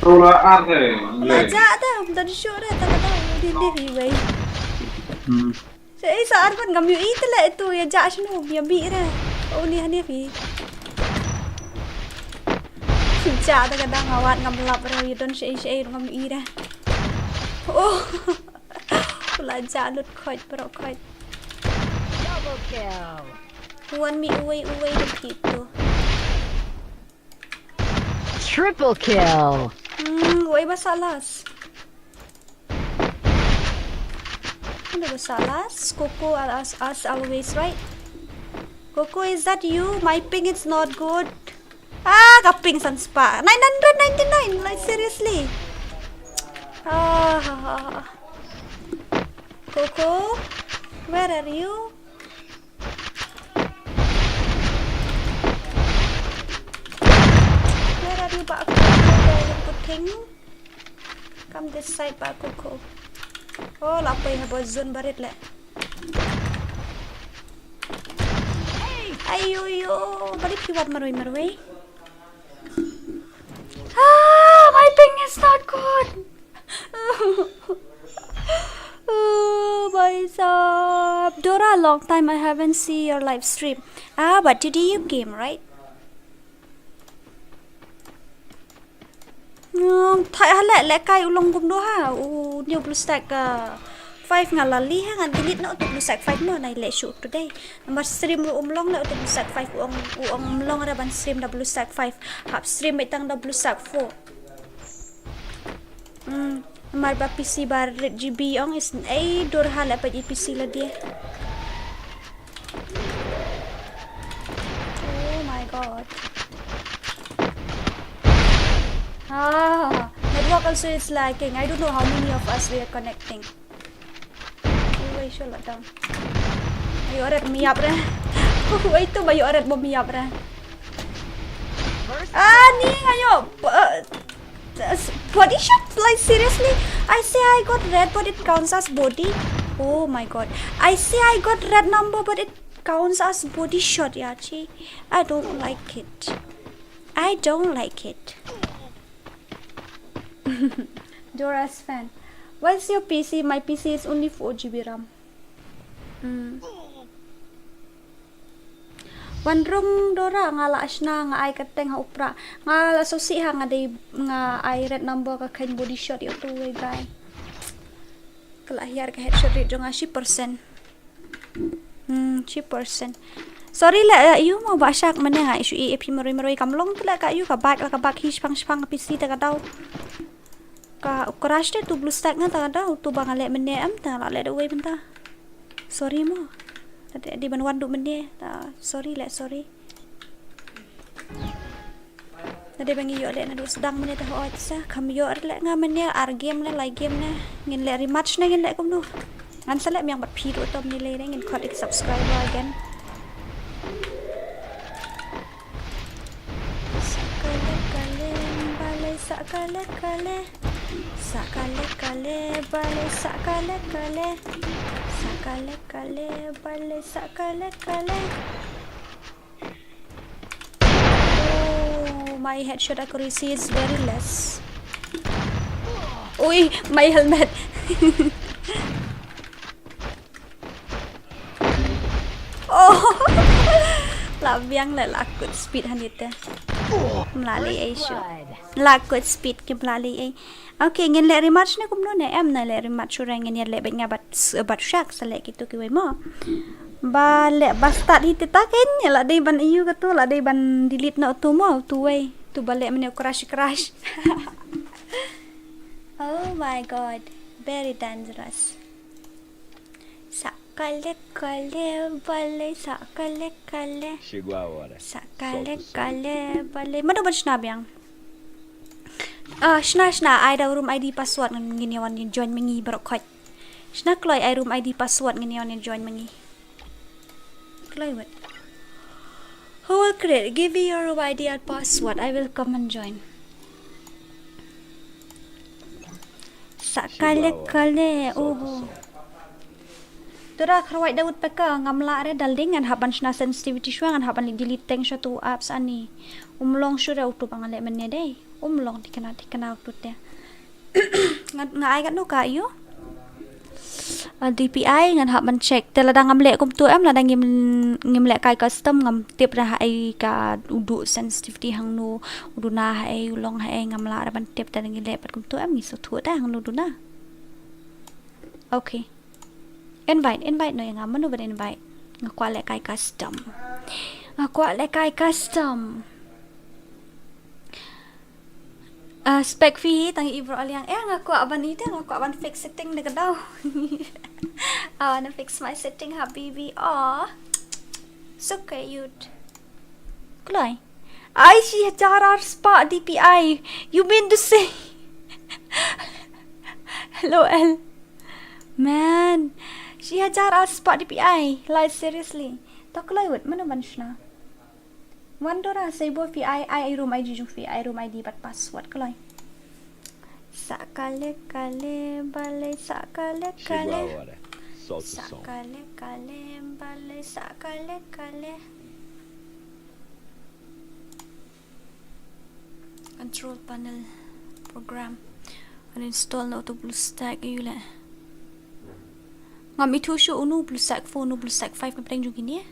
Tura are. La ja da um dan sure ta ka down di di wei. Hmm. Sa ei sa ar ban ngam yu i te le tu ya ja shnu ya bi re. Oh ni hani fi. Ja da ka dang awat ngam lap re ya don shei shei ngam yu i re. Oh. La ja lut khoit bro khoit. Double kill. Wan mi uwei uwei de ki tu. Triple kill. Hmm, uwei ba salas. Ano ba salas? Coco as, as always, right? Coco, is that you? My ping is not good. Ah, ka ping san spa. Nine hundred ninety-nine, like seriously. Ah, Coco, where are you? Where are you, ba Coco? Where are you putting? Come this side, ba Coco. Oh, la poi ha ba zone barit le. Ayo yo, balik kiwat marwei marwei. Ah, my ping is not good. Oh, bhai sahab. Dora, long time I haven't see your live stream. Ah, but today you came, right? Hmm, thai ha le le kai u long kumno ha. U new BlueStack uh, five nga la li ha ngan delete no to BlueStack five no nai le shoot today. Namar stream ru um long le to BlueStack five u ong u ong um long ra ban stream da BlueStack five. Hap stream mai tang da BlueStack four. Hmm, namar ba P C ba rit G B ong is ei dur ha le pa G P C la dia. Oh my god. Ah, network also is lagging. I don't know how many of us we are connecting. Uwei shu la down. Ayo red miap re. Uwei tu ba yo red bo miap re. Ah, ni ayo. Uh, body shot? Like seriously? I say I got red but it counts as body. Oh my god. I say I got red number but it counts as body shot, yachi. I don't like it. I don't like it. Dora's fan. What's your P C? My P C is only four G B RAM. Hmm. Wan rung Dora nga la ashna nga ai ka teng ha upra. Nga la sosi ha nga dei nga ai red number ka khain body shot yo tu wei bai. Ka la hiar ka headshot rate jong nga shi percent. Hmm, shi percent. Sorry leh, eh, ïa u mo ba shak mane nga ïa shu i ap hi marwei marwei, kam long te leh ka ïa u ka bike la ka bike hi shipang shipang ka P C te ka daw. Ka crash te tu BlueStacks nga te ka daw, tu ba nga leh mane em te nga la leh da uwei mynta. Sorry mo. Te dei ban wan duh mane. Ta, sorry leh, sorry. Te dei ba ngi ïoh leh naduh sdang mane te hooid sa. Kham ïoh leh nga mane ar game ne lai game ne. Ngin leh rematch ne ngin leh kumno. Ngan sa leh biang bad phi ruh to mane lei re ngin khot ïa ki subscriber again. Sa ka leh ka leh balei sa ka leh ka leh. Sa ka leh ka leh balei sa ka leh ka leh. Sa ka leh ka leh balei sa ka leh ka leh. Oh, my headshot accuracy is very less. Ui, my helmet. Oh. La biang leh la kut speed hangne te. Mla lei ei shu. La kut speed ki mla lei ei. Okay, ngin leh rematch ne kumno ne em na leh rematch shu re ngin ïa leh bad nga bad s-, bad shak sa leh kitu kiwei mo. Ba leh ba start hi te ta ken ïa la dei ban ïa u katu la dei ban delete noh tu mo tu wei. Tu ba leh mane crash crash. Oh my God, very dangerous. Sa ka leh ka leh balei sa ka leh ka leh. Sa ka leh ka leh balei. Mano ban shna biang? Ah, shna shna ai da room I D password ngin ïa wan ïa join ma ngi baroh khoit. Shna kloi ai room I D password ngin ïa wan ïa join ma ngi. Kloi wet. Who will create? Give me your room I D and password. I will come and join. Sa ka leh ka leh, oho. Tura kharwai Daud peka ngam lah re darling ngan hap ban shna sensitivity shwa ngan hap ban delete teng sha tu apps ani. Um long shu re utu ba nga leh mane dei. Um long thikna thikna utu te. Nga, nga ai katno ka ïa u? Ah, D P I ngan hap ban check. Te lada ngam leh kumtu em lada ngim, ngim leh kai custom ngam tip re ha ei ka u duh sensitivity hangno u duna ha ei u long ha ei ngam lah re ban tip te ngi leh pat kumtu em ngi sngewthuh te hangno u duna. Okay. Invite, invite noh ïa nga mano ban invite. Nga kwah leh kai custom. Nga kwah leh kai custom. Ah, spek phi tang i bro aliang. Eh, nga kwah ban ite, nga kwah ban fix setting de ka daw. I wanna fix my setting, habibi. Aw. So cute. Kloi. Ai, shi hajar ar spah D P I. You mean to say? Hello, L. Man. Shi hajar ar spah D P I. Like, seriously. To kloi wut, mano ban shna. Wan dora seibo phi ai, ai room I D jong phi, ai room I D bad password kloi. Sa ka leh ka leh balei sa ka leh ka leh. Sa ka leh ka leh balei sa ka leh ka leh. Control panel program. Uninstall na utu BlueStack ïa u leh. Ngam ithuh shuh unu BlueStack four, unu BlueStack five, nga pdeng jong kine.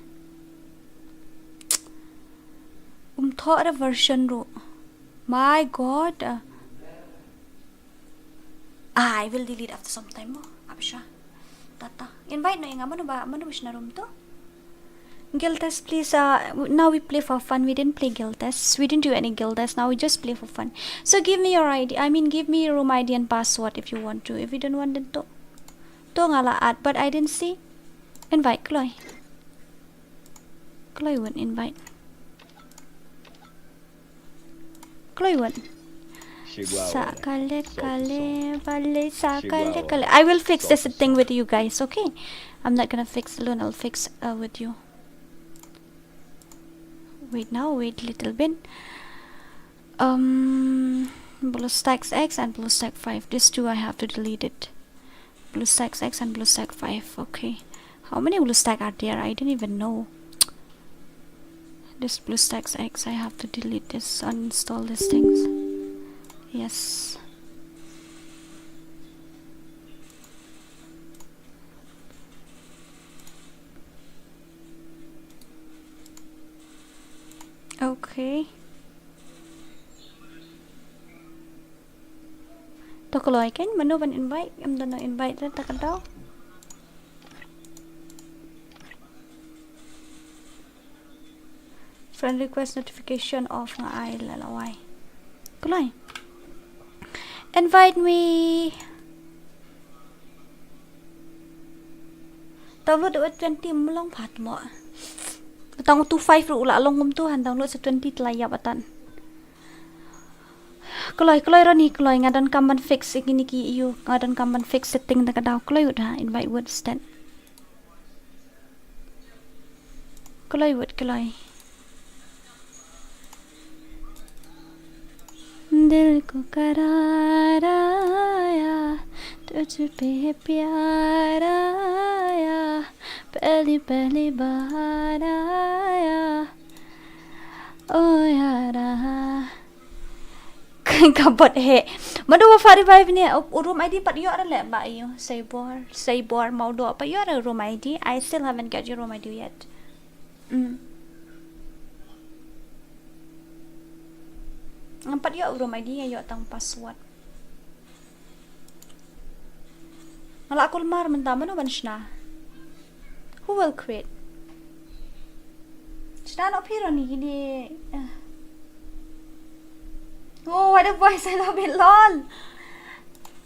Um thoh re version ruh. My God. Ah, I will delete after some time mo. Absha. Tata. Invite noh ïa nga mano ba, mano ba shna room to. Guild test, please. Uh, w-, now we play for fun. We didn't play guild test. We didn't do any guild test. Now we just play for fun. So give me your I D. I mean, give me your room I D and password if you want to. If you don't want, then to. To nga la add, but I didn't see. Invite kloi. Kloi wut invite. Kloi wut. Sa ka leh ka leh balei sa ka leh ka leh. I will fix the setting with you guys, okay? I'm not gonna fix alone. I'll fix, uh, with you. Wait now, wait little bit. Um, BlueStacks X and BlueStack five. These two I have to delete it. BlueStacks X and BlueStack five. Okay. How many BlueStack are there? I didn't even know. This BlueStacks X, I have to delete this, uninstall these things. Yes. Okay. Kloi kan mano ban invite, em don invite da ta ka daw. Friend request notification off nga ai la la wai. Kloi. Invite me. Download wet twenty mlong phat mo. Tang two five ru la long kum tu han download sa twenty tla yap atan. Kloi, kloi Ronnie, kloi nga don kam ban fix kini ki yu, nga don kam ban fix setting da ka daw kloi wut ha, invite wut stet. Kloi wut, kloi. दिल को करारा आया, तुझ पे प्यार आया, पहली पहली बार आया, ओ यारा. Ka bot he. Mano ba fari bai bini u room I D pat ïoh ra leh ba ïoh. Saibor, Saibor Maudo pat ïoh ra room I D. I still haven't got your room I D yet. Mm. Ngam pat ïoh room I D, nga ïoh tang password. Nga la kulmar mynta mano ban shna. Who will create? Shna noh phi Ronnie kini. Uh. Oh, what a voice, I love it, lol.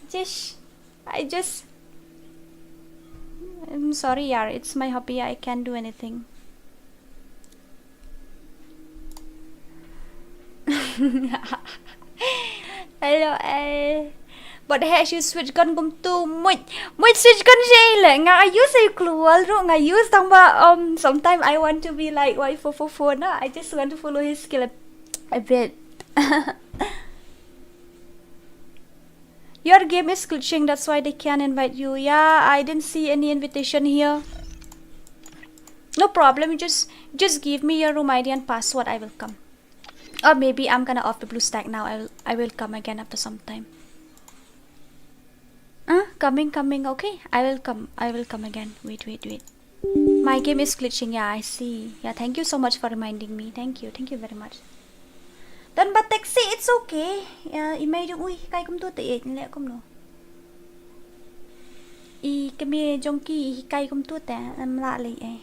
Jish. I just I'm sorry, yaar. It's my hobby. I can't do anything. Hello, eh. But hey, she switch gun gum tu muj. Muj switch gun she le. Nga use a clue al ru. Nga use tang ba, um, sometimes I want to be like why four four four na. I just want to follow his skill a, a bit. Your game is glitching, that's why they can't invite you. Yeah, I didn't see any invitation here. No problem, you just just give me your room I D and password, I will come. Or maybe I'm gonna off the BlueStack now. I will I will come again after some time. Uh, coming, coming, okay? I will come. I will come again. Wait, wait, wait. My game is glitching. Yeah, I see. Yeah, thank you so much for reminding me. Thank you. Thank you very much. Don ba taxi, it's okay. Yeah, i mei dong ui, kai kum tu te, eh, le kum no. I kami jong ki, i kai kum tu te, em la le, eh.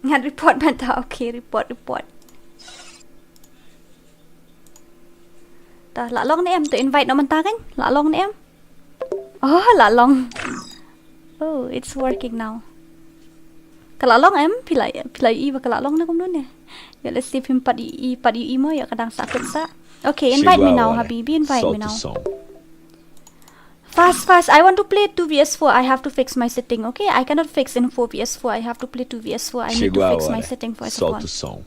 Ngan report mynta, okay, report, report. Ta la long ne em, to invite no mynta kan? La long ne em? Oh, la long. Oh, it's working now. Ka la long em, phi la, phi la i ba ka la long ne kum ne. Ya, let's see if him pat i, i pat i mo, ya ka dang sakut sa. Okay, invite me now, habibi, invite me now. Fast, fast. I want to play two V S four. I have to fix my setting. Okay, I cannot fix in four V S four. I have to play two V S four. I need to fix my setting first of all.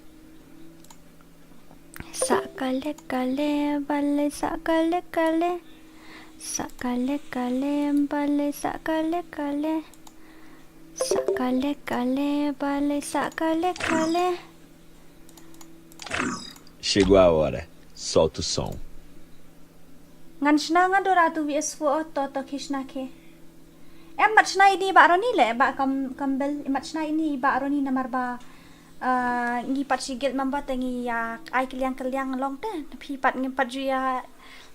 Sa kale kale bale sa kale kale. Sa kale kale bale sa kale kale. Sa kale kale bale sa kale kale. Chegou a hora. Solta o som. Ngan shna nga dora tu V S four to to ki shna ki. Em mat shna ini ba Ronnie le ba kam kambel mat shna ini ba Ronnie namar ba, ah, ngi pat shi guild member te ngi ya ai keliang keliang long te phi pat ngi pat ju ya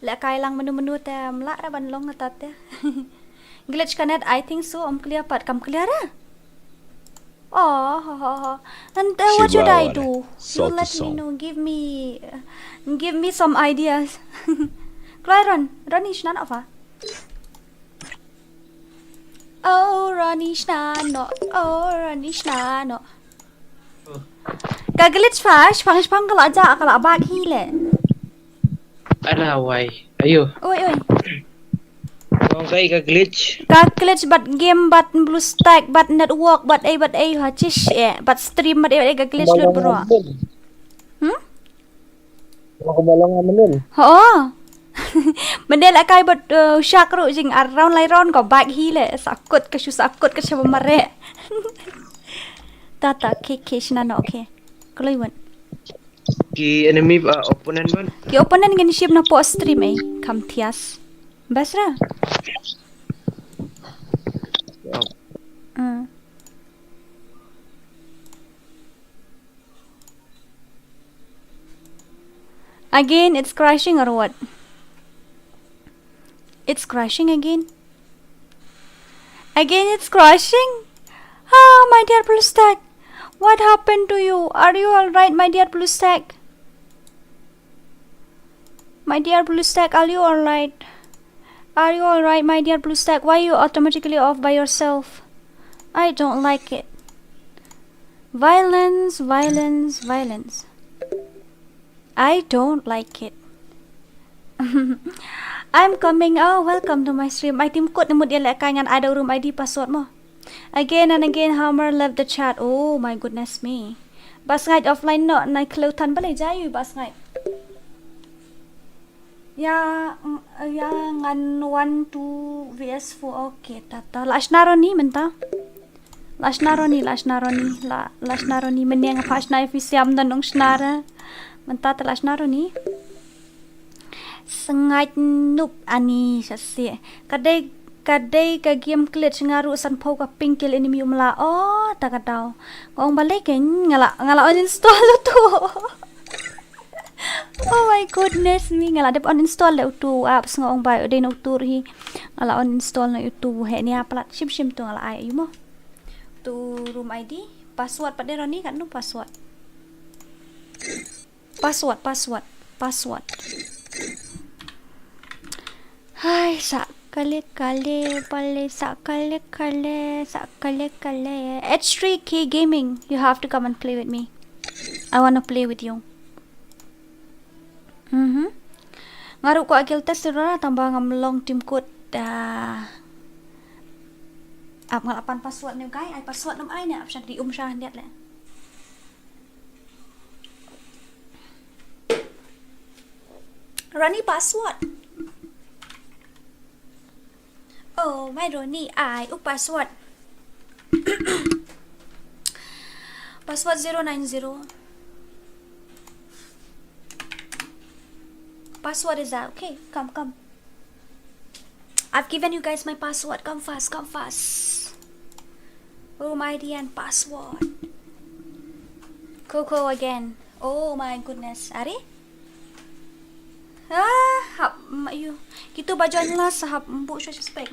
le kai lang menu menu te mla ra ban long ta te. Glitch ka net, I think so, um clear pat kam clear ra. Oh, ho, ho, ho. And uh, what should I do? You let me know. Give me, uh, give me some ideas. Kloi Ron, Ronnie shna noh fa. Oh, Ronnie shna noh. Oh, Ronnie shna noh. Ka glitch fa, shpang shpang ka la ja, ka la bak hi le. Ala wai. Ayo. Oi, oi. Ngong kai ka glitch. Ka glitch bad game bad BlueStack bad network bad ei bad ei ha chish eh bad stream bad ei bad ei ka glitch lut bro. Hmm? Aku balong menil. Ho. Menil akai bad uh, shark ru jing ar round lai round ko bak hi le sakut ka shu sakut ka shaba mare. Tata ke ke shna no ke. Kloi wan. Ki enemy ba opponent ban. Ki opponent ngin shim na po stream eh. Kam thias. Basra. Again, it's crashing or what? It's crashing again. Again, it's crashing. Ah, my dear Bluestack. What happened to you? Are you alright, my dear Bluestack? My dear Bluestack, are you alright? Are you alright, my dear Bluestack? Why you automatically off by yourself? I don't like it. Violence, violence, violence. I don't like it. I'm coming. Oh, welcome to my stream. Ai tim kut ni mut ïa lehkai ngan ai da u room I D password mo. Again and again, Hammer left the chat. Oh my goodness me. Ba sngaid offline noh, na khlem than balei jai ïa u ba sngaid. Ïa, mm, ïa ngan one two V S four. Okay, ta ta. La shna Ronnie mynta. La shna Ronnie, la shna Ronnie, la, la shna Ronnie. Mynne nga phah shna ïa phi siam da nong shna re. Mynta te la shna Ronnie. Sngaid nup ani sha si. Ka dei, ka dei ka game glitch, nga ruh san phew ka ping kill enemy um lah. Oh, ta ka daw. Nga ong balei kein, nga la, nga la uninstall utu. Oh my goodness me, nga la dep uninstall le utu apps, nga ong ba u dei na utu hi. Nga la uninstall na utu, heh nia palat shim shim tu nga la ai ïa u mo. Tu room I D, password pat de Ronnie, katno password? Password, password, password. Hai, sa kale kale, pale sa kale kale, sa kale kale. H three K Gaming, you have to come and play with me. I wanna play with you. Mhm. Nga ruh kwah guild test ruh tang ba ngam long tim kut. Ah. Ap nga la pan password ne u guy, ai password nym ai ne ap shakri um shah ndiat le. Ronnie password. Oh, my Ronnie, ai u password. Password zero nine zero. Password is that. Okay, come, come. I've given you guys my password. Come fast, come fast. Oh my dear, password. Coco again. Oh my goodness. Are? Ah, hap ma ïa u. Kitu ba join last hap mbu shu suspect.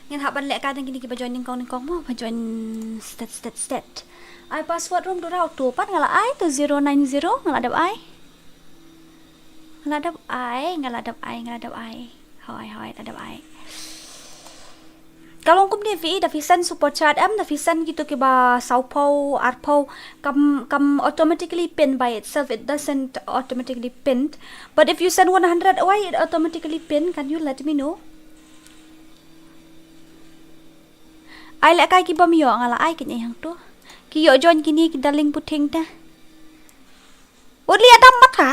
Ngin hap ban leh ka dang kine kiba join nyngkong nyngkong mo, ba join stet stet stet. Ai password room tu rau tu pat nga la ai tu zero nine zero, nga la dep ai. Nga la dep ai, nga la dep ai, nga la dep ai. Hoi, hoi, la dep ai. Ka long kumne phi, da phi send super chat em, da phi send kitu kiba saw phew, ar phew, kam, kam automatically pin by itself, it doesn't automatically pin. But if you send one hundred, why it automatically pin? Can you let me know? Ai leh kai ki bym ïoh, nga la ai kine hangtu. Ki ïoh join kine ki darling puting te. Uli adam mata.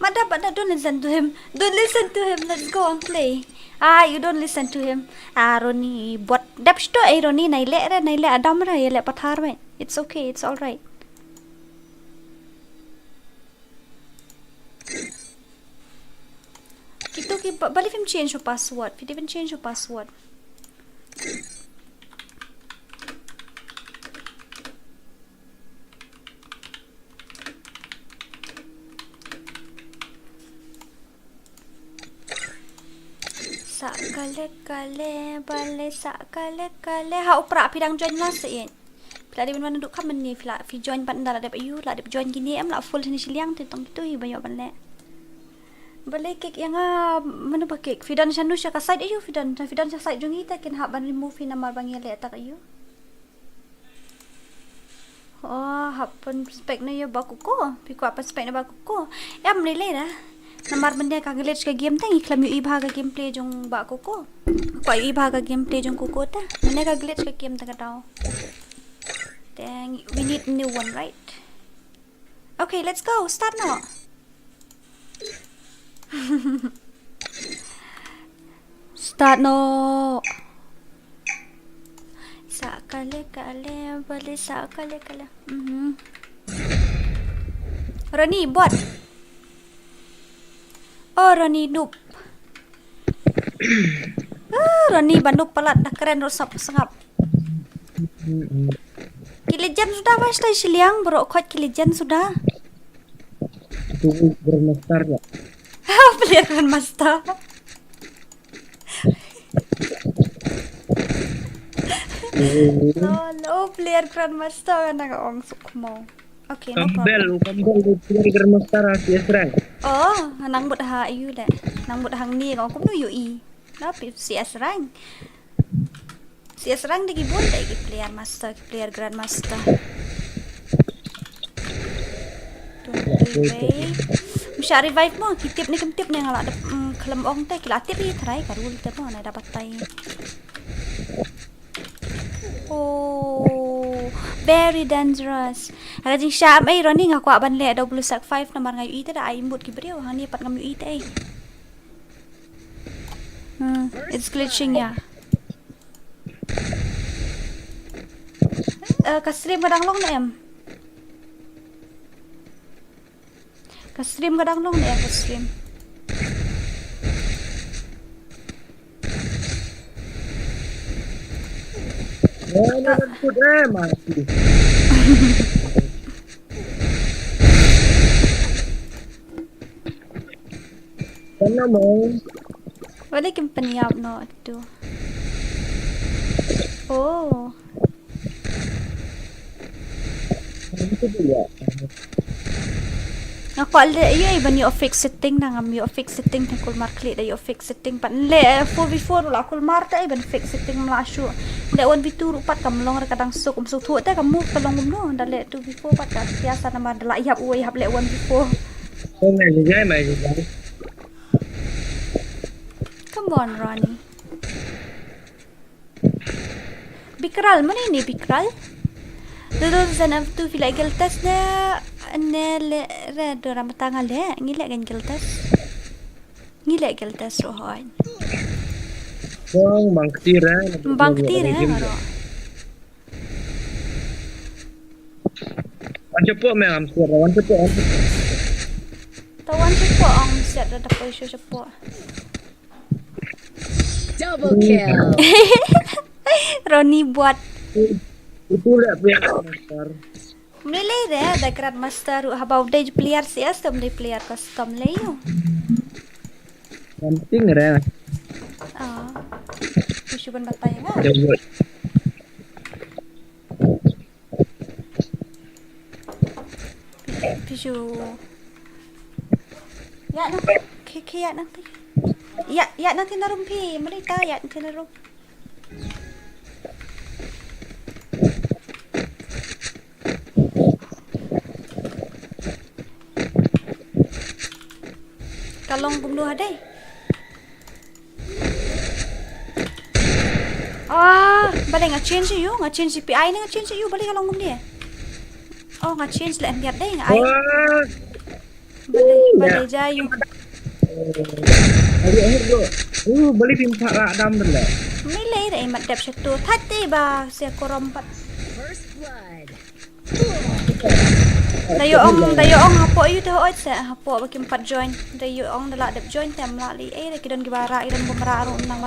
Mada, mada, don't listen to him. Don't listen to him. Let's go and play. Ah, you don't listen to him. Ah, Ronnie, buat dep sto eh Ronnie, nai leh re, nai leh adam re, ïa leh pathar re. It's okay, it's all right. Kitu ki ba-, balei phim change your password? Phi dei ban change your password. Sa kale kale, bale sa kale kale. Ha u Prah phi dang join la sa ïeit. Phi la dep wan wan duk kam ne phi la phi join ban da la dep ïa u, la dep join kine em la full shane shiliang te tong kitu hi ba ïoh ban leh. Balei kek ïa nga mano ba kek. Phi don shano sha ka side ïa u, phi don, phi don sha side jong ngi te kin hap ban remove hi namar ba ngi leh tak ïa u. Oh, hap pynspek na ïa ba Coco. Phi kwah pynspek na ba Coco. Em lei lei da. Namar mynne ka glitch ka game te ngi khlem ïohi bha ka gameplay jong ba Coco. Kwah ïohi bha ka gameplay jong Coco te. Mynne ka glitch ka game te ka daw. Te ngi, we need new one, right? Okay, let's go. Start now. Start no. Sa ka Kale kale, bale sa kale kale. Mhm. Ronnie, bot. Oh, Ronnie noob. Ah, Ronnie ba noob palat, da kren ruh sngap sngap. Ki legend suda ba stai shiliang, bro, khot ki legend suda. Tu Grandmaster ya. Player Grandmaster. Lol, oh, player Grandmaster, nga ong suk mo. Okay, no problem. Kambel, u kambel u player Grandmaster ha C S rank. Oh, nang mut ha U E le. Nang mut hangne, nga ong kumno U E. Na pi C S rank. C S rank de ki bun de ki player master, ki player Grandmaster. Tun tun wei. Msha revive mo, ki tip ne kim tip ne nga la dep, mm, khlem ong te, ki la tip i trai ka rule te mo, na da batai. Oh, very dangerous. Nga jingshah am ei Ronnie nga kwah ban leh W sec five namar nga ïohi te da ai mut ki briew, hangne pat ngam ïohi te ei. Hmm, it's glitching, yeah. Eh, ka stream ka dang long ne em? Ka stream ka dang long ne em, ka stream? Eh, ni kan put eh, mati. Sana mo. Wala kim pynïap noh tu. Oh. Ano to ba ya? Nga kwah leh ïa ban ïoh fix setting, na ngam ïoh fix setting, te kulmar khlieh da ïoh fix setting pat. Leh four v four la kulmar te ban fix setting, mla shu. Leh one v two ruh pat kam long re, ka dang suk, um suk thuh te ka move ka long kumno. Da leh two v four pat ka ïa sa namar da la ïap uwei hap leh one v four. Kong ne jai mai jai. Come on, Ronnie. Bikral, mane ne Bikral? Dodo, zan am tu phi leh guild test ne, ne leh re, dora mata nga leh, ngi leh guild test. Ngi leh guild test ruh hoi. Bang, bang ktir eh. Bang ktir eh, maro. Wan check po me, am sure, wan check po, wan check po. Ta wan check po, am sure da poi shu check po. Double kill. Ronnie buat. Itu lah pihak master. Mlei re, da Grandmaster ruh haba u dei player C S, te um dei player custom lei ïoh. Something re. Ah. Shu ban batai nga. Ada buat. Phi shu. Ïa nangta. Ki, ki ïa nangta. Ïa, ïa nangta na room phi. Mari ta ïa nangta na room. Ka long kumno ha dei? Ah, balei nga change ïa u, nga change C P I ne nga change ïa u, balei ka long kumne? Oh, nga change leh hynrei dei nga ai. Balei, balei jai ïa u. Ayo, ayo, bro. Uh, balei phim thak rak dam deh. Mei lei dei mat dep shatu. Thait te ba sia korom pat. First blood. Da ïoh ong, da ïoh ong hapoh ïa u te hooid se, hapoh ba kim pat join. Da ïoh ong da lah dep join te ym lah lei, eh, da ki don kiba rah, ki don bym rah ruh nang ba